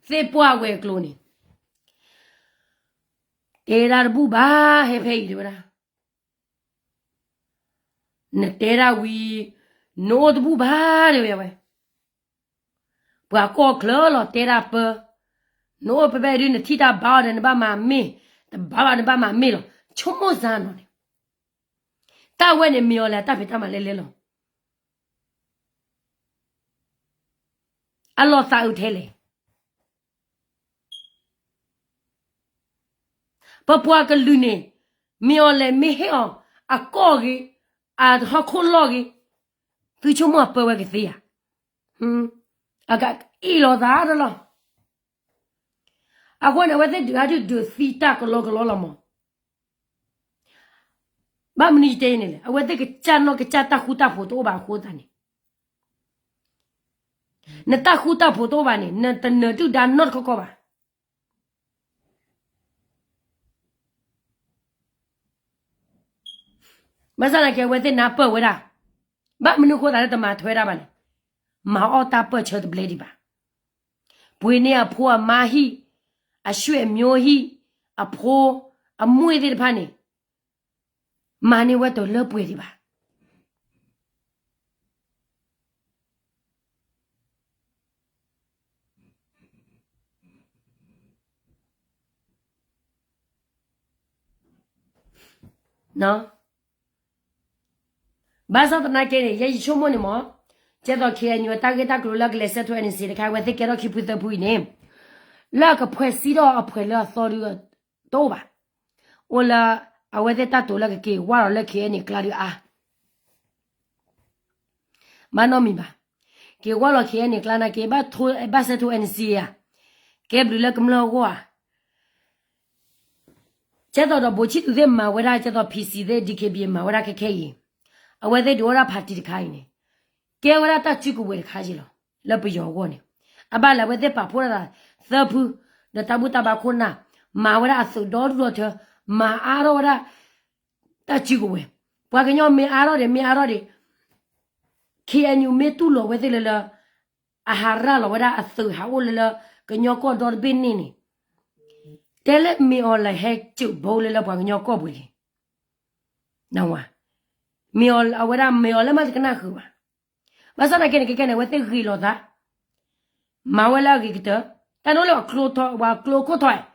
သ့ၣ်ပှၢ်ဝဲၤကျိၤန့ၣ် တဲဒၣ်တဘူၣ်ဘၣ် ဟဲဖဲအံၤတဲဝဲဒၣ်, နတဲဒၣ်ဝံၤ နအိၣ်တဘူၣ်ဘၣ်တဲဝဲဝဲ, ပှၤကီၢ်ချၢလီၤတဲဒၣ်ပၢ, နအိၣ်ဖဲဖဲဒုး နထံၣ်တၢ်ဘါအီၤဒီးနဘၣ်မၤမ့ၢ်, တဘါဘၣ်နဘၣ်မၤမ့ၢ်လီၤ. ဆိကမိၣ်စ့ၢ်နီၤန့ၣ် တၢ်ဝဲန့ၣ်မ့ၢ်အီၤလဲၣ် တၢ်ဖံးတၢ်မၤလဲၣ်လဲၣ်လီၤ. အလီၤသးအုးထဲလဲၣ်. ပပှၤကလုာ်န့ၣ် မ့ၢ်အီၤလဲၣ်မ့ၢ်ဟ့ၣ်အီၤ အကီၢ်ဂ့ၤ, အဟီၣ်ခိၣ်လီၢ်ဂ့ၤ, သုဆိကမိၣ်အပၢဝဲကသ့ဧါ. အကအ့ၣ်လိာ်သးတလီၢ်. အဃိန့ၣ် အဝဲသ့ၣ်ဒုးဟးဒုးဒုးသံတၢ်ကလီကလီလီၤမး. ဘၣ်မနုၤယတဲအံၤန့ၣ်လဲၣ်, အဝဲသ့ၣ်ကစၢ်နီၢ်ကစၢ်တၢ်ဃူတၢ်ဖိးတအိၣ်ဘၣ်အဃိသတးန့ၣ်, နတၢ်ဃူတၢ်ဖိးတအိၣ်ဘၣ်န့ၣ် နတနၢၤဒုၣ်ဒါနီတခီခီဘၣ်. ဘၣ်ဆၣ်သနာ်က့ အဝဲသ့ၣ်နၢ်ပၢၢ်ဝဲဒၣ်, ဘၣ်မနုၤဃိသးလၢတမၤထွဲဒၣ်ဘၣ်န့ၣ်, မၤအီၣ်တၢ်ပၢၢ်ဆၢတဘျဲဒံးဘၣ်. ပှ့ၤန့ၢ်အဖိအမါဟံၣ်, အဆွေမျိုးဟံၣ်, အဖိ, အမွေသ့ၣ်တဖၣ်န့ၣ်, မၤန့ၢ်ဝဲတလၢပှဲၤဒံးဘၣ်. ဘၣ်ဆၣ်သနာ်က့န့ၣ် ယဲယဆိကမိၣ်န့ၣ်မး, ကဲသိး KNU အတၢ်ဂ့ၢ်တၢ်ကျိၤလၢကလဲၤဆဲးထီၣ် NCA တခါ အဝဲသ့ၣ်ကဲထီၣ်ခံဖုသၢဖုအံၤန့ၣ်, လၢအကဖှဲးစံးထီၣ်အဖှဲးလၢအသီဒုးတအိၣ်ဘၣ်. အိၣ်လၢ အဝဲသ့ၣ်တၢ်တိာ်လၢကက့ၤဝါလီၤလၢ KNA ကျါဒုးအါ ဘၣ်နီတမံၤဘၣ်. က့ၤဝါလီၤ KNA ကျါနာ်က့ ဘၣ်ဆဲးထီၣ် NCA ဧါ, ကဲဘျုးလၢကမျၢၢ်အဂီၢ်ဧါ. ကဲသိးဒီး ဘိးဆံၣ်သူးသ့ၣ်မၤဝဲဒၣ် ကဲသိး PC သ့ၣ် DKBA မၤဝဲဒၣ်ခဲခဲအံၤ, အဝဲသ့ၣ်ဒုးအိၣ်ဒၣ် party တခါအံၤန့ၣ်, ကဲဝဲဒၣ်တၢ်စုကဝဲၤတခါယ့လီၤ. လၢပယီၤအဂီၢ်န့ၣ်, အဘၣ်လဲၣ် အဝဲသ့ၣ်ပာ်ဖှိၣ်ဒၣ်သးသၢဖု, ဒီးတၢ်ဘူၣ်တၢ်ဘါခိၣ်နၢ်, မၤဝဲဒၣ်အသုးဒီဒူၣ်ဒီထၢ, မၤအါထီၣ်ဝဲဒၣ် တၢ်စုကဝဲၤ, ပှၤကညီမ့ၢ်အါထီၣ်ဒံး မ့ၢ်အါထီၣ်ဒံး, KNU မ့ၢ်တူၢ်လိာ်ဝဲသ့ၣ်လၢလၢ အဟးရၤလီၤဝဲဒၣ်အသုးဟးအိၣ်လၢလၢ ကညီကီၢ်ဒီတဘ့ၣ်န့ၣ်န့ၣ်, တဲလၢမ့ၢ်အီၤလဲၣ်ဟဲစၢးဘိလၢလၢပှၤကညီကီၢ်ပူၤန့ၣ်, မ့ၢ်အီၤ အဝဲဒၣ်မ့ၢ်အီၤလၢမ့ၢ်တကနၣ်ဃုာ်ဘၣ်. ဘၣ်ဆၣ်သနာ်က့န့ၣ် ခဲခဲန့ၣ် အဝဲသ့ၣ်ဂ့ၤလိာ်သး, မၤဝဲလၢအဂ့ၤကတၢၢ်, တၢ်န့ၣ်လၢအကျိထီၣ် ပှၤကျိခိၣ်ထီၣ်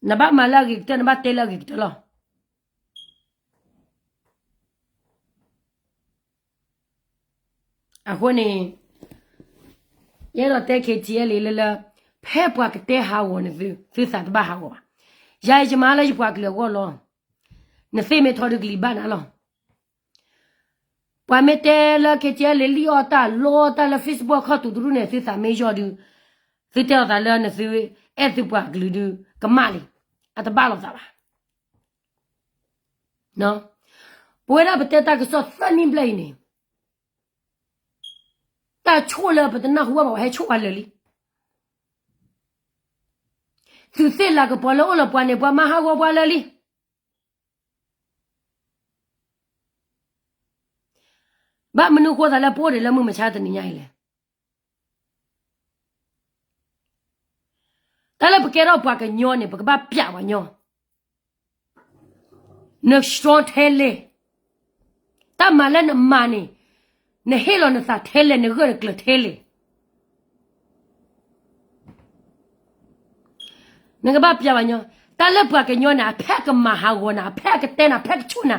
နဘၣ်မၤလၢအဂ့ၤကတၢၢ် နဘၣ်တဲလၢအဂ့ၤကတၢၢ်လီၤ. အဃိန့ၣ်, ယအဲၣ်ဒိးတဲ KTLA လၢလၢ, ဖဲပှၤကတဲဟးဂီၤန့ၣ်သု, သုသးတဘၣ်ဟးဂီၤဘၣ်. ယၤအံၤယမၤလၢယပှၤကလုာ်အဂီၢ်လီၤ. နသ့ၣ်မ့ၢ်ထီဒုးကလံၤဘၣ်နၤလီၤ. ပှၤမ့ၢ်တဲလၢ KTLA လံၣ်အီၣ်တၢ် လီအီၣ်တၢ်လၢ Facebook ခီၣ်တူာ်တရူၣ်န့ၣ် သုသးမ့ၢ်ယီၢ်ဒုး, သုတဲလီၤသးလၢနသု, အဲၣ်သုပှၤကလုာ်ဒုး, ကမၣ်လံ, အတဘၣ်လိာ်သးဘၣ်. ပဝဲဒၣ်ပတဲတၢ်ကစီၣ်သၢနံၣ်ဘျဲၣ်အံၤန့ၣ်, တၢ်ဆိၣ်လၢပတနၢ်ဟူဘၣ်ဘၣ် ပှၤဟဲဆိၣ်ပှၤလၢာ်လံ. သုးသ့ၣ်လၤကပီၤလၢအိၣ်လၢပှၤန့ၣ် ပှၤမၤဟးဂီၤပှၤလၢာ်လံ. ဘၣ်မနုၤဃိသးလၢပအိၣ်ဒံးလၢမုၢ်မဆါတနံၤညါအံၤလဲၣ်. တၢ်လၢပ ကဲထီၣ်ပှၤကညီန့ၣ် ပကဘၣ်ပျးပှၤညီ, န strong ထဲလဲၣ်, တၢ်မၤလၢနမၤန့ၣ် နဟ့ၣ်လီၤနသးထဲလဲၣ်, နဂၢၢ်နကျၢၤထဲလဲၣ်. နကဘၣ်ပျးပှၤညီ, တၢ်လၢပှၤကညီန့ၣ် အဖဲအကမၤဟးဂီၤနၤ, အဖဲအကတဲနၤ, အဖဲအကဆိၣ်နၤ,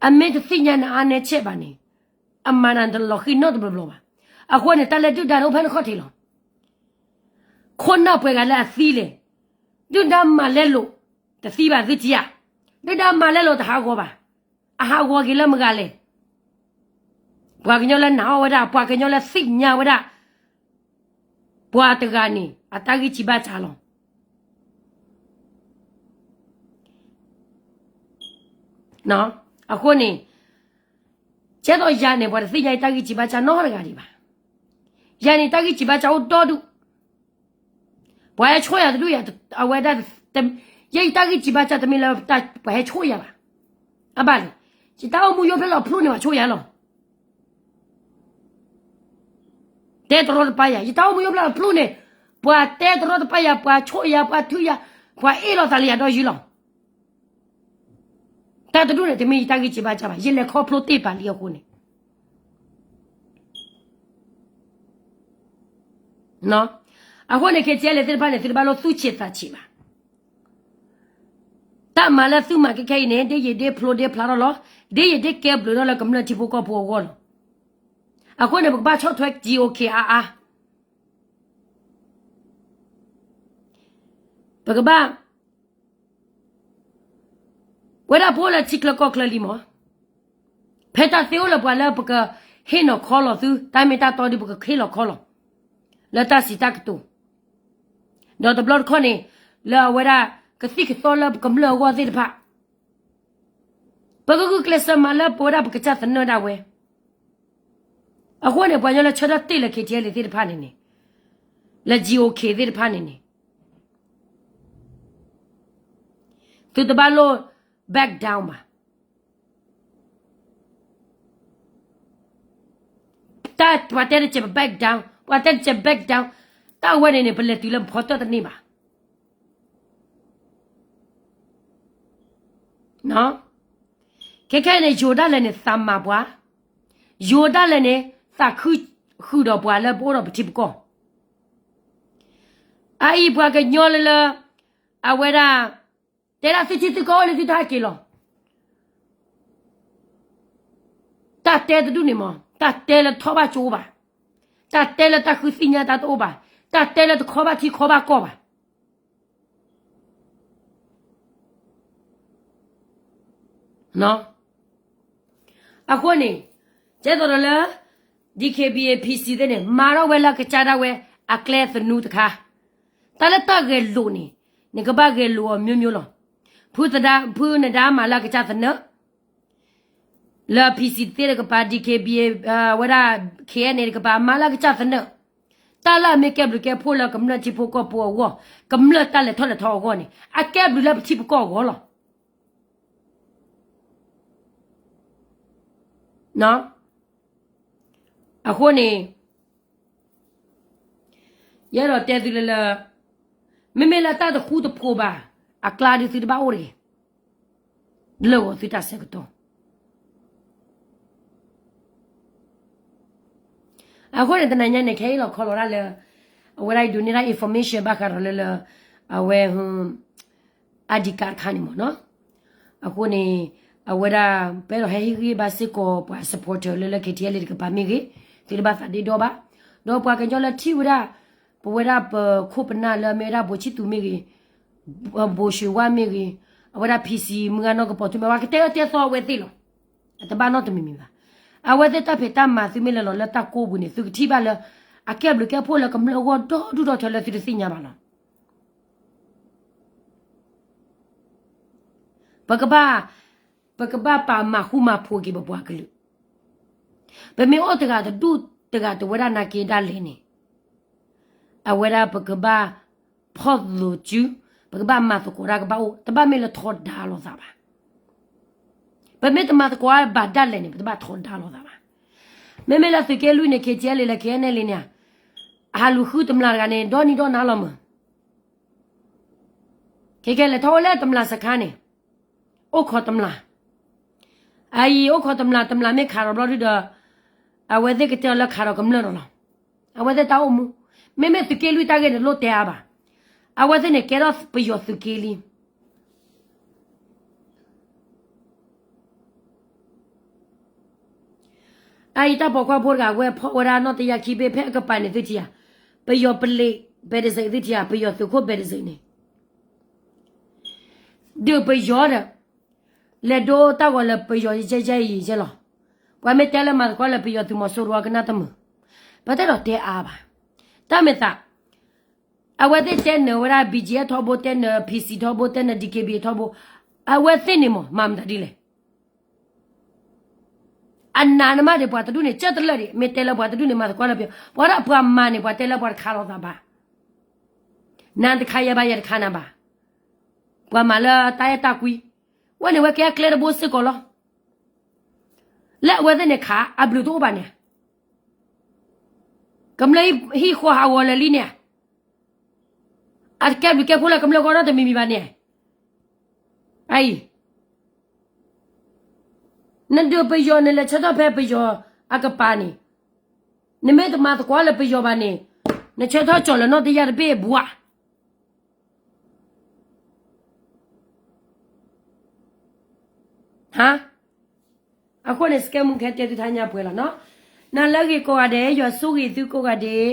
အမ့ၢ်တသ့ၣ်ညါနၤအါနဲဆဲးဘၣ်န့ၣ်, အမၤနၤတလီၤဃံၤနီတဘျီဘျီဘၣ်. အဃိန့ၣ် တၢ်လၢဒုၣ်ဒါန့ၣ်အိၣ်ဖဲနခီၣ်ထံးလီၤ. ခိၣ်နၢ်ပှဲၤဂၤလၢအသံလဲၣ်, ဒုၣ်ဒါမၤလဲလိာ်တသံဘၣ်သုထံဧါ, ဒုၣ်ဒါမၤလဲလိာ်တဟးဂီၤဘၣ်, အဟးဂီၤက့ၤလၢမတၤဂၤလဲၣ်. ပှၤကညီလၢနာ်အီၣ်ဝဲဒၣ်, ပှၤကညီလၢသ့ၣ်ညါဝဲဒၣ် ပှၤတဂၤန့ၣ် အတၢ်ဂံၢ်စံးဘါစၢ်လီၤ. အဃိန့ၣ် ကဲသိးယၤန့ၣ် ပှၤတသ့ၣ်ညါယတၢ်ဂံၢ်စံးဘါစၢ်နီတဂၤဒံးဘၣ်. ယၤန့ၣ် တၢ်ဂံၢ်စံးဘါစၢ်အိၣ်ဒီဒူၣ်, ပှၤဟဲဆိၣ်ယၤတဒူၣ်ယၤ, အဝဲဒၣ်, ယဲယတၢ်ဂံၢ်စံးဘါစၢ်တမ့ၢ်လၢပှၤဟဲဆိၣ်ယၤဘၣ်. အဘၣ်လဲၣ်, ယတၢ်အိၣ်မူယိၣ်ဖျဲၣ်လီၤဖျိန့ၣ် ပှၤဆိၣ်ယၤလီၤ. တဲတရီတပါယၤ, ယတၢ်အိၣ်မူယိၣ်ဖျဲၣ်လီၤဖျိန့ၣ်, ပှၤတဲတရီတပါယၤ, ပှၤဆိၣ်ယၤ, ပှၤထုယၤ, ပှၤအ့ၣ်လိာ်သးလၢယၤဒီးယုလီၤ. တၢ်တဒူၣ်န့ၣ် တမ့ၢ်ယတၢ်ဂံၢ်စံးဘါစၢ်ဘၣ်, ယလဲၤခီဖျိတ့ၢ်ပာ်လံအဃိန့ၣ်. အဃိန့ၣ် ခ့ၣ်ထံးလ့ၣ်သ့ၣ်တဖၣ်န့ၣ် သုတဘၣ်လိၣ်သူၣ်ဆံးသးဆံးဘၣ်. တၢ်မၤလၢသုမၤကဲခဲအံၤန့ၣ် ဒ်ယဒ့ဖျိဒ့ဖျါထီၣ်လီၤ, ဒ်ယဒ့ကဲဘျုးထီၣ်လၢကမျၢၢ်ထံဖိကီၢ်ဖိအဂီၢ်လီၤ. အဃိန့ၣ် ပကဘၣ်ဆီၣ်ထွဲ GOK အါအါ, ပကဘၣ် ဝဲဒၣ်ပအိၣ်လၢထံချၢကီၢ်ချၢလံမး, ဖဲတၢ်သ့အိၣ်လၢပှၤလၢပကဟ့ၣ်နီၤခီလီၤသု, တၢ်မ့ၢ်တၢ်တီဒုး ပကဟ့ၣ်လီၤခီလီၤ လၢတၢ်စံးတၢ်ကတိၤ, ဒီးတဘျီတခီၣ်န့ၣ် လၢအဝဲဒၣ်ကသံၣ်ကသီလၢပကမျၢၢ်အဂီၢ်သ့ၣ်တဖၣ်, ပကဂုာ်ကျဲးစၢးမၤလၢပဝဲဒၣ်ပကစၢ်သနၢၣ်ဒၣ်ဝဲ. အဃိန့ၣ် ပှၤကညီလၢဆၢထၢၣ်တ့ၢ်လၢ ခ့ၣ်ထံးလ့ၣ်သ့ၣ်တဖၣ်န့ၣ်န့ၣ်, လၢ GOK သ့ၣ်တဖၣ်န့ၣ်န့ၣ်, သုတဘၣ်လိၣ် back down ဘၣ်. တၢ်ပှၤတဲတစဲး back down, ပှၤတဲတစဲး back down, တၢ်ဝဲန့ၣ်န့ၣ် ပလဲၤတုၤလၢပဖီတၢၣ်တန့ၢ်ဘၣ်. ခဲခဲအံၤန့ၣ် ယိၤဒၣ်လဲာ်န့ၣ် သးမၤပှၤ, ယိၤဒၣ်လဲာ်န့ၣ် သးခုဃုာ်ဒီးပှၤလၢပအိၣ်ဒီးပထံပကီၢ်. အအံၤပှၤကညီလၢလၢ အဝဲဒၣ် တဲဒၣ်သုထံသုကီၢ်အိၣ်လၢသုတဟဲက့ၤလီၤ. တၢ်တဲတဒူၣ်န့ၣ်မး တၢ်တဲလၢထီၣ်ဘၣ်ကၠိဘၣ်, တၢ်တဲလၢတၢ်ဃုသ့ၣ်ညါတၢ်တအိၣ်ဘၣ်, တၢ်တဲလၢတခီဘၣ်ထံခီဘၣ်ကီၢ်ဘၣ်. အဃိန့ၣ် ကဲသိးဒီးလၢ DKBA PC သ့ၣ်န့ၣ် မၤထီၣ်ဝဲလၢကစၢ်ဒၣ်ဝဲအကျဲသနူတခါ, တၢ်လၢတၢ်ဂဲၤလိာ်န့ၣ် နကဘၣ်ဂဲၤလိာ်အီၤ မျိုးမျိုး လီၤ. ဖုသဒါ ဖုနဒါမၤလၢအကစၢ်သနၢၣ် လၢ PC သ့ၣ်တကပၤ DKBA ဝဲဒၣ် KNA တကပၤ မၤလၢအကစၢ်သနၢၣ်, တၢ်လၢအမ့ၢ်ကဲဘျုးကဲဖှိၣ်လၢကမျၢၢ်ထံဖိကီၢ်ဖိအဂီၢ်, ကမျၢၢ်တၢ်လဲၤထီၣ်လဲၤထီအဂီၢ်န့ၣ် အကဲဘျုးလၢပထံပကီၢ်အဂီၢ်လီၤ. အဃိန့ၣ် ယအဲၣ်ဒိးတဲသုလၢလၢ မ့မ့ၢ်လၢတၢ်တဃူတဖိးဘၣ် အကျါဒုးသုတဘၣ်အိၣ်တဂ့ၤ, လၢာ်ဂီၤသုတၢ်ဆၢကတီၢ်. အဃိန့ၣ် တနံၤညါန့ၣ် ခဲအံၤလီၤခီလီၤဒၣ်လၢ အဝဲဒၣ်ဒုးန့ၢ်ဒၣ် information ဘၣ်ဃးဒီးလၢလၢ အဝဲ ID card တခါန့ၣ်မ့ၢ်နီၤ. အဃိန့ၣ် အဝဲဒၣ် ပအဲၣ်ဒိးဟဲဟ့ၣ်ဂံၢ်ဘါစ့ၢ်ကီးပှၤ supporter လၢလၢ ခ့ၣ်ထံးလ့ၣ် တကပၤမ့ၢ်ဂ့ၤ, သုတဘၣ်သးဒ့ဒီဘၣ်. ဒီးပှၤကညီလၢထံၣ်ဝဲဒၣ် ပဝဲဒၣ်ပခိၣ်ပနၢ်လၢအမ့ၢ်ဝဲဒၣ် ဘိးဆံသူ မ့ၢ်ဂ့ၤ, ဘိးရွှ့ၤဝါ မ့ၢ်ဂ့ၤ, အဝဲဒၣ် PC မုၢ်ဂၤနီၢ်ကပီၤ သုမ့ၢ်ဝဲ ကတဲအၢတဲသီအဝဲသ့ၣ်လီၤ. အတဘၣ်နီတမံၤမံၤဘၣ်. အဝဲသ့ၣ်တၢ်ဖံးတၢ်မၤသုမ့ၢ်လဲၤလီၤလၢတၢ်ကိးပူၤန့ၣ် သုကထံၣ်ဘၣ်လၢ အကဲဘျုးကဲဖှိၣ်လၢကမျၢၢ်အဂီၢ်ဒီဒူၣ်ဒီထၢလၢသုတသ့ၣ်ညါဘၣ်လီၤ. ပကဘၣ်, ပကဘၣ်ပာ်မၤဃူမၤဖိးက့ၤပပှၤကလုာ်. ပမ့ၢ်အိၣ်တဂၤတဒူၣ်တဂၤတဝဲဒၣ်နာ်က့ဒၣ်လဲာ်န့ၣ်, အဝဲဒၣ်ပကဘၣ်ဖီၣ်လိာ်စု, ပကဘၣ်မၤသကိးတၢ်ကဘၣ်အိၣ်, တဘၣ်မ့ၢ်လၢထီဒါလိာ်သးဘၣ်. ပမ့ၢ်တမၤသကိးဘၣ်ဒၣ်လဲာ်န့ၣ် ပတဘၣ်ထီဒါလိာ်သးဘၣ်. မ့မ့ၢ်လၢသုးက့လွံၢ်န့ၣ် ခ့ၣ်ထံးလ့ၣ်လၢ KNLA န့ၣ်, အဟးလူၤဃုတမျၢ်တဂၤန့ၣ် ဒီနံၤဒီနၤလီၤမး ခဲကဲလဲၤထီၣ်အိၣ်လၢတမျးစခါန့ၣ်, အိၣ်ခိးတမျး, အအံၤအိၣ်ခိးတမျး, တမျးမ့ၢ်ခးဒီးဘျီဒုဒီး အဝဲသ့ၣ်ကတဲအီၤလၢခးဒီးကမျၢၢ်ဒီးလီၤ. အဝဲသ့ၣ်တၢ်အိၣ်မူ, မ့မ့ၢ်သုးက့လွံၢ်တၢ်ဂ့ၢ်န့ၣ်လိၣ်တဲအါဘၣ်. အဝဲသ့ၣ်န့ၣ်ကဲထီၣ်ပယီၤသုးက့လံ. အအံၤတၢ်ပိာ်ခွါဖိတဂၤဝဲဖီၣ်ဝဲဒၣ်နီၢ်တယၢ်ခံဘ့ၣ်ဖဲအကပၤန့ၣ်သုထံၣ်ဧါ, ပယီၤပလံးဘဲးတစ့းသုထံၣ်ဧါ, ပယီၤသုးခိၣ်ဘဲးတစ့းန့ၣ် ဒုးပယီၤဒီး လဲၤဒိတၢ်ဂီၤလၢပယီၤယဲၢ်ယဲၢ်အံၤယဲၢ်လီၤ. ပှၤမ့ၢ်တဲလၢမၤသကိးလၢပယီၤသုးမီၤစိရိၤကနၣ်တမုာ်, ပတအဲၣ်ဒိးတဲအါဘၣ်. တၢ်မဲာ်သး အဝဲသ့ၣ်တဲနၢၤဝဲဒၣ် ဘီကၠံၣ်အဲၣ်ထီဘိ, တဲနၢၤ ဖံစံၣ်ထီဘိ, တဲနၢၤ ဒံက့ဘံၣ်ထီဘိ, အဝဲသ့ၣ်န့ၣ်မ့ၢ်မၤမတၤဒ်လဲၣ်. အနးနမးဒံးပှၤတဒူၣ်န့ၣ် ကၢၢ်တလၢာ်ဒံး, မ့ၢ်တဲလၢပှၤတဒူၣ်န့ၣ် မၤသကိးလၢပယီၤ, ပှၤဒၣ်ပှၤမၤန့ၣ် ပှၤတဲလၢပှၤတခါလိာ်သးဘၣ်. နၤတခါယၤဘၣ် ယၤတခါနၤဘၣ်. ပှၤမၤလၢတၢ်အဲၣ်တၢ်ကွံ, ဝဲန့ၣ်ဝဲကဲအကျဲတဘိစ့ၢ်ကီးလီၤ. လၢအဝဲသ့ၣ်န့ၣ်ခးအဘျုးတအိၣ်ဘၣ်န့ၣ်, ကမျၢၢ်ဟံၣ်ဃီဟးဂီၤလၢာ်လံန့ၣ်, အတကဲဘျုးကဲဖှိၣ်လၢကမျၢၢ်ဂီၢ်နီတမံၤမံၤဘၣ်န့ၣ်, အအံၤ နဒုးပယီၤ နလဲၤဆၢထၢၣ်ဖဲပယီၤအကပၤန့ၣ်, နမ့ၢ်တမၤသကိးလၢပယီၤဘၣ်န့ၣ်, နဆၢထၢၣ်ကၠီၣ်လၢနီၢ်တယၢ်တဘ့ၣ်ဘှး. ဟါ, အဃိန့ၣ် စကဲမူခဲတဲသုထါညါပှဲၤလီၤနီၤ. နၤလၢအဂ့ၤကိးဂၤဒဲး, ယွၤဆိၣ်ဂ့ၤသုကိးဂၤဒဲး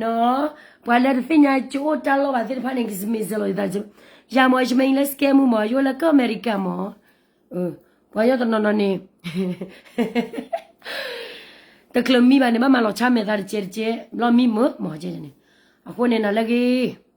နီၤ. ပှၤလၢတသ့ၣ်ညါကအိၣ်တၢ်လီၢ်ဘၣ်သ့ၣ်တဖၣ်န့ၣ် ကမ့ၢ်စၢၤလီၤယသး, ယၤမ့ၢ် ယမ့ၢ်လၢစကဲမူမ့ၢ် ယအိၣ်လၢကီၢ်အမဲရကၤမ့ၢ်, ပှၤယီၢ်တနီၤနီၤန့ၣ် တချုးမံဘၣ်န့ၣ် ဘၣ်မၤလီၤဆါမဲာ်သးတကဲးတကဲး ဘျီမံမုာ်မ့ၢ်န့ၣ်. အဃိန့ၣ် နၤလၢအဂ့ၤ